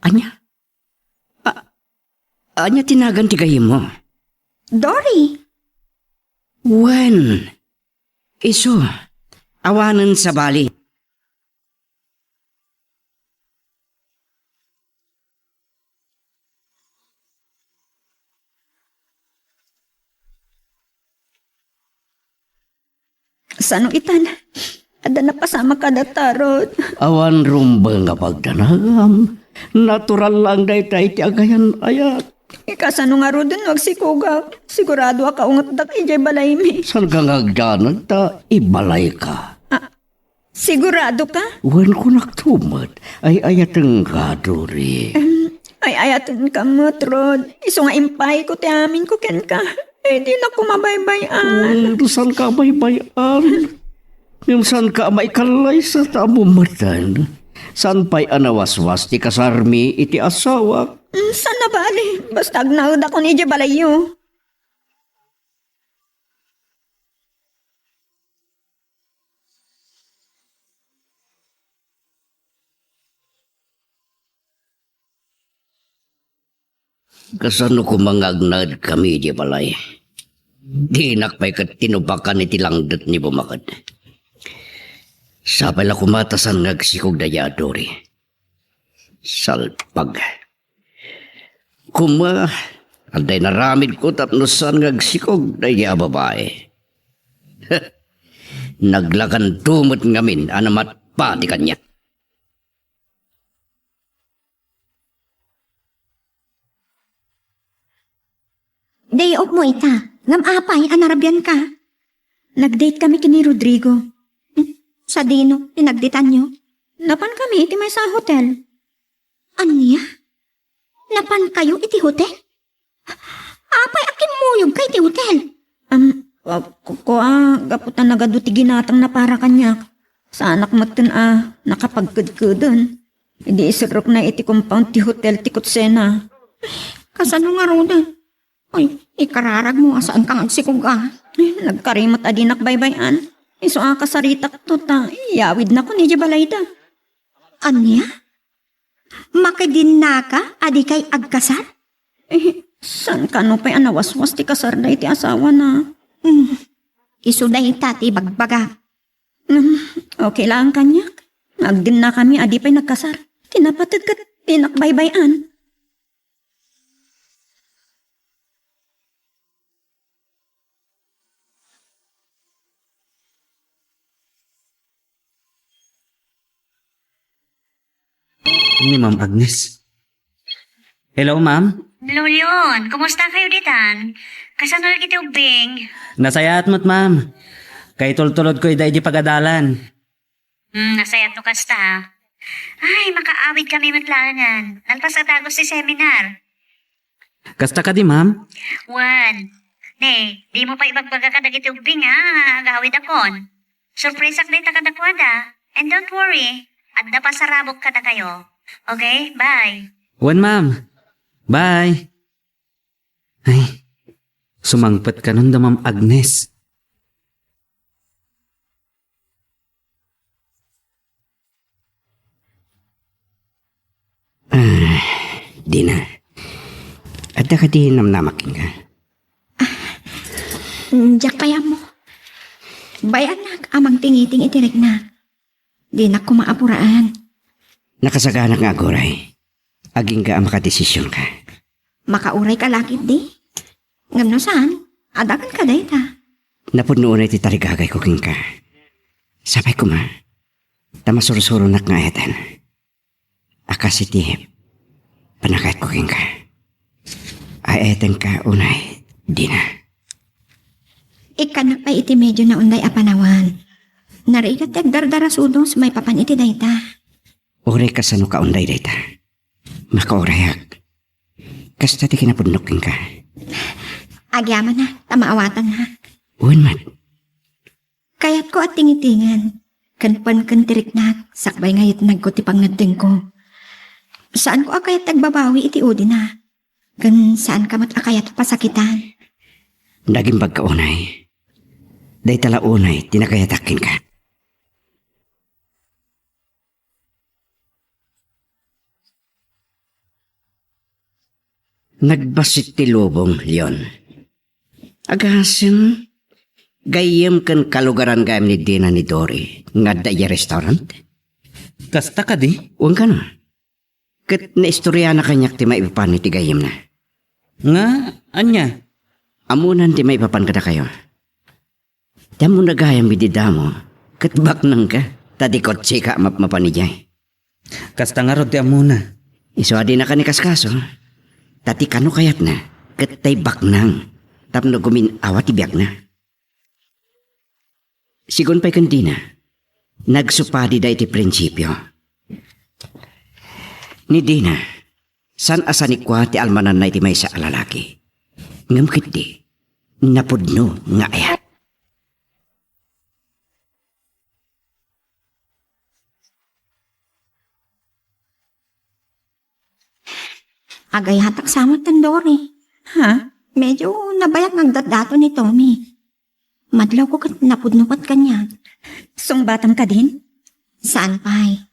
Ania? A-, ania ti nagan ti gayyemmo? Dory. Wen, isu, awanen sabali. Sano itan? Adda napasamak kadata, Rod. Awan rumbeng a pagdanagam. Natural lang dayta iti agayan-ayat. Kasano ngaruden no agsikogak? Sigurado a kaungetdak idiay balaymi. Saan ka nga agdanag ta ibalayka? Ah, Sigurado ka? Wen, kunak to met. Ay-ayatenka, Dory. Em, ay-ayatenka met, Rod. Isu nga impay ko ti amin ko kenka. Eh, di na ko mabaybay-an. Wen, saan ka baybay-an? Ngem saan ka maikallaysa ta ammo metten? Saan pay a nawaswas ti kasarmi iti asawak? Mm, saan na bali? Basta agnaedakon idiay balayyo. Kasano koma nga agnaedkami idiay balay? Dinak pay ket tinupakan iti langdet ni bumaked. Sapay la koma ta saan nga agsikog daydiay a Dory. Salpag. Koma, adda inaramidko tapno saan nga agsikog daydiay a babai. Naglakanto met ngamin a namatpati kaniak. Day off mo ita. Ngem apay a narabianka? Nag-date kami ken ni Rodrigo. Hmm? Sadino ti nag-dateanyo? Napan kami iti maysa a hotel. Ania? Napan kayo iti hotel? Apay a kimmuyogka iti hotel? Am, wa-, ku-, kua, gapu ta nagadu ti ginatangna para kaniak. Saanak metten a nakapagkedkeden. Idi iserrekna iti compound ti hotel ti kotsena. Kasano ngaruden? Ay, ikararagmo a saanka nga agsikog a. Eh, nagkari met a dinak baybay-an. Isu a kasaritakto ta iyawidnakon idiay balayda. Ania? Makadinnaka a dikay agkasar? Eh, saan kano pay a nawaswas ti kasar daydi asawana? Hmm. Isu dayta ti ibagbagak. Hmm, okay laeng kaniak. Agdinnakami a di pay nagkasar. Ti napateg ket dinak baybay-an. Ni Ma'am Agnes. Hello, ma'am. Hello, Leon. Kumusta kayo ditan? Kasano iti ubbing? Nasayaat met, ma'am. Kaitultulodko ida iti pagadalan. Hmm, nasayaat no kasta, ha? Ay, makaawid kami met laengen. Nalpas a dagus ti seminar. Kasta kadi, ma'am? Wen, ne, dimo pay ibagbaga kadagiti ubbing a agawidakon. Surpresak dayta kadakuada. And don't worry, adda pasarabok kadakayo. Okay, bye. Wen, ma'am. Bye. Ay, sumangpet kanon da Ma'am Agnes. Ah, Dina. Adda kadi namnamak kenka? Diak pay ammo. Bay-annak a mangtingiting iti rikna. Dinak koma apuraan. Nakasaganak nga aguray. Agingga a makadesisionka. Makaurayka la ketdi. Ngem no saan, adaganka dayta. Napudno unay ti tarigagayko kenka. Sapay koma, ta masursuronak nga eten a kas iti panagayatko kenka. Ay-etenka unay, Dina. Ikkannak pay iti medyo naunday a panawen. Narigat ti agdardarasudos maipapan iti dayta. Uray kasano ka unday dayta. Makaurayak. Kasta ti kinapudnok kenka. Agyamanak ta maawatannak. Wen met. Kayatko a tingitingen ken pengken ti riknak sakbay nga yatnagko ti pangngeddengko. Saanko a kayat ti agbabawi iti udina, ken saanka met a kayat a pasakitan. Nagimbagka unay. Dayta la unay ti nakayatak kenka. Nagbassit ti lubong, Leon. Agasem, gayyem ken kalugaran gayam ni Dina ni Dory nga adda idiay restaurant? Kasta kadi? Wen kano. Ket naistoriana kaniak ti maipapan iti gayyemna. Nga, ania? Ammonan ti maipapan kadakayo. Ti ammona gayam idi damo, ket baknangka, ta di kotseka a mapmapan idiay. Kasta ngarud ti ammona. Isu a dinaka inkaskaso, ta ti kano kayatna, ket tay baknang, tapno gumin-awa ti biagna. Sigun pay ken Dina, nagsupadida iti prinsipio. Ni Dina, saan a sanikua ti almananna iti maysa a lalaki. Ngem ketdi, napudno nga ayat. Agayatak sa met, Dory. Ha? Medyo nabayak nga agdatdaton ni Tommy. Madlawko ket napudno ket kaniak. Sungbatam kadin? Saan pay.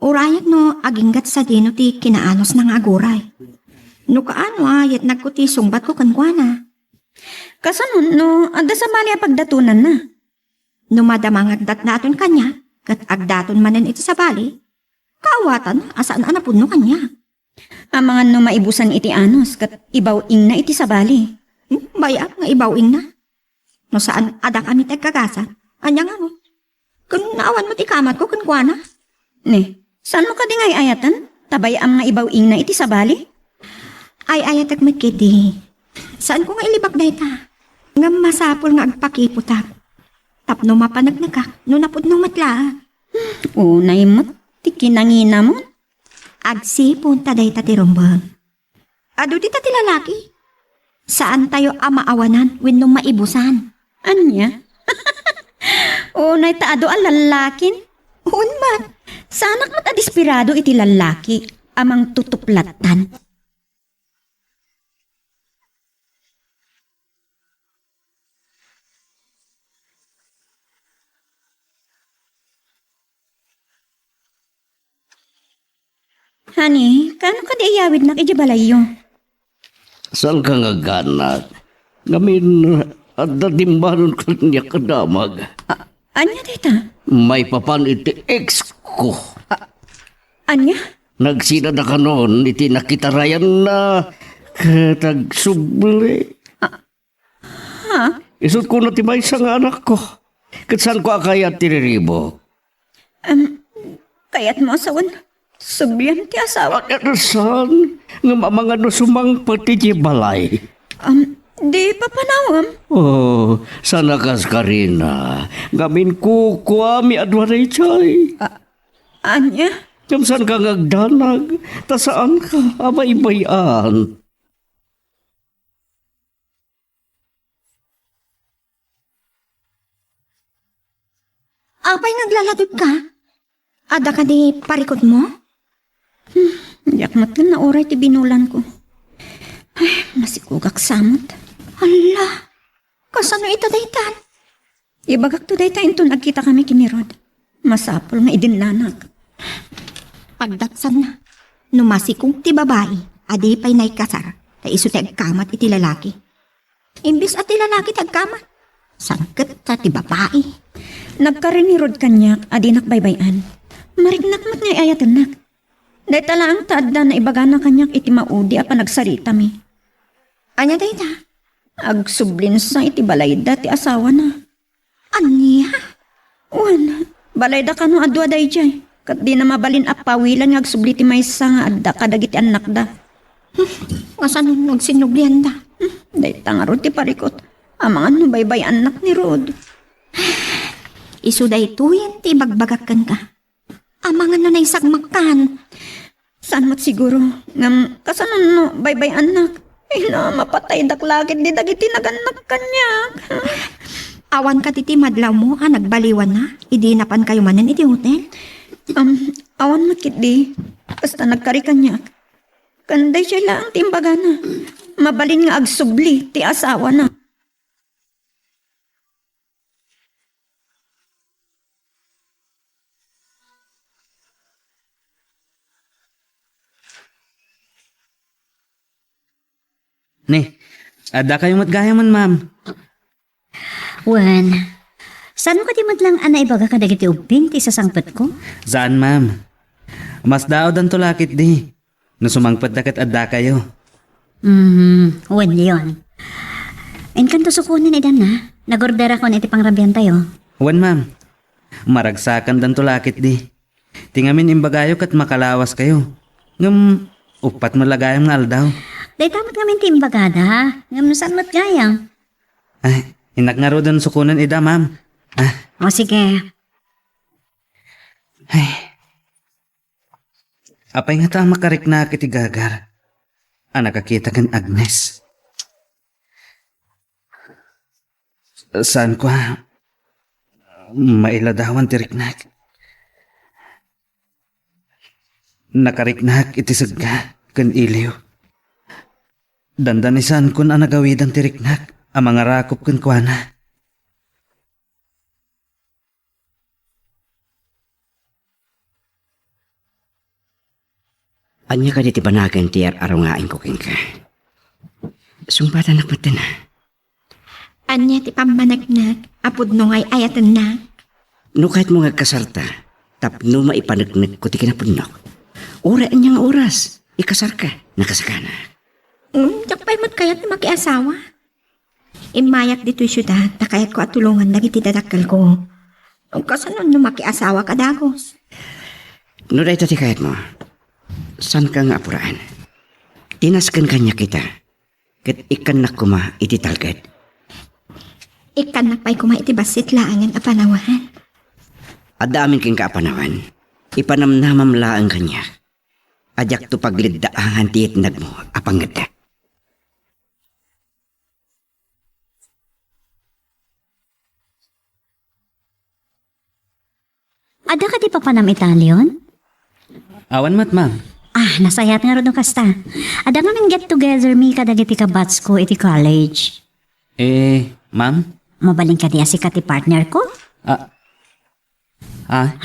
Urayak no aginggat sadino ti kinaanosna nga aguray. No kaano a yatnagko ti sungbatko kenkuana. Kasano no adda sabali a pagdatonanna? No madama nga agdatdaton kaniak, ket agdaton manen iti sabali, kaawatan a saan a napudno kaniak. Amangan no maibusan iti anos ket ibaw-ingna iti sabali. Hmm, bay-am nga ibaw-ingna. No saan a dakami ti agkagasat, ania ngarud? Ken naawan met ikamatko kenkuana. Ne, saanmo kadi nga ay-ayaten? Ta bay-am nga ibaw-ingna iti sabali? Ay-ayatek met ketdi. Saanko nga ilibak dayta. Ngem masapul nga agpakiputak. Tapno mapaneknekak no napudno met laeng. Unay met ti kinanginamon. Agsipud ta dayta ti rumbeng. Adu dita ti lalaki. Saantayo a maawanan wenno maibusan. Ania? Unay ta adu a lallakin? Wen man. Saanak met a desperado iti lallaki a mangtutuplattan. Honey, kaano kadi iyawidnak idiay balayyo? Saanka nga agganak? Ngamin, adda dimmanon kaniak a damag. A-, ania dayta? Maipapan iti ex ko. A-, ania? Nagsinada kanon iti nakitarayanna ket agsubli. A-, Ha? Isut' kuna ti maysa nga anakko. Ket saanko a kayat ti riribuk. Em, kayatmo a sawen, subliam ti asawa. Ket saan nga amangan no sumangpet idiay balay? Em, di papanawem. Oh, saan a kas Karina. Ngamin kukuami a dua daytoy. A-, ania? Ngem saanka nga agdanag, ta saanka a baybay-an. Apay nga aglaladodka? Adda kadi parikutmo? Hmm, diak met ken nauray ti binulanko. Ay, masikugak sa met. Hala, kasano ita daytan? Ibagakto dayta inton agkitakami ken ni Rod. Masapul nga idinnanak. Pagdaksanna, no masikog ti babai a di pay naikasar, ta isu ti agkamat iti lalaki. Imbes a ti lalaki ti agkamat, sangketta ti babai. Nagkari ni Rod kaniak a dinak baybay-an. Mariknak met nga ay-ayatennak. Dayta laeng ta adda naibagana kaniak iti maudi a panagsaritami. Ania dayta? Agsublinsa iti balayda ti asawana. Ania? Wen, balayda kano a dua daydiay, ket dina mabalin a pawilan nga agsubli ti maysa nga adda kadagiti annakda. Hmm, kasano no agsinnublianda? Hmm, dayta ngarud ti parikut. Amangan no baybay-annak ni Rod. Isu daytoyen ti ibagbagak kenka. Amangan no naisagmakkan. Saan met siguro? Ngem kasano no baybay-annak? Ay na, mapataydak la ketdi dagiti nagannak kaniak. Awan kadi ti madlawmo a nagbaliwanna idi napankayo manen iti hotel? Um, awan met ketdi. Kasta nagkari kaniak. Ken daytoy laeng ti imbagana. Mabalin nga agsubli ti asawana. Ni, addakayo met gayamen, ma'am. Wen, saan kadi met lang a naibaga kadagiti ubbing ti isasangpetko? Saan, ma'am. Masdaawdanto la ketdi. No sumangpetda ket addakayo. Mhm, wen, Leon. Inkanto sukonen idan na. Nagorderakon iti pangrabiantayo. Wen, ma'am. Maragsakandanto la ketdi. Ti ngamin imbagayo ket makalawaskayo. Ngem uppat met la gayam nga aldaw. Dayta met ngamin ti imbagada. Ngem saan met gayam? Ay, innak ngaruden sukonen ida, ma'am. Ah. O, sige. Ay. Apay ngata a makariknaak iti gagar a nakakita ken Agnes? Saanko a mailadawan ti riknak. Nakariknaak iti segga ken iliw. Dandanisankon a nagawidan ti riknak a mangarakop kenkuana. Ania kadi ti banagen ti ar-arungaenko kenka? Sungbatannak met dayta. Ania ti pammaneknek a pudno nga ay-ayatennak? No kayatmo nga agkasarta, tapno maipaneknekko ti kinapudnok. Uray ania nga oras, ikasarka, nakasakana. Mm, diak pay met kayat ti makiasawa. Immayak ditoy siudad ta kayatko a tulongan dagiti dadakkelko. Kasano no makiasawaka dagus? No dayta ti kayatmo, saanka nga apuraen. Tinasken kaniak ita, ket ikkannak koma iti talged. Ikkannak pay koma iti bassit laengen a panawen. Adda amin kenka a panawen, ipanamnamam laeng kaniak. A diakto pagliddaangan ti itnagmo a pangngedda. Adda kadi papanam ita, Leon? Awan met, ma'am. Ah, nasayaat ngarud no kasta. Adda ngamin get together mi kadagiti kabatchko iti college. Eh, ma'am? Mabalin kadi a sika ti partnerko? Ah, Ah?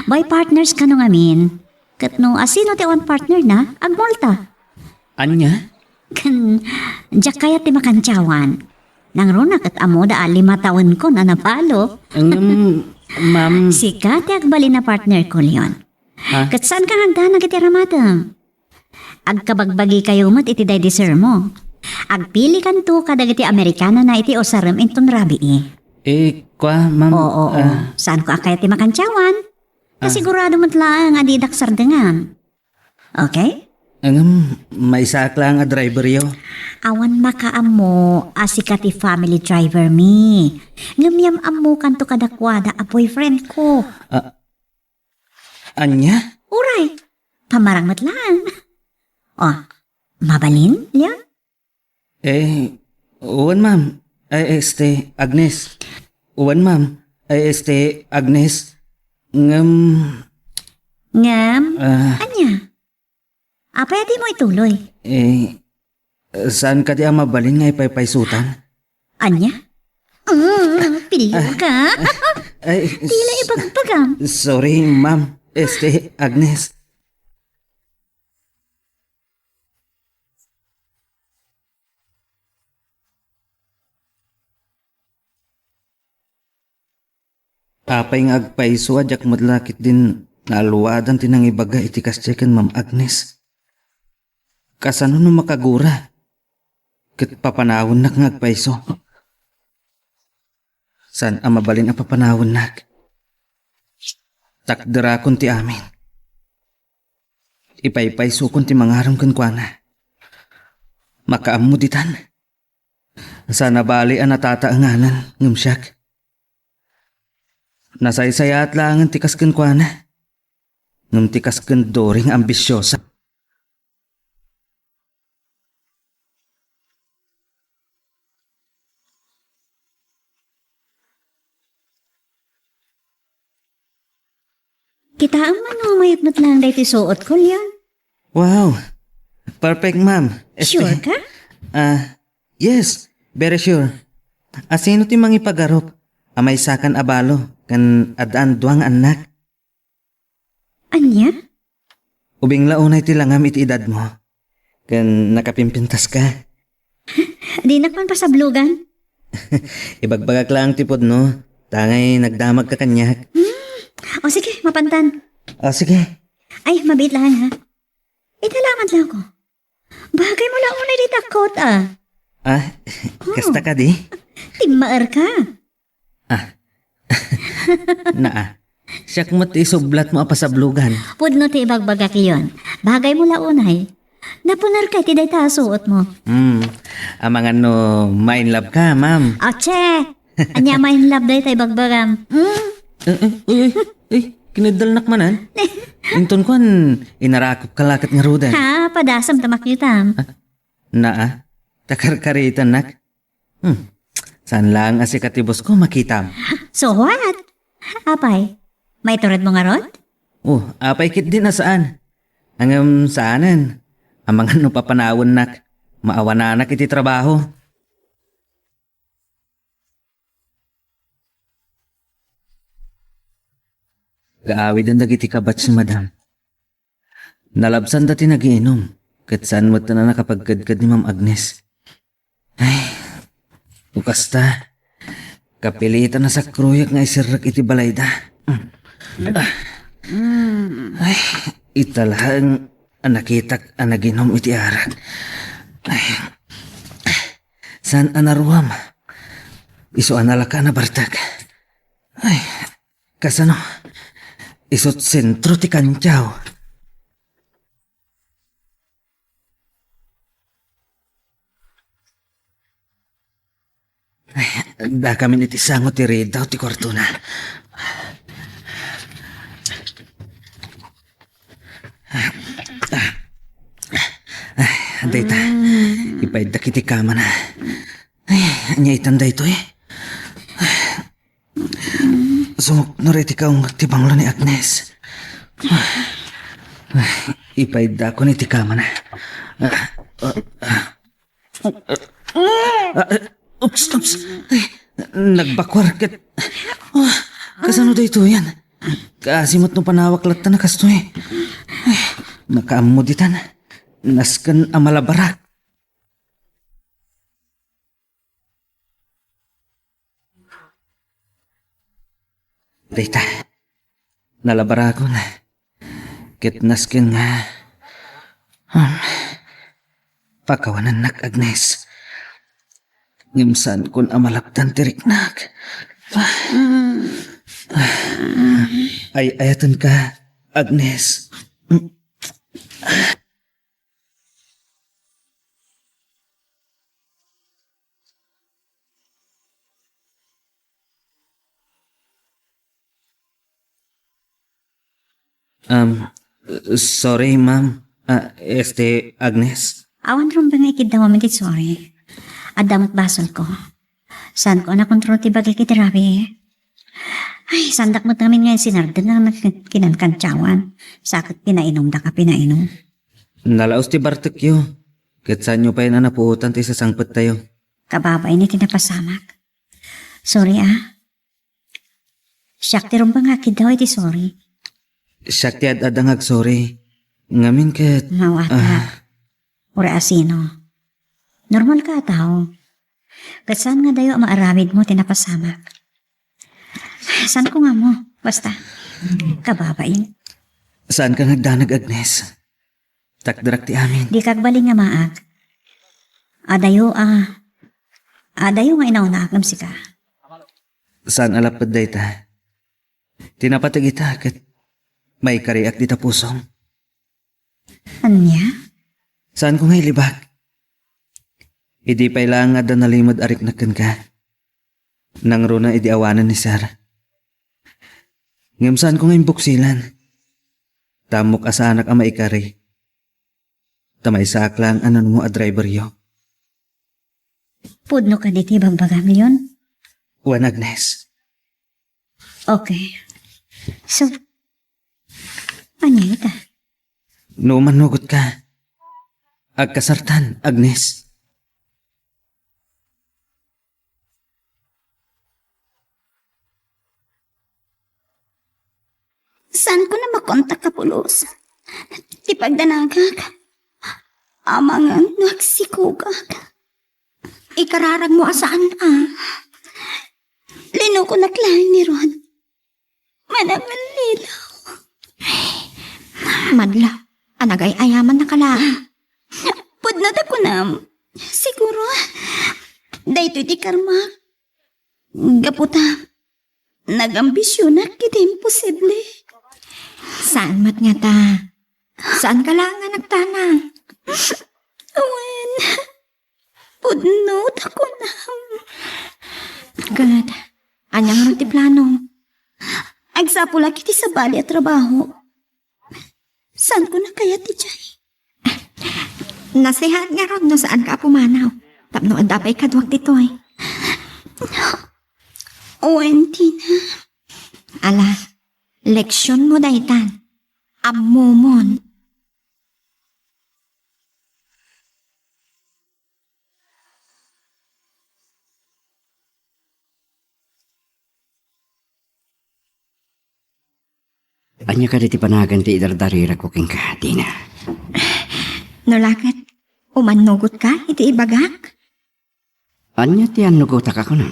Bay, partners kano ngamin. Ket no asino ti awan partnerna, agmulta. Ania? Ken, diak kayat ti makantiawan. Nangruna ket ammoda a lima tawenkon a nabalo. Ngem, ma'am. Sika ti agbalin a partnerko, Leon. Ha? Ket saanka nga agdanag iti aramatem. Agkabagbagikayo met iti daydi sermo. Agpilikanto kadagiti Amerikanana iti usarem inton rabii. Eh, kua, ma'am, Oo, oo. ah. Saanko a kayat ti makantiawan. Ah. Kasigurado met laeng a didak sardengan. Okay? Ngem, maysaak laeng a driveryo. Awan makaammo a sika ti family driver mi. Ngem yam-ammokanto kadakuada a boyfriend ko. Ah, Ania? Uray, pamarang met laeng. O, mabalin, Leon? Eh, wen, ma'am. Ay, este, Agnes. Wen, ma'am. Ay, este, Agnes. Ngem, Ngem? Ah. Ania? Apay a dimo ituloy? Eh, saan kadi a mabalin nga ipaypaysutan? Ania? Mm, pillo ka? Ay, Tila s-, ibagbagam. Sorry, ma'am. Este, Agnes. Apay nga agpayso a diak met la ketdin naaluadan ti nangibaga iti kasdiay ken Ma'am Agnes? Kasano no makagura ket papanawennak nga agpayso? Saan a mabalin a papanawennak. Takderakon ti amin. Ipaypaysokon ti mangarem kenkuana. Makaammo ditan. Saan a bali a natataenganan ngem siak. Nasaysayaat laengen ti kas kenkuana. Ngem ti kas ken Doring a ambisiosa. Kitaem man no mayat met laeng daytoy suotko, Leon. Wow! Perfect, ma'am. Este, Sure ka? Ah, yes, very sure. Asino ti mangipagarup a maysakan a balo ken addaan dua nga annak? Ania? Ubing la unay ti langam iti edadmo. Ken nakapimpintaska. Dinak man pasablogan. Ibagbagak laeng ti pudno, ta ngay nagdamagka kaniak. Hmm. O sige, mapantan. O sige. Ay, mabiit laeng, ha? Italaman lang ko. Bagay mo la unay dita kot, ah. Ah, Oh. Kasta kadi? Timmaer ka. Ah. Naa. Siak met ti isublat mo a pasablogan. Pudno ti ibagbagak, Leon. Bagay mo la unay. Napuner ka iti dayta a suot mo. Hmm. Amangan no ma-in love ka, ma'am. Ache! Ania ma-in love dayta ibagbagam? Hmm? Eh, eh, uy, uy, uy, kiniddalnak manen. Inton kuan, inarakop ka laket ngaruden. Ha, padasam ta makitaam. Ah, naa. Takarkaritannak. Hmm. Saan laeng a sika ti boss ko makitam. So what? Apay, maitured mo ngarud? Oh, apay ketdi a saan. Ngem saanen. Amangan no papanawennak, maawananak iti trabaho. Gaawiden dagiti kabatch ni Madam. Nalabsanda ti nagiinum, ket saan met a nakapagkedked ni Ma'am Agnes. Ay, no kasta, kapilitan a sakroyak nga iserrek iti balayda. Ay, ita laeng a nakitak a naginum iti arak. Ay, saan a naruam. Isu a nalaka a nabartek. Ay, kasano? Isut sentro ti kantiaw. Ay, dakamin iti sango ti ridaw ti kuartona. Ay, dayta. Ipayddak iti kamana. Ay, ania itan daytoy? Sumuknor iti kaunggot ti banglo ni Agnes. Ipaydakon iti kamana. Ah, ah, ah. Ah, ah, oops, oops. Ay, nagbakuar ket, ah, kasano daytoyen? Kaasi met no panawak latta a kastoy. Ay, nakaammo ditan. Nasken a malabarak. Dayta, nalabarakon. Ket nasken nga, um, pakawanennak, Agnes. Ngem saankon a malapdan ti riknak. Ay-ayatenka, Agnes. Um, sorry, ma'am. Ah, este, Agnes. Awan rumbeng nga ikiddawam iti sorry. Adda met basolko. Saanko a nakontrol ti bagik iti rabii. Ay, saandak met ngamin nga insinardeng nga nagkinankantiawan. Sa ket pinainumdak a pinainum. Nalaus ti bartekyo. Ket saanyo pay a napuotan ti sasangpettayo. Kababain iti napasamak. Sorry, ah. Siak ti rumbeng nga akiddaw iti sorry. Siak ti ad-adda nga agsorry. Ngamin ket, Mawata. Ah. Uray asino. Normal ka a tao. Ket saan nga dayo a maaramidmo ti napasamak. Saanko nga ammo. Basta, kababain. Saanka nga agdanag, Agnes. Takderak ti amin. Dika agbalin nga maag. Adayo a, adayo nga inaunaak ngem sika. Saan a lapped dayta. Ti napateg ita ket maikariak dita pusom. Ania? Saanko nga ilibak. Idi pay laeng nga adda nalimed a riknak kenka. Nangruna idi awanen ni Sir. Ngem saanko nga imbuksilan. Ta ammok a saanak a maikari. Ta maysaak laeng a nanungo a driveryo. Pudno kadi ti ibagbagam, Leon? Wen, Agnes. Okay. So, Ania ita? No mannugot ka, agkasartan, Agnes. Saan ko na makontak a pulos? Ti pagdanagak, amangan no agsikogak. Ikararag mo a saan a. Linukonak laeng ni Ron. Manangallilaw. Madla, anagay-ayaman na kala. Pudno ta kunam. Siguro, daytoy ti karma. Gapu ta, nagambisionak iti imposible. Saan met ngata? Saan ka laeng nga nagtanang? Wen, pudno ta kunam. Ket, ania ngarud ti plano? Agsapulak iti sabali a trabaho. Saan ko na kayat idiay? Nasehaat ngarud no saan ka a pumanaw. Tapno adda pay kaduak ditoy. Wen, Tina. Ala, leksion mo daytan. Ammomon. Ania kadi ti panagan ti idardarirako kenka, Tina? No la ket, umannugot ka iti ibagak? Ania ti annugotak a kunam?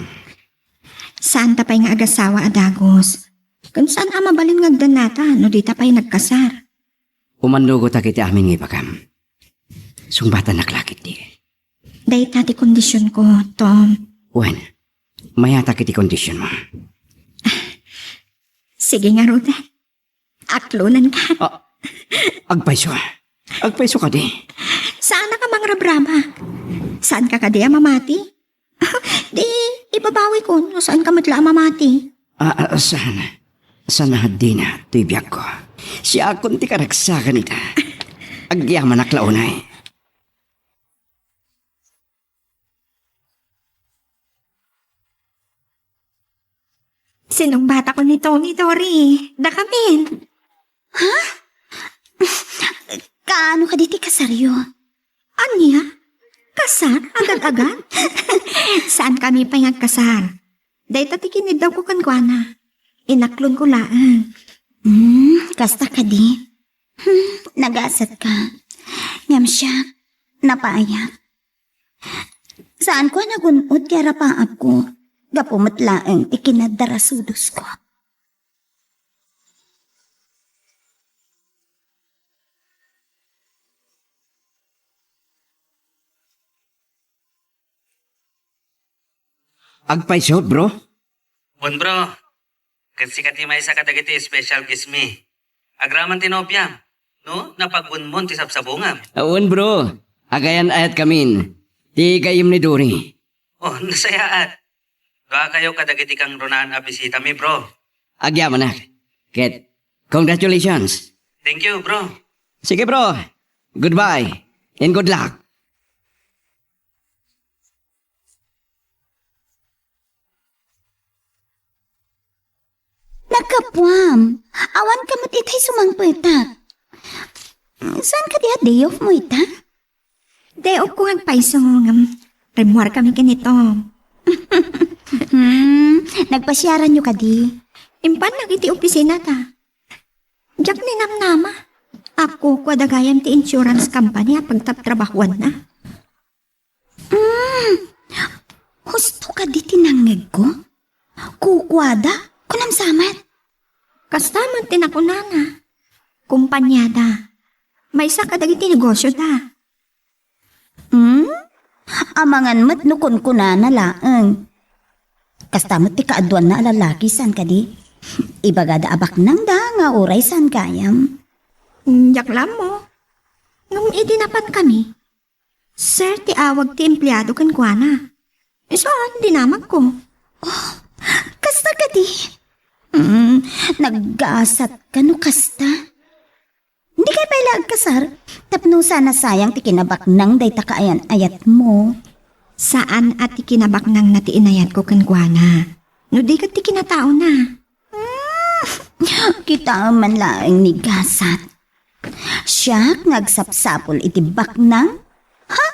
Saan ta pay nga agasawa a dagus. Ken saan a mabalin nga agdannata no di ta pay nagkasar. Umannugotak iti amin nga ibagam. Sungbatanak la ketdi. Dayta ti kondisionko, Tom. Wen, mayatak iti kondisionmo. Sige ngarud. Aklonanka. Ah, agpayso. Agpayso kadi. Saan ka mangrabrabak? Saan ka kadi a mamati? Di, ibabawikon no saan ka met la a mamati. Ah, ah, saan? Saan a dina ti biagko? Siakon ti karagsakan ita. Agyamanak la unay. Sinungbatakon ni Tony, Tori. Dakamin. Ha? Kaano kadi ti kasaryo? Ania? Kasar? Agad-agad? Saan kami pay nga agkasar? Dayta ti kiniddawko kenkuana. Inaklonko laeng. Hmm, kasta kadi? Hmm, nagasat ka. Ngem siak, napaayam. Saanko a nagun-od ti arapaapko, gapu met laeng ti kinaddarasudosko. Agpayso, bro? Wen, bro. Ket sika ti maysa kadagiti special guest mi. Agraman ti nobiam, no? Napagunmon ti sabsabungam. Wen, bro. Agayan-ayatkamin. Ti gayyem ni Dory. Oh, nasayaat. Duakayo kadagiti kangrunaan a bisitami, bro. Agyamanak. Ket, congratulations. Thank you, bro. Sige, bro. Goodbye. And good luck. Naggapuam. Awan ka met itay sumangpetak. Saan kadi a day off mo ita? Day off ko nga agpayso ngem rimmuar kami ken ni Tom. Hmm, nagpasiaranyo kadi? Impannak iti opisina ta. Diak ninamnama. Agkukuada gayam ti insurance company a pagtrabtrabahuanna. Mm. Husto kadi ti nangngegko? Kukuada? Kunam sa met? Kasta met ti nakunana. Kompaniada. Maysa kadagiti negosioda. Hmm? Amangan met no kunkunana laeng. Kasta met ti kaaduanna a lalaki, saan kadi? Ibagada a baknangda nga uray saan gayam. Diak la ammo. Ngem idi napankami, sir ti awag ti empleado kenkuana. Isu a dinamagko. Oh, kasta kadi? Mm, naggasat ka no kasta. Dikay pay la agkasar, tapno saan a sayang ti kinabaknang dayta kaayan-ayatmo. Saan a ti kinabaknangna ti inayatko kenkuana. No di ket ti kinataona. Mm, Kitaem man laeng ni gasat. Siak nga agsapsapul iti baknang? Ha?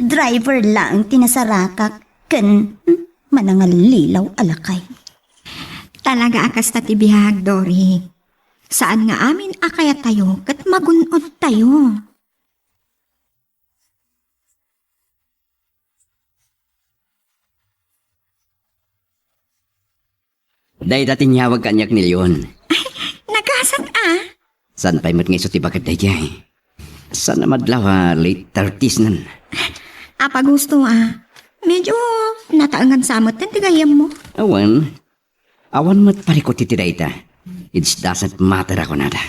Driver laeng ti nasarakak ken, hmm, manangallilaw a lakay. Talaga a kasta ti biag, Dory. Saan nga amin a kayattayo ket magun-odtayo. Dayta ti inyawag kaniak ni Leon. Nagasat a. Saan pay met nga isu ti baket daydiay? Saan a madlaw a late thirties nan? Apa gusto a? Medyo nataengan sa met ti gayyemmo. Awan. Awan met parikut iti dayta. It doesn't matter a kunada.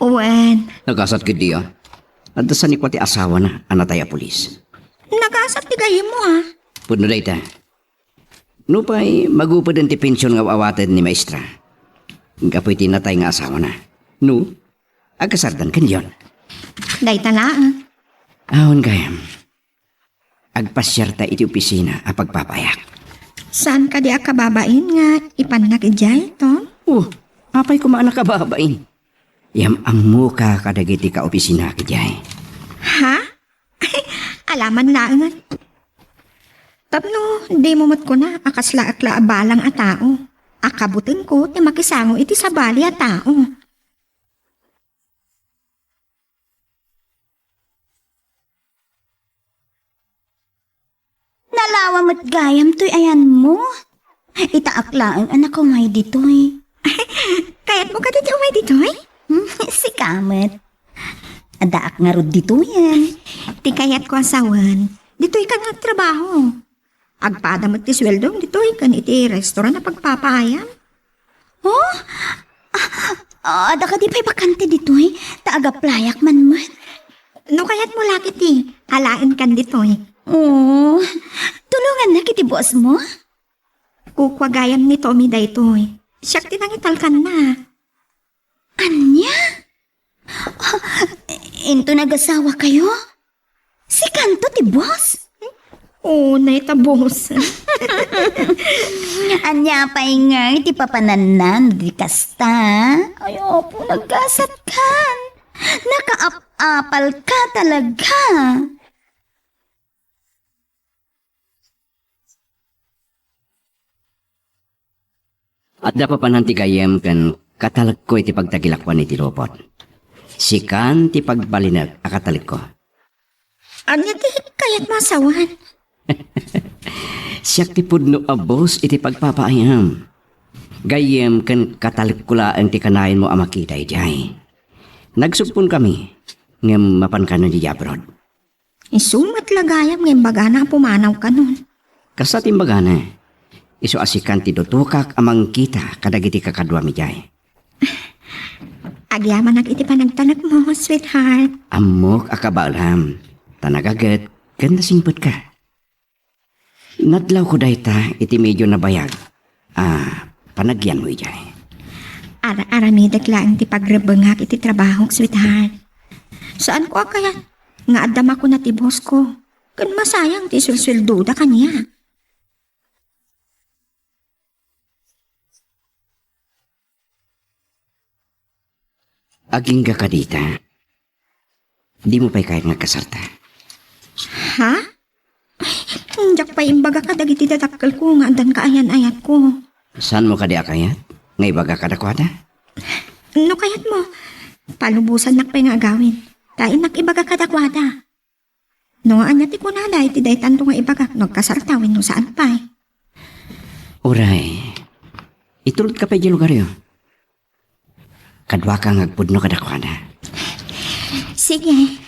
Wen. Nagasat ketdi a. Adda sanikua ti asawana a natay a pulis. Nagasat ti gayyemmo a. Pudno dayta. Nupay magupeden ti pension nga awaten ni maestra gapu iti natay nga asawana. No, agkasardan ken Leon. Dayta laeng. Awan gayam. Agpasiarta iti opisina a pagpapaayak. Saan kadi a kababain nga ipannak idiay, Tom? Oh, apay koma a nakababain? Yam-ammoka kadagiti kaopisina idiay. Ha? Alaman laengen. Tapno dimo met kuna a kaslaak la a balang a tao. Akabutengko ti makisango iti sabali a tao. Nalawa met gayam toy ayanmo. Itaak laeng a nakangay ditoy. Kayatmo kadi ti umay ditoy? Hmm, sika met. Addaak ngarud ditoyen. Ti kayatko a sawen, ditoykan nga agtrabaho. Agpada met ti sueldom ditoy ken iti restaurant a pagpapaayam. Oh? Ah, adda kadi pay bakante ditoy? Ta agaplayak man met. No kayatmo la ketdi, alaenkan ditoy. Oh, tulongannak iti bossmo? Kukua gayam ni Tommy daytoy. Siak ti nangitalkanna. Ania? Ah, into nagasawakayo? Sikanto ti boss? Unay ta boss. Ania pay nga iti papananna no di kasta? Ay, apo, naggasatkan. Nakaap-apalka talaga. Adda papanan ti gayyem ken katalekko iti pagtagilakuan iti lupot. Sikan ti pagbalinek a katalekko. Ania ti kayatmo a sawen? Siak ti pudno a boss iti pagpapaayam. Gayyem ken katalekko laeng ti kanayon mo a makita idiay. Nagsugponkami, ngem mapankanon idiay abroad. Isu met la gayam nga imbagana a pumanawkanon. Kasta ti imbagana, isu a sikan ti dutokak a mangkita kadagiti kakaduami idiay. Agyamanak iti panagtalekmo, sweetheart. Ammok a kabaelam, ta nagaget ken nasingpetka. Nadlawko dayta iti medio nabayag a panagyanmo idiay. Ar-aramidek laeng ti pagrebbengak iti trabahok, sweetheart. Saanko a kayat nga adda makuna ti boss ko, ken masayang ti sulsuldoda kaniak. Agingga kadita. Dimo pay kayat nga agkasarta? Ha? Ay, diak pay imbaga kadagiti dadakkelko nga addan kaayan-ayatko. Saanmo kadi a kayat nga ibaga kadakuada? No kayatmo, palubosannak pay nga agawid. Ta innak ibaga kadakuada. No, ania ti kunada iti daytanto nga ibagak no agkasarta wenno saan pay? Uray, itulotka pay idiay lugaryo. Kaduaka nga agpudno kadakuada. Sige.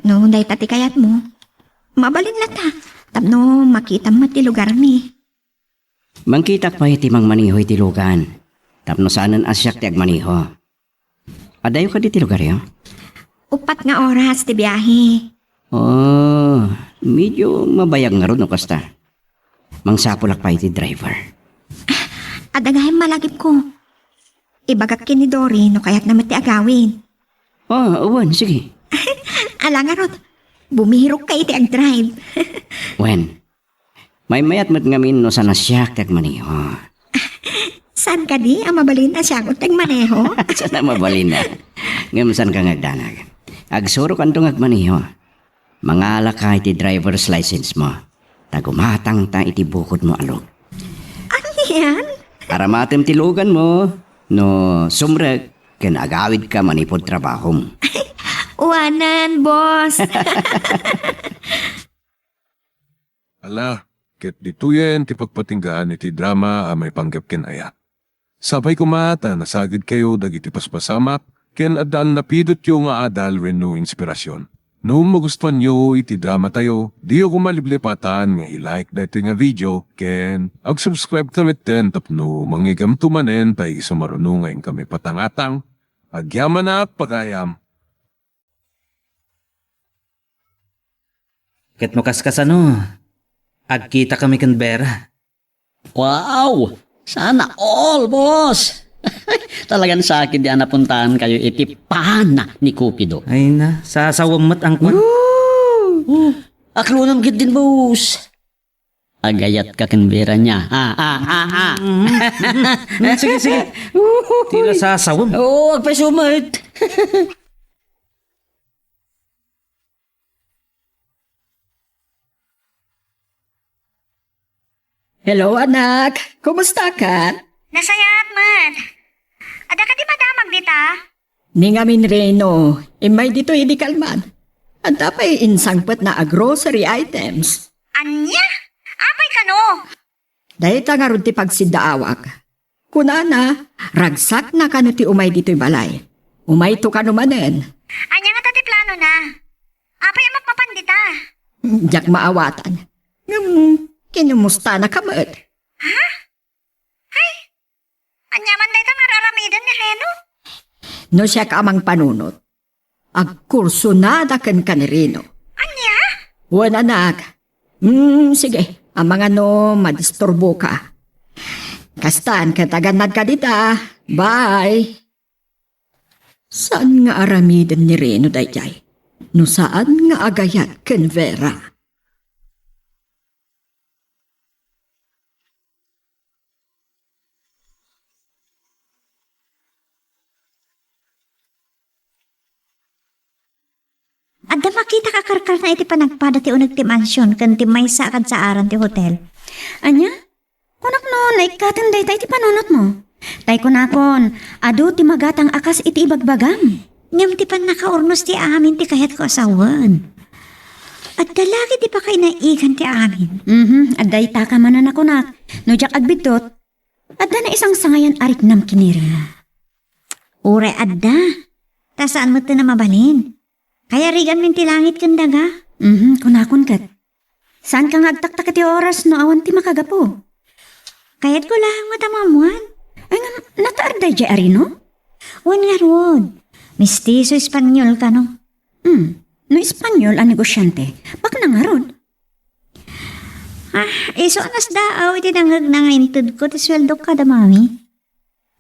No, dayta ti kayatmo, mabalin latta. Tapno makitam met ti lugarmi. Mangkitak pay iti mangmaneho iti lugan. Tapno saanen a siak ti agmaneho. Adayo kadi ti lugaryo? Uppat nga oras ti biahe. Oh, medyo mabayag ngarud no kasta. Mangsapulak pay iti driver. Adda gayam malagipko. Ibagak ken ni Dory no kayatna met ti agawid. Oh, wen, sige. Ala ngarud, bumirokkay iti agdrive. Wen, maymayat met ngamin no saan a siak ti agmaneho. Saan kadi a mabalin a siak ti agmaneho? Saan a mabalin a? Ngem saan ka nga agdanag? Agsurokanto nga agmaneho. Mangalaka iti driver's license mo. Ta gumatangta iti bukodmo a log. Anian? Aramatem ti luganmo no sumrek ken agawidka manipud trabahom. Wanan, boss. Ala, ket ditoyen ti pagpatinggaan iti drama a maipanggep ken ayat. Sapay koma ta nasagidkayo dagiti paspasamak ken addan napidotyo nga adal wenno inspirasyon. No magustuanyo iti dramatayo, diyo koma liplipatan nga i-like daytoy nga video ken ag-subscribe ka metten tapno mangigamto manen ta isu maruno nga inkami patangatang. Agyamanak pagayam. Ket no kaskasano, agkitakami ken Vera. Wow! Sana all, boss! Talagan sakit di a napuntahankayo iti pana ni Cupido. Ay na, sasawem met angkwan. Woo! Aklonem ketdin, boss. Agayatka ken Vera nia. Ah, ah, ah, ah. Mm, mm, mm, sige, sige. Ti la sasawem. Oo, agpayso met. Hello, anak. Kumusta ka? Nasayaat met. Adda kadi madamag dita? Ni ngamin Reno, immay ditoy idi kalman. Adda pay insangpetna a grocery items. Ania? Apay kano? Dayta ngarud ti pagsiddaawak. Kunana, ragsakna kano ti umay ditoy balay. Umayto kano manen. Ania ngata ti planona? Apay a mapmapan dita? Diak maawatan. Ngem, kinumustanaka met? Ha? Ay, ania man dayta nga ar-aramiden ni Reno? No siak a mangpanunot, agkursonada kenka ni Reno. Ania? Wen, anak. Hmm, sige. Amangan no madisturboka. Kastan ket agannadka dita. Bye. Saan nga aramiden ni Reno daydiay? No saan nga agayat ken Vera? Adda makita a karkarna iti panagpada ti uneg ti mansion ken ti maysa a kadsaaran ti hotel. Ania? Kunak no naikkaten dayta iti panunotmo. Tay kunakon, adu ti magatang a kas iti ibagbagam. Ngem ti pannakaurnos ti amin ti kayatko a sawen. Adda lagi ti pakainaigan ti amin. Mhm, adda itaka manen a kunak. No diak agbiddut, adda naisangsangayan a riknam ken ni Reno. Uray adda. Ta saan met ti mabalin. Kayariganmin ti langit ken daga. Mhm, kunakon ket. Saanka nga agtaktak iti oras no awan ti makagapu? Kayatko laeng met a maammoan. Ay, ngem, natar daydiay a Reno? Wen ngarud. Mestizo Espanyol kano. Hmm. No Espanyol a negosiante, bakna ngarud. Ah, isu a nasdaaw iti nangngegna nga intedko ti sueldok kada mami.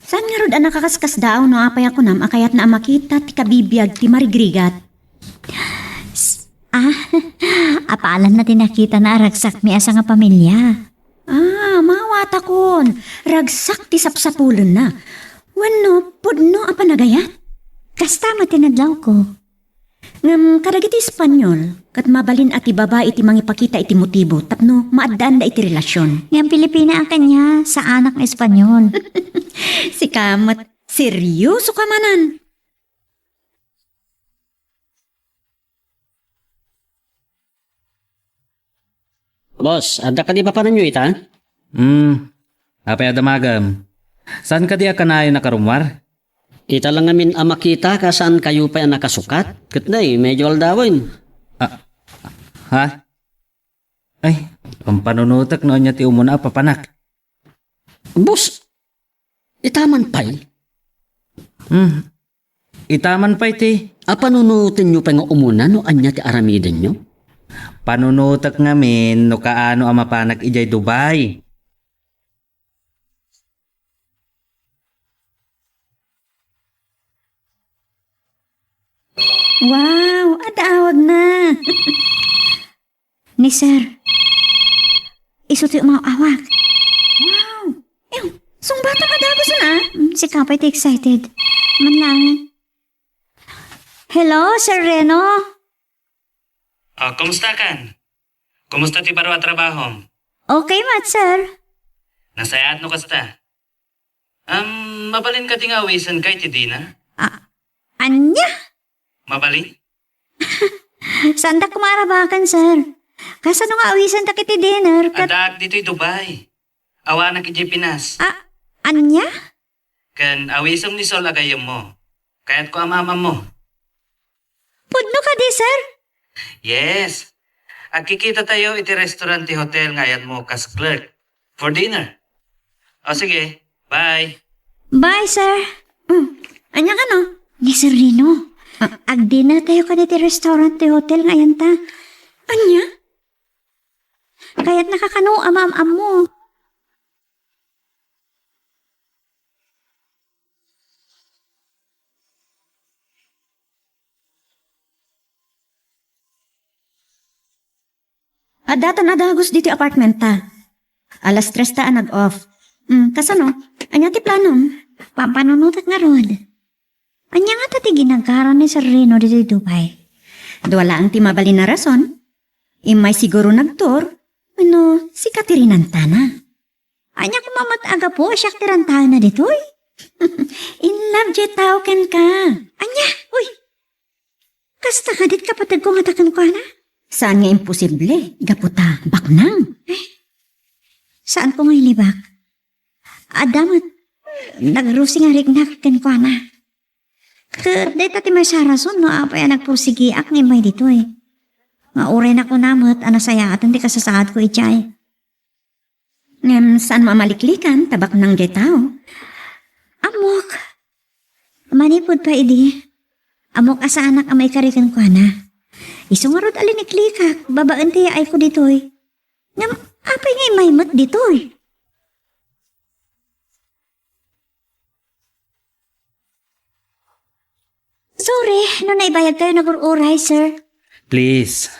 Saan ngarud a nakaskasdaaw no apay a kunam a kayatna a makita ti kabibiag ti marigrigat? S-, ah, apalanna ti nakitana a ragsakmi a sangapamilia. Ah, maawatakon. Ragsak ti sapsapulenna. Wenno, pudno a panagayat? Kasta met ti nadlawko. Ngem kadagiti Espanyol, ket mabalin a ti babai ti mangipakita iti motibo tapno maaddaanda iti relasion. Ngem Pilipina a kaniak, saanak nga Espanyol. Sika met, seryoso ka manen. Boss, adda kadi papananyo ita? Hmm. Apay a damagem? Saan kadi a kanayon a karummuar? Ita la ngamin a makita, kasaankayo pay a nakasukat. Ket nay, medyo aldawen. Ah, ha? Ay, pampanunotek no ania ti umuna a papanak. Boss, itaman pay? Hmm. Itaman pay ti. A, panunotenyo pay nga umuna no ania ti aramidenyo? Panunotek ngamin no kaano a mapanak idiay Dubai. Wow, adda awagna. Ni Sir. Isu ti umaw-awag. Wow. Ew, Sungbatam a dagus, a. Mm, sika pay ti excited. Manlangan. Hello, Sir Reno? Ah, kumusta kan? Kumusta ti baro a trabahom? Okay met, sir. Nasayaat no kasta. Am, mabalin kadi nga awisenka iti dinner? Ah, ania? Mabalin? Saandak koma a rabaken, sir. Kasano nga awisentak iti dinner ket Addaak ditoy Dubai. Awanak idiay Pinas. Ah, ania? Ken awisem ni Sol a gayyemmo. Kayatko a maam-ammo. Pudno kadi, sir? Yes. Agkikitatayo iti restaurant ti hotel nga ayanmo kas clerk for dinner. O sige, bye. Bye, sir. Mm. Ania kano? Ni Sir Reno. Ah. Agdinner tayo kadi ti restaurant ti hotel nga ayanta. Ania? Kayatnaka kano a maam-ammo. Addatan a dagus ditoy apartment ta. Alas tres ta a nag-off. Mm, kasano? Ania ti planom? Pampanunotek ngarud. Ania ngata ti ginagara ni Sir Reno ditoy Dubai? Dua laeng ti mabalin a rason. Immay siguro nagtour, wenno sika ti rinantana. Ania koma met a gapu a siak ti rantaenna ditoy? In love diay tao kenka. Ania? Uy! Kasta kadi ti kapategko ngata kenkuana? Saan nga imposible, gapu ta baknang. Eh, saanko nga ilibak. Adda met nagrusing a riknak kenkuana. Ket dayta ti maysa a rason no apay a nagpursigiak nga immay ditoy. Nga uray nakuna met a nasayaaten ti kasasaadko idiay. Ngem saanmo a maliklikan ta baknang diay tao. Ammok. Manipud pay idi, ammok a saanak a maikari kenkuana. Isu ngarud a liniklikak babaen ti yaayko ditoy. Ngem apay nga immay met ditoy? Sorry, no naibayagkayo nagur-uray, sir. Please,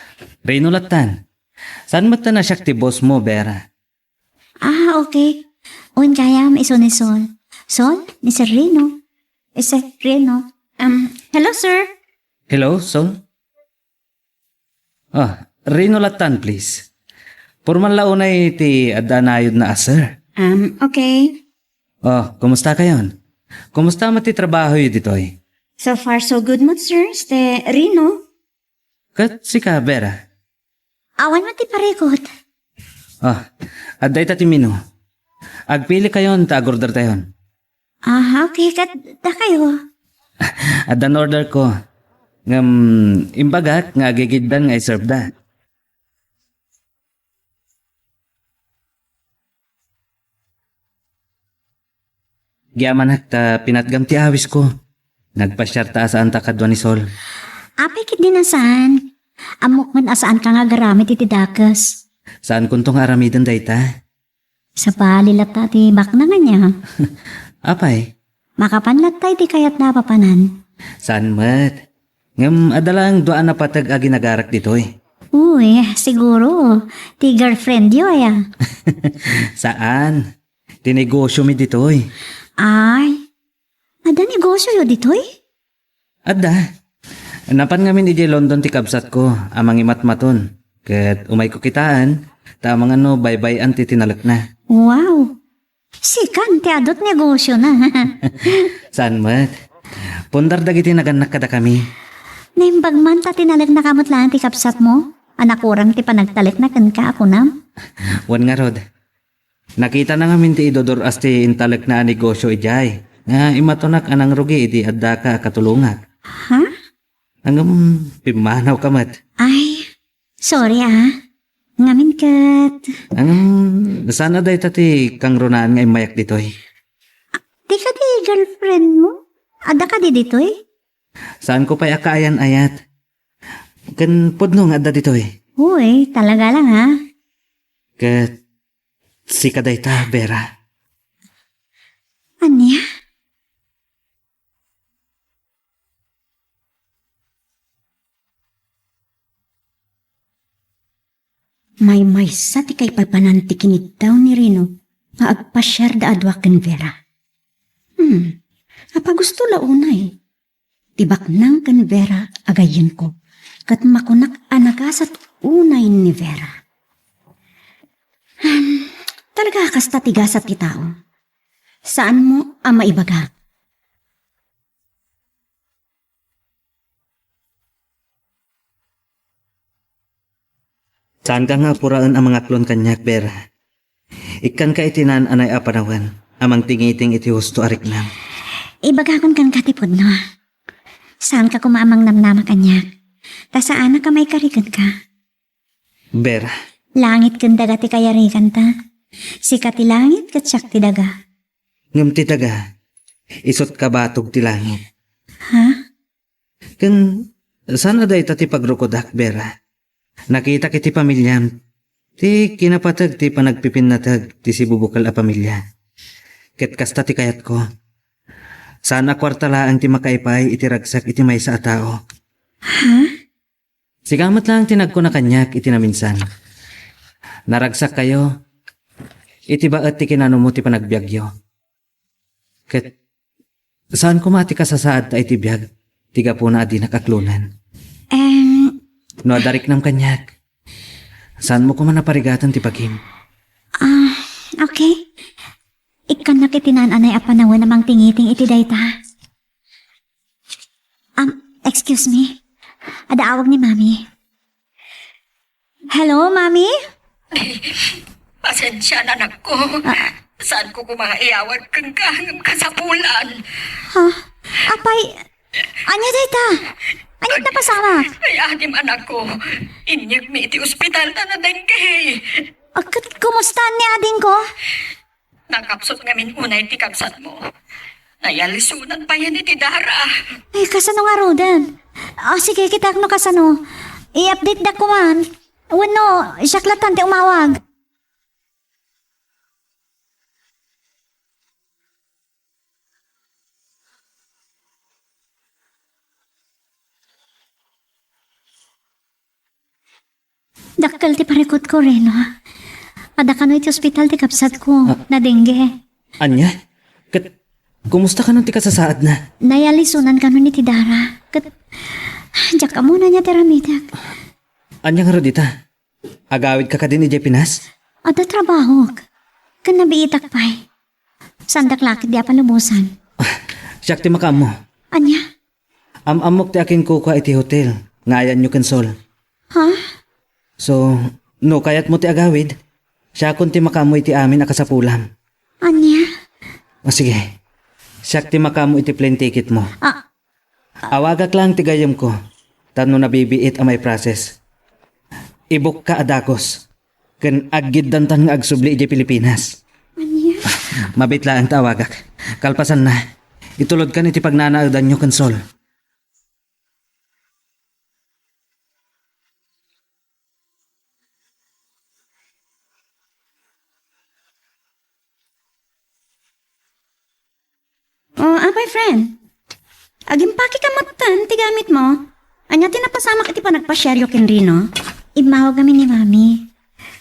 Reno lattan. Saan met ta a siak ti boss mo, Vera? Ah, okay. Wen gayam, isu ni Sol. Sol, ni Sir Reno. Eh, Sir Reno. Um, hello, sir. Hello, Sol? Ah, Reno lattan, please. Pormal la unay ti adda a nayodna a sir. Um, okay. Oh, kumusta kayon? Kumusta met ti trabahoyo ditoy? So far, so good met, sir. Ste, Reno? Ket sika, Vera? Awan met ti parikot. Ah, adda ita ti menu. Agpilikayon ta agordertayon. Ah, okay. Ket dakayo? Addan order ko. Ngem imbagak nga agigiddan nga iserve da. Agyamanak ta pinatgam ti awisko. Nagpasiar ta a saanta kadua ni Sol. Apay ketdi a saan? Ammok met a saanka nga agaramid iti dakes. Saankonto nga aramiden dayta. Sabali latta ti baknang ania? Apay? Makapan latta iti kayatna a papanan. Saan met? Ngem adda laeng dua a napateg a ginagarak ditoy. Uy, siguro. Ti girlfriendyo, aya? Saan. Ti negosyomi ditoy. Ay, adda negosyoyo ditoy? Adda. Napan ngamin idiay London ti kabsatko a mangimatmaton. Ket umayko kitaen, ta amangan no baybay-an ti tinalekna. Wow! Sikan ti adut negosyona. Saan met? Pundar dagiti nagannak kadakami. Naimbag man ta tinaleknaka met laeng ti kabsatmo? A nakurang ti panagtalekna kenka a kunam? Wen ngarud. Nakitana ngamin ti idudur-as ti intalekna a negosyo idiay, nga imatonak a nangrugi idi addaka a katulongak. Ha? Ngem, pimmanawka met. Ay, sorry, ah. Ngamin ket Ngem, saan a dayta ti kangrunaan nga immayak ditoy? Di kadi girlfriendmo? Adda kadi ditoy? Saanko pay a kaayan-ayat. Ken pudno nga adda ditoy. Uy, talaga lang, ha? Ket sika dayta, Vera. Ania? Maymaysa ti kaipapanan ti kiniddaw ni Reno nga agpasiarda a dua ken Vera. Hmm, apagusto la unay. Ti baknang ken Vera a gayyemko, ket makunak a nagasat unay ni Vera. Hmm, talaga kasta ti gasat ti tao. Saanmo a maibaga. Saanka nga apuraen a mangaklon kaniak, Vera. Ikkanka iti naan-anay a panawen a mangtingiting iti husto a riknam. Ibagakon kenka ti pudno. Saanka koma a mangnamnama kaniak. Ta saanak a maikari kenka. Vera. Langit ken daga ti kayariganta. Sika ti langit ket siak ti daga. Ngem ti daga, isu't kabatog ti langit. Ha? Ken saan a dayta ti pagrukodak, Vera. Nakitak iti pamiliam ti kinapateg ti panagpipinnateg ti sibubukel a pamilia. Ket kasta ti kayatko. Saan a kuarta laeng ti makaipay iti ragsak iti maysa a tao. Ha? Sika met laeng ti nagkuna kaniak iti naminsan. Naragsakkayo iti baet ti kinanumo ti panagbiagyo. Ket saan koma ti kasasaadta iti biag ti gapuna a dinak aklonen. Em, No adda riknam kaniak, saanmo koma a parigaten ti bagim. Ah, okay. Ikkannak iti naan-anay a panawen a mangtingiting iti dayta. Um, excuse me. Adda awag ni Mami. Hello, Mami? Pasensia, anakko. Ah. Saanko koma nga iyawag kenka ngem kasapulan. Ha? Apay, ania dayta? Ania ti napasamak? Ay, adim, anakko. Inyegmi iti ospital ta nadengge. Ah, ket kumusta ni adingko? Nakapsut ngamin unay ti kabsatmo. Nayalisonan payen iti dara. Ay, kasano ngaruden? Ah, sige, kitak no kasano. I-update dak koma. Wenno, siak latta ti umawag. Dakkel ti parikutko, Reno. Adda kano iti ospital ti kabsatko. Ah. Nadengge. Ania? Ket kumusta kano ti kasasaadna? Nayalisonan kano iti dara. Ket diak ammo no ania ti aramidek. Ania ngarud ita? Agawidka kadin idiay Pinas? Adda trabahok. Ken nabiitak pay. Saandak la ketdi a palubosan. Ah, siak ti makaammo. Ania? Am-ammok ti akinkukua iti hotel nga ayanyo ken Sol. Ha? So, no kayatmo ti agawid, siakon ti makaammo iti amin a kasapulam. Ania? O sige, siak ti makaammo iti plane ticketmo. Ah. Awagak laeng ti gayyemko, tapno nabibiit a maiprocess. Ibukka a dagus, ken aggiddantan nga agsubli idiay Pilipinas. Ania? Mabiit laeng ta awagak. Kalpasanna, itulodkan iti pagnanaedanyo ken Sol. Oh, apay, friend? Agimpake ka metten ti gamitmo? Ania ti napasamak iti panagpasiaryo ken Rino? Immawag amin ni Mami.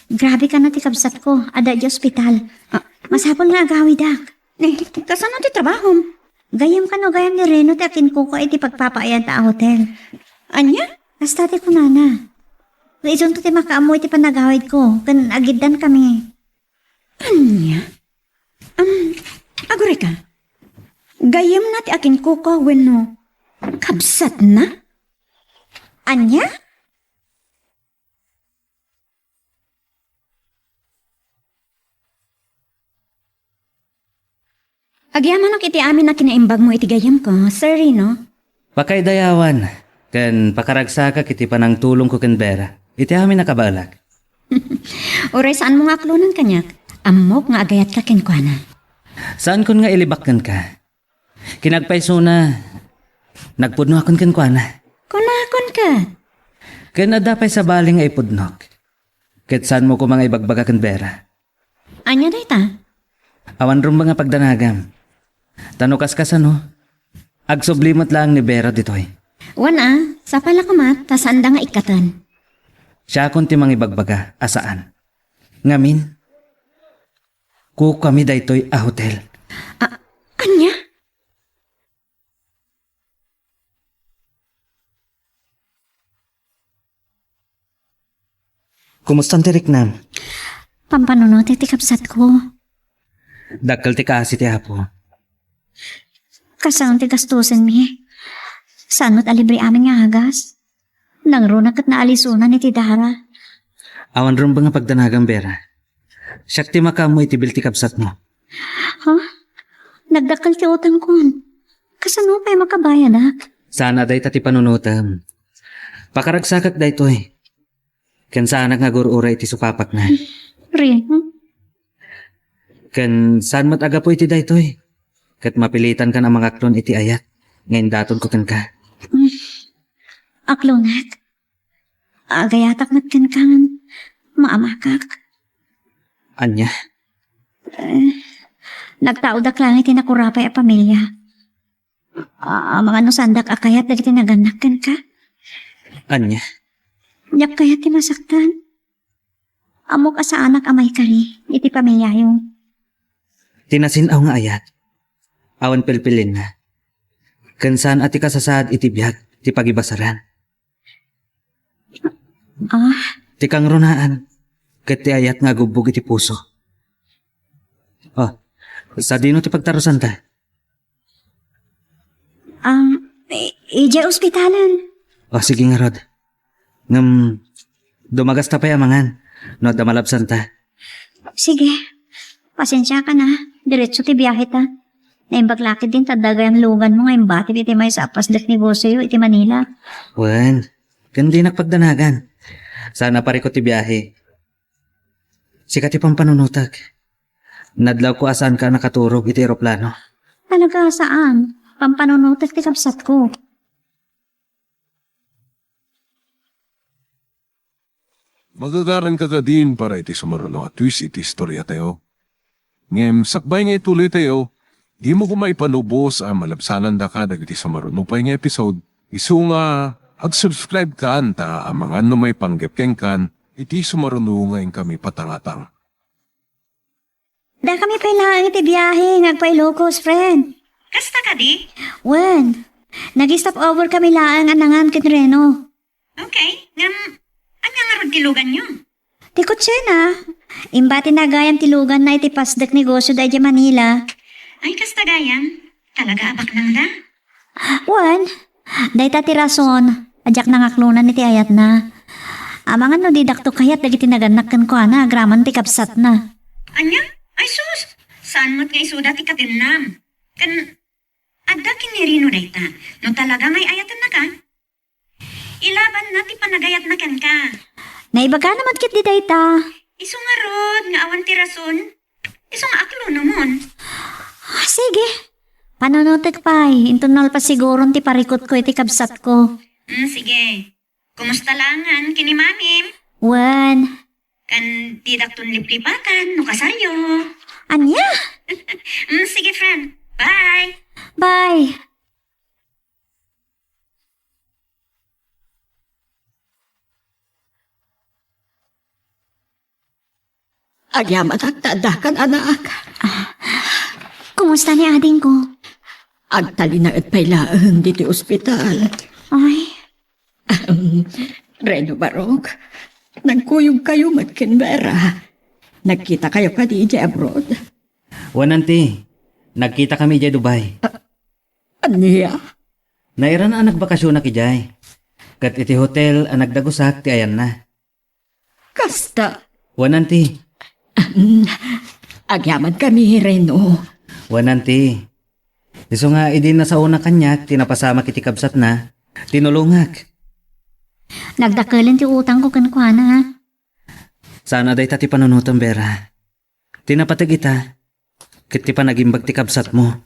Grabe kano ti kabsatko, adda idiay ospital. Ah. Masapul nga agawidak. Eh, kasano ti trabahom? Gayyem kano gayam ni Reno ti akinkukua iti pagpapaayanta a hotel. Ania? Kasta ti kunana. Isunto ti makaammo iti panagawidko, ken agiddan kami. Ania? Am, agurayka. Gayyemna ti akinkukua wenno kabsatna? Ania? Agyamanok iti amin a kinaimbagmo iti gayyemko, Sir Rino. Pakaidayawan ken pakaragsakak iti panangtulongko ken Vera iti amin a kabaelak. Uray saanmo nga aklonen kaniak, ammok nga agayatka kenkuana. Saankon nga ilibak kenka. Kinappaysona, nagpudnoakon kenkuana. Kunakon ket. Ken adda pay sabali nga ipudnok. Ket saanmo koma nga ibagbaga ken Vera. Ania dayta? Awan rumbeng a pagdanagam. Ta no kaskasano, agsubli met laeng ni Vera ditoy. Wen a, sapay la koma ta saanda nga ikkaten. Siakon ti mangibagbaga a saan. Ngamin, Kukami daytoy a hotel. A-, ania? Kumusta ti riknam? Pampanunotek ti kabsatko. Dakkel ti kaasi ti Apo. Kasano ti gastusenmi? Saan met a libre amin nga agas? Nangruna ket naalisonan iti dara. Awan rumbeng a pagdanagam, Vera. Siak ti makaammo iti bill ti kabsatmo. Ha? Nagdakkel ti utangkon. Kasano pay makabayadak? Saan a dayta ti panunotem. Pakaragsakak daytoy. Ken saanak nga agur-uray iti supapakna. Ren? Ken saan met a gapu iti daytoy. Ket mapilitankan a mangaklon iti ayat nga indatonko kenka. Mm. Aklonek? Agayatak met kenka ngem maamakak. Ania? Eh, nagtaodak laeng iti nakurapay a pamilia. Ah, amangan no saandak a kayat dagiti nagannak kenka? Ania? Diak kayat ti masaktan. Ammok a saanak a maikari iti pamiliayo. Ti nasin-aw nga ayat, awan pilpilinna. Ken saan a ti kasasaad iti biag ti pagibasaran. Ah? Ti kangrunaan, ket ti ayat nga agubbog iti puso. Oh, sadino ti pagtarusanta? Ah, i-, idiay ospitalen. Oh, sige ngarud. Ngem, dumagasta pay amangan, no adda malabsanta. Sige. Pasensiakan a. Diretso ti biaheta. Naimbag la ketdin ta adda gayam luganmo nga imbatid iti maysa a pasdek negosioyo iti Manila. Wen, ken dinak pagdanagan. Saan a parikut ti biahe. Sika ti pampanunotek. Nadlawko a saanka a nakaturog iti eroplano. Talaga a saan. Pampanunotek ti kabsatko. Magagaranka kadin para iti sumaruno a twist iti istoriatayo. Ngem sakbay nga ituloytayo, dimo koma ipalubos a malabsanandaka dagiti sumaruno pay nga episode, isu nga ag-subscribe kan ta amangan no maipanggep kenkan iti sumaruno nga inkami patangatang. Dakami pay laeng iti biahe nga agpa-Ilocos, friend. Kasta kadi? Wen, nag-stop over kami laeng a nangan ken Reno. Okay, ngem, ania ngarud ti luganyo? Ti kotsena. Imbatina gayam ti luganna iti pasdek negosioda idiay Manila. Ay, kasta gayam. Talaga a baknangda? Wen, dayta ti rason a diak nangaklonan iti ayatna. Amangan no didakto kayat dagiti nagannak kenkuana agraman ti kabsatna. Ania? Ay sus! Saan met nga isuda ti katennam? Ken adda ken ni Reno dayta, no talaga nga ay-ayatennaka? Ilabanna ti panagayatna kenka. Naibagana met ketdi dayta. Isu ngarud nga awan ti rason. Isu nga aklonomon. Ah, sige. Panunotek pay, inton nalpas siguron ti parikutko iti kabsatko. Mm, sige. Kumusta laengen ken ni Mamim? Wen. Ken didakton liplipatan no kasaryo. Ania? Mm, sige, friend. Bye! Bye! Agyamanak ta addakan, anak. Ah, kumusta ni adingko? Agtalinaed pay laeng ditoy ospital. Ay. Ahem. Reno Barok, nagkuyogkayo met ken Vera. Nagkitakayo kadi idiay abroad? Wen, auntie. Nagkitakami idiay Dubai. A-, ania? Nairana a nagbakasionak idiay. Ket iti hotel a nagdagusak ti ayanna. Kasta? Wen, auntie. Ahem. Agyamankami, Reno. Wen, auntie. Isu nga idi nasaonak kaniak ti napasamak iti kabsatna, tinulongak. Nagdakkelen ti utangko kenkuana. Saan a dayta ti panunotem, Vera. Ti napateg ita, ket ti panagimbag ti kabsatmo.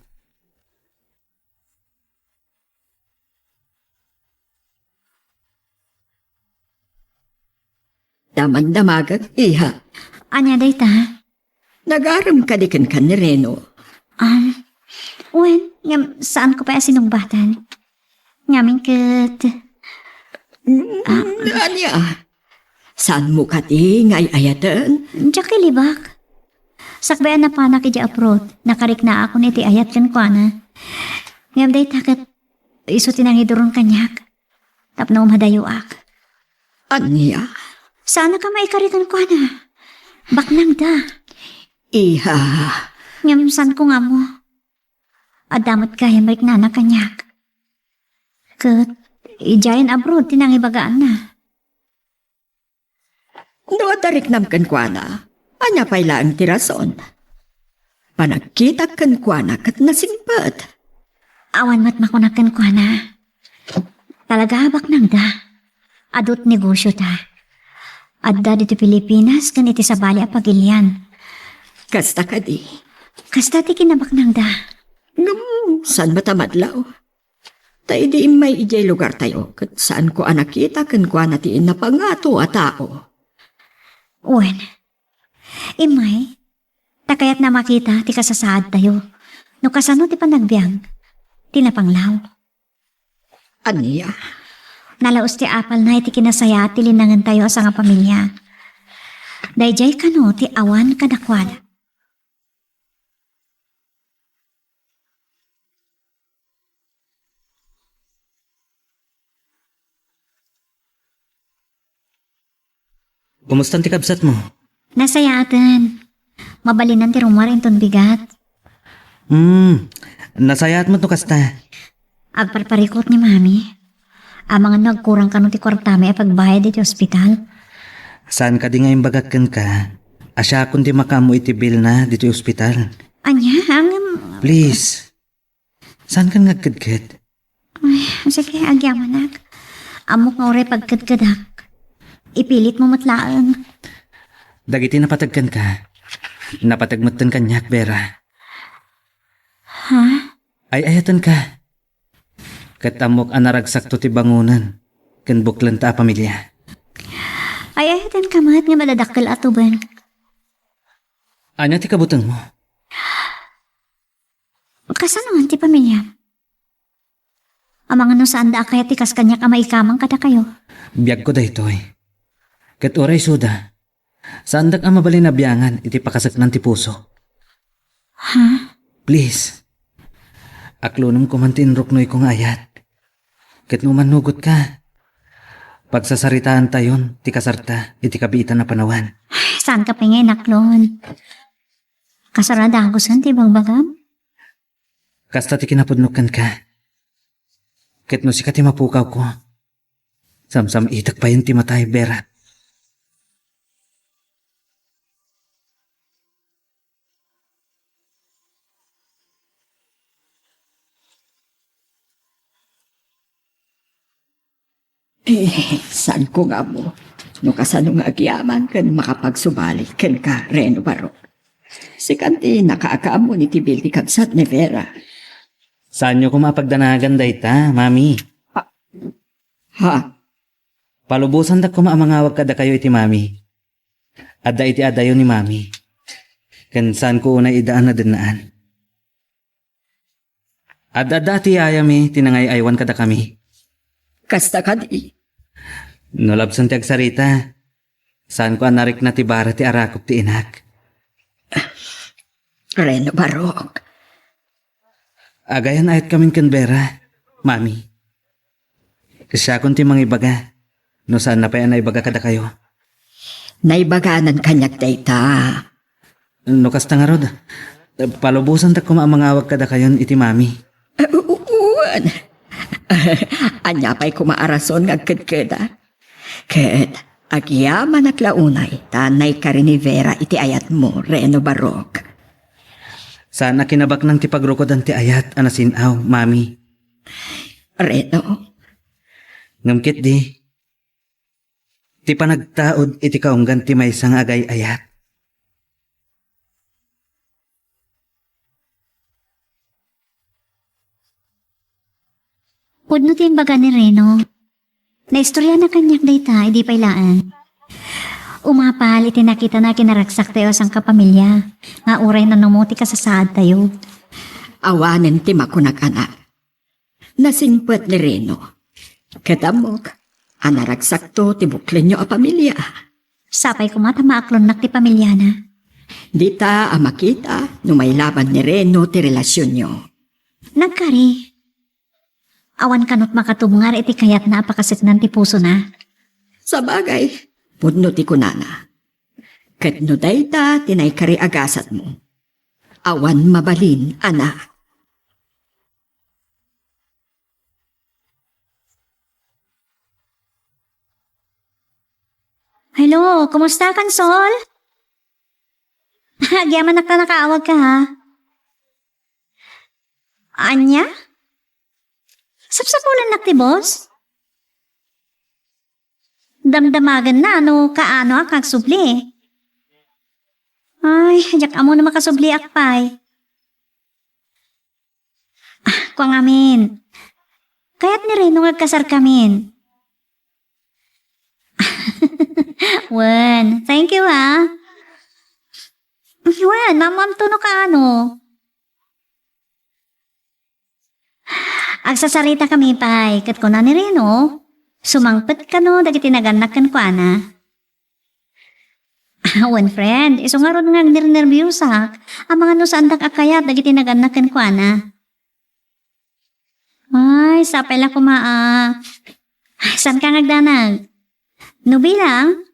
Damdamagak, iha. Ania dayta? Nagarem kadi kenka ni Reno? Um, wen, ngem saanko pay a sinungbaten. Ngamin ket, mm, ah, ania? Saanmo kadi nga ay-ayaten? Diak ilibak. Sakbay a napanak idiay abroad, nakariknaakon iti ayat kenkuana. Ngem dayta ket isu ti nangiduron kaniak tapno umadayoak. Ania? Saannak a maikari kenkuana. Baknangda. Iha. Ngem saanko nga ammo. Adda met gayam riknana kaniak. Ket idiayen abroad ti nangibagaanna. No adda riknam kenkuana, ania pay laeng ti rason? Panagkitak kenkuana ket nasingpet. Awan met makunak kenkuana. Talaga a baknangda. Adu ti negosiota. Adda ditoy Pilipinas ken iti sabali a pagilian. Kasta kadi? Kasta ti kinabaknangda. Ngem, saan met a madlaw? Ta idi immay idiay lugartayo, ket saanko a nakita kenkuana ti napangato a tao. Wen, immay, ta kayatna a makita ti kasasaadtayo. No kasano ti panagbiag, ti napanglaw. Ania? Nalaus ti apalna iti kinasayaat ti linangentayo a sangapamilia. Daydiay kano ti awan kadakuada. Kumustan ti kabsatmo? Nasayaaten. Mabalinan ti rummuar inton bigat. Hmm, nasayaat met no kasta. Agparparikut ni Mami. Amangan no agkurang kano ti kuartami a pagbayad iti ospital. Saan kadi nga imbagak kenka a siakon ti makaammo iti bilna ditoy ospital? Ania, ngem? Please. Saankan nga agkedked? Ay, sige, agyamanak. Ammok nga uray pagkedkedak, ipilitmo met laeng. Dagiti napateg kenka, napateg metten kaniak, Vera. Ha? Ay-ayatenka. Ket ammok a naragsakto ti bangonen ken buklenta a pamilia. Ay-ayatenka met nga madadakkel a tuben. Ania ti kabutengmo? Kasanoan ti pamiliam? Amangan no saanda a kayat ti kas kaniak a maikamang kadakayo. Biagko daytoy. Ket uray isuda, saandak a mabalin a biangan iti pakaseknan ti puso. Ha? Please. Aklonem koman ti inruknoyko nga ayat. Ket no mannugotka, pagsasaritaantayon ti kasarta iti kabiitan a panawen. Saanka pay nga inaklon. Kasaradagosen ti ibagbagam? Kasta ti kinapudnok kenka. Ket no sika ti mapukawko, samsam-itek payen ti matay, Vera. Eh, saanko nga ammo no kasano nga agyaman ken makapagsubali kenka, Reno Barok. Sikan ti nakaakaammo iti bil ti kabsat ni Vera. Saanyo koma a pagdanagan dayta, Mami. Ha? Palubosandak koma a mangawag kadakayo iti Mami. Adda iti adayo ni Mami. Ken saanko unay ida a nadennaan. Ad-adda ti yayami ti nangay-aywan kadakami. Kasta kadi? No labsen ti agsarita, saanko a narikna ti bara ti arakop ti inak. Reno Barok. Agayan-ayatkamin ken Vera, Mami. Siakon ti mangibaga, no saanna pay a naibaga kadakayo. Naibaganan kaniak dayta. No kasta ngarud, palubosandak koma a mangawag kadakayon iti Mami. Ah, u-, u-, uwan. Ania pay koma a rason nga agkedkeda? Ket agyamanak la unay ta naikari ni Vera iti ayatmo, Reno Barok. Saan a kinabaknang ti pagrukodan ti ayat a nasin-aw, Mami. Reno. Ngem ketdi, ti panagtaud iti kaunggan ti maysa nga agay-ayat. Pudno ti imbaga ni Reno. Naistoriana kaniak dayta idi pay laeng. Umapal iti nakitana a kinaragsaktayo a sangkapamilia, nga uray nanumo ti kasasaadtayo. Awanen ti makunak, anak. Nasingpet ni Reno. Ket ammok a naragsakto ti buklenyo a pamilia. Sapay koma ta maaklonnak ti pamiliana. Dita a makita no mailaban ni Reno ti relasionyo. Nagkari. Awan kano ti makatubngar iti kayatna a pakaseknan ti pusona. Sabagay, pudno ti kunana. Ket no dayta ti naikari a gasatmo, awan mabalin a na. Hello, kumusta, Kansol? Agyamanak ta nakaawagka, ha? Ania? Sapsapulannak ti boss? Damdamagenna no kaano a agsubli. Ay, diak ammo no makasubliak pay. Ah, kua ngamin. Kayat ni Reno nga agkasarkamin. Wen, thank you, ha. Wen, maammoamto no kaano. Agsasaritakami pay, ket kuna ni Reno, sumangpet kano dagiti nagannak kenkuana. Wen, friend, isu ngarud nga agnernerbiosak, amangan no saandak a kayat dagiti nagannak kenkuana. Ay, sapay la koma a. Ay, saanka nga agdanag? No bilang,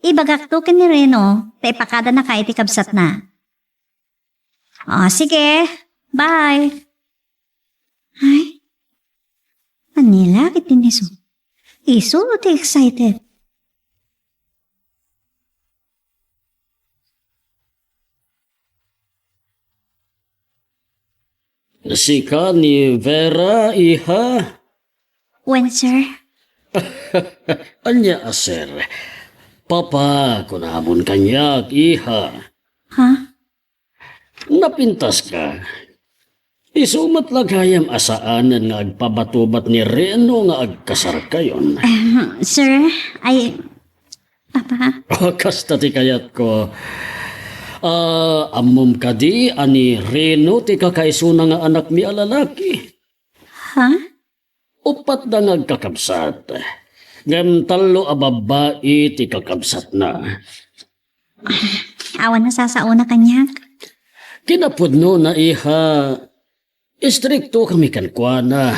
ibagakto ken ni Reno, ta ipakadanaka iti kabsatna. Ah, sige. Bye. Ay, manila ket ni Reno. Isu ti excited. Sika ni Vera, iha? Wen, sir. Ania a sir? Papa, kunamon kaniak, iha. Ha? Napintaska. Isu met la gayam a saanen nga agpabatubat ni Reno nga agkasarkayon. Ahem, sir, ay, Papa. O, kasta ti kayatko. Ah, ammom kadi a ni Reno ti kakaisuna nga anakmi a lalaki? Ha? Uppat da nga agkakabsat. Ngem tallo a babbai ti kakabsatna. Awan nasasaona kaniak. Kinapudnona, iha, istrikto kami kenkuana.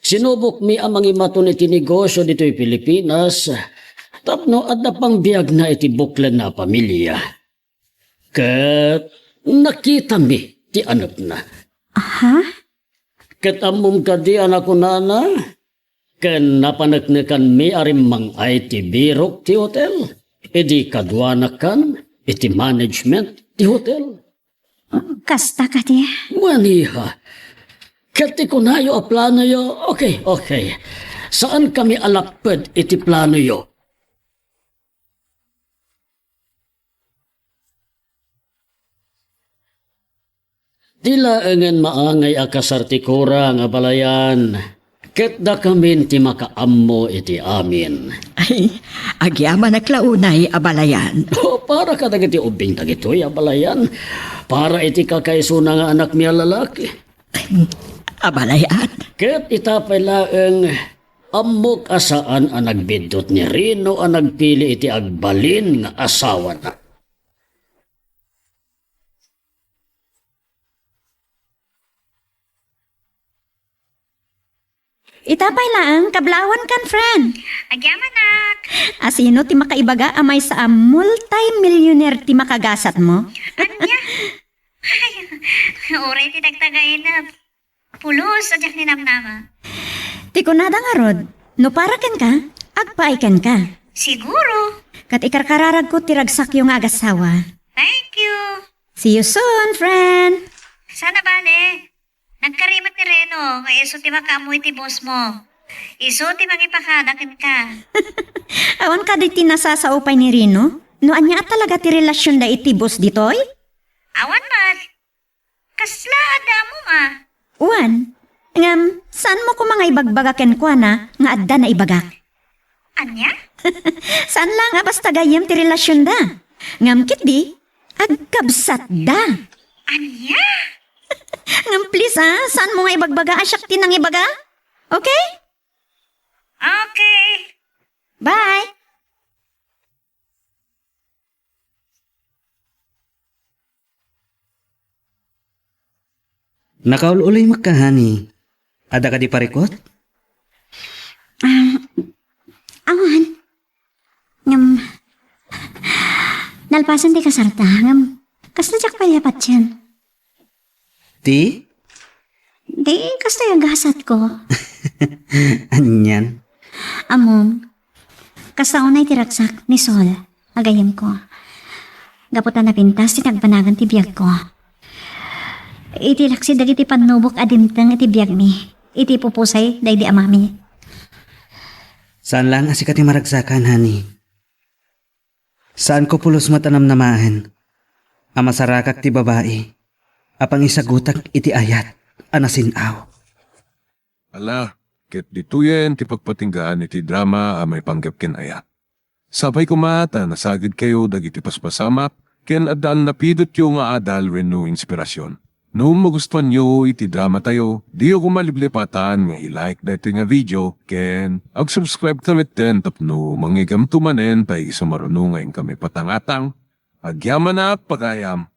Sinubokmi a mangimaton iti negosio ditoy Pilipinas tapno adda pangbiagna iti buklenna a pamilia. Ket nakitami ti anepna. Aha? Ket ammom kadi a nakunana, ken napaneknekanmi a rimmang-ay ti birok ti hotel idi kaduanakan iti management ti hotel. Kasta kadi? Wen, iha. Ket ti kunayo a planoyo, okay, okay. Saan kami a lapped iti planoyo. Di laengen maangay a kasar ti kurang, abalayan, ket dakamin ti makaammo iti amin. Ay, agyamanak la unay, abalayan. O, para kadagiti ubbing dagitoy, abalayan. Para iti kakaisuna nga anakmi a lalaki. Abalayan. Ket ita pay laeng, ammok a saan a nagbiddut ni Reno a nagpili iti agbalin nga asawana. Ita pay laeng, kablawan kan, friend. Agyamanak. Asino ti makaibaga a maysa a multimillionaire ti makagasatmo? Ania? Ay, uray ti tagtagainep. Pulos a diak ninamnama. Ti kunada ngarud, no para kenka, agpaay kenka. Siguro. Ket ikarkararagko ti ragsakyo nga agasawa. Thank you. See you soon, friend! Sana bale. Nagkari met ni Reno nga isu ti makaammo iti boss mo. Isu ti mangipakada kenka. Awan kadi ti nasasao pay ni Reno? No ania a talaga ti relasionda iti boss ditoy? Awan met. Kasla adda ammom a? Wen, ngem saanmo koma nga ibagbaga kenkuana nga adda naibagak? Ania? Saan laeng a basta gayyem ti relasionda. Ngem ketdi, agkabsatda. Ania? Ngem please, a, saanmo nga ibagbaga a siak ti nangibaga? Okay? Okay. Bye. Nakaul-uloy met ka, honey. Adda kadi parikut? Ah, awan. Ngem, nalpasen ti kasarta, ngem, kasta diak pay a patien. Ti? Di, kasta a gasatko. Anian? Ammom, kasta unay ti ragsak ni Sol, a gayyemko. Gapu ta napintas ti nagbanagan ti biagko. Iti laksi dagiti pannubok a dimteng iti biagmi, iti pupusay daydi amami. Saan laeng a sika ti maragsakan, honey. Saanko pulos met a namnamaen a masarakak ti babai a pangisagutak iti ayat a nasin-aw. Ala, ket ditoyen ti pagpatinggaan iti drama a maipanggep ken ayat. Sapay koma ta nasagidkayo dagiti paspasamak ken addan napidutyo nga adal wenno inspirasyon. No magustuanyo iti dramatayo, diyo koma liplipatan nga i-like daytoy nga video ken ag-subscribe ta metten tapno mangigamto manen ta isumaruno nga inkami patangatang. Agyamanak, pagayam!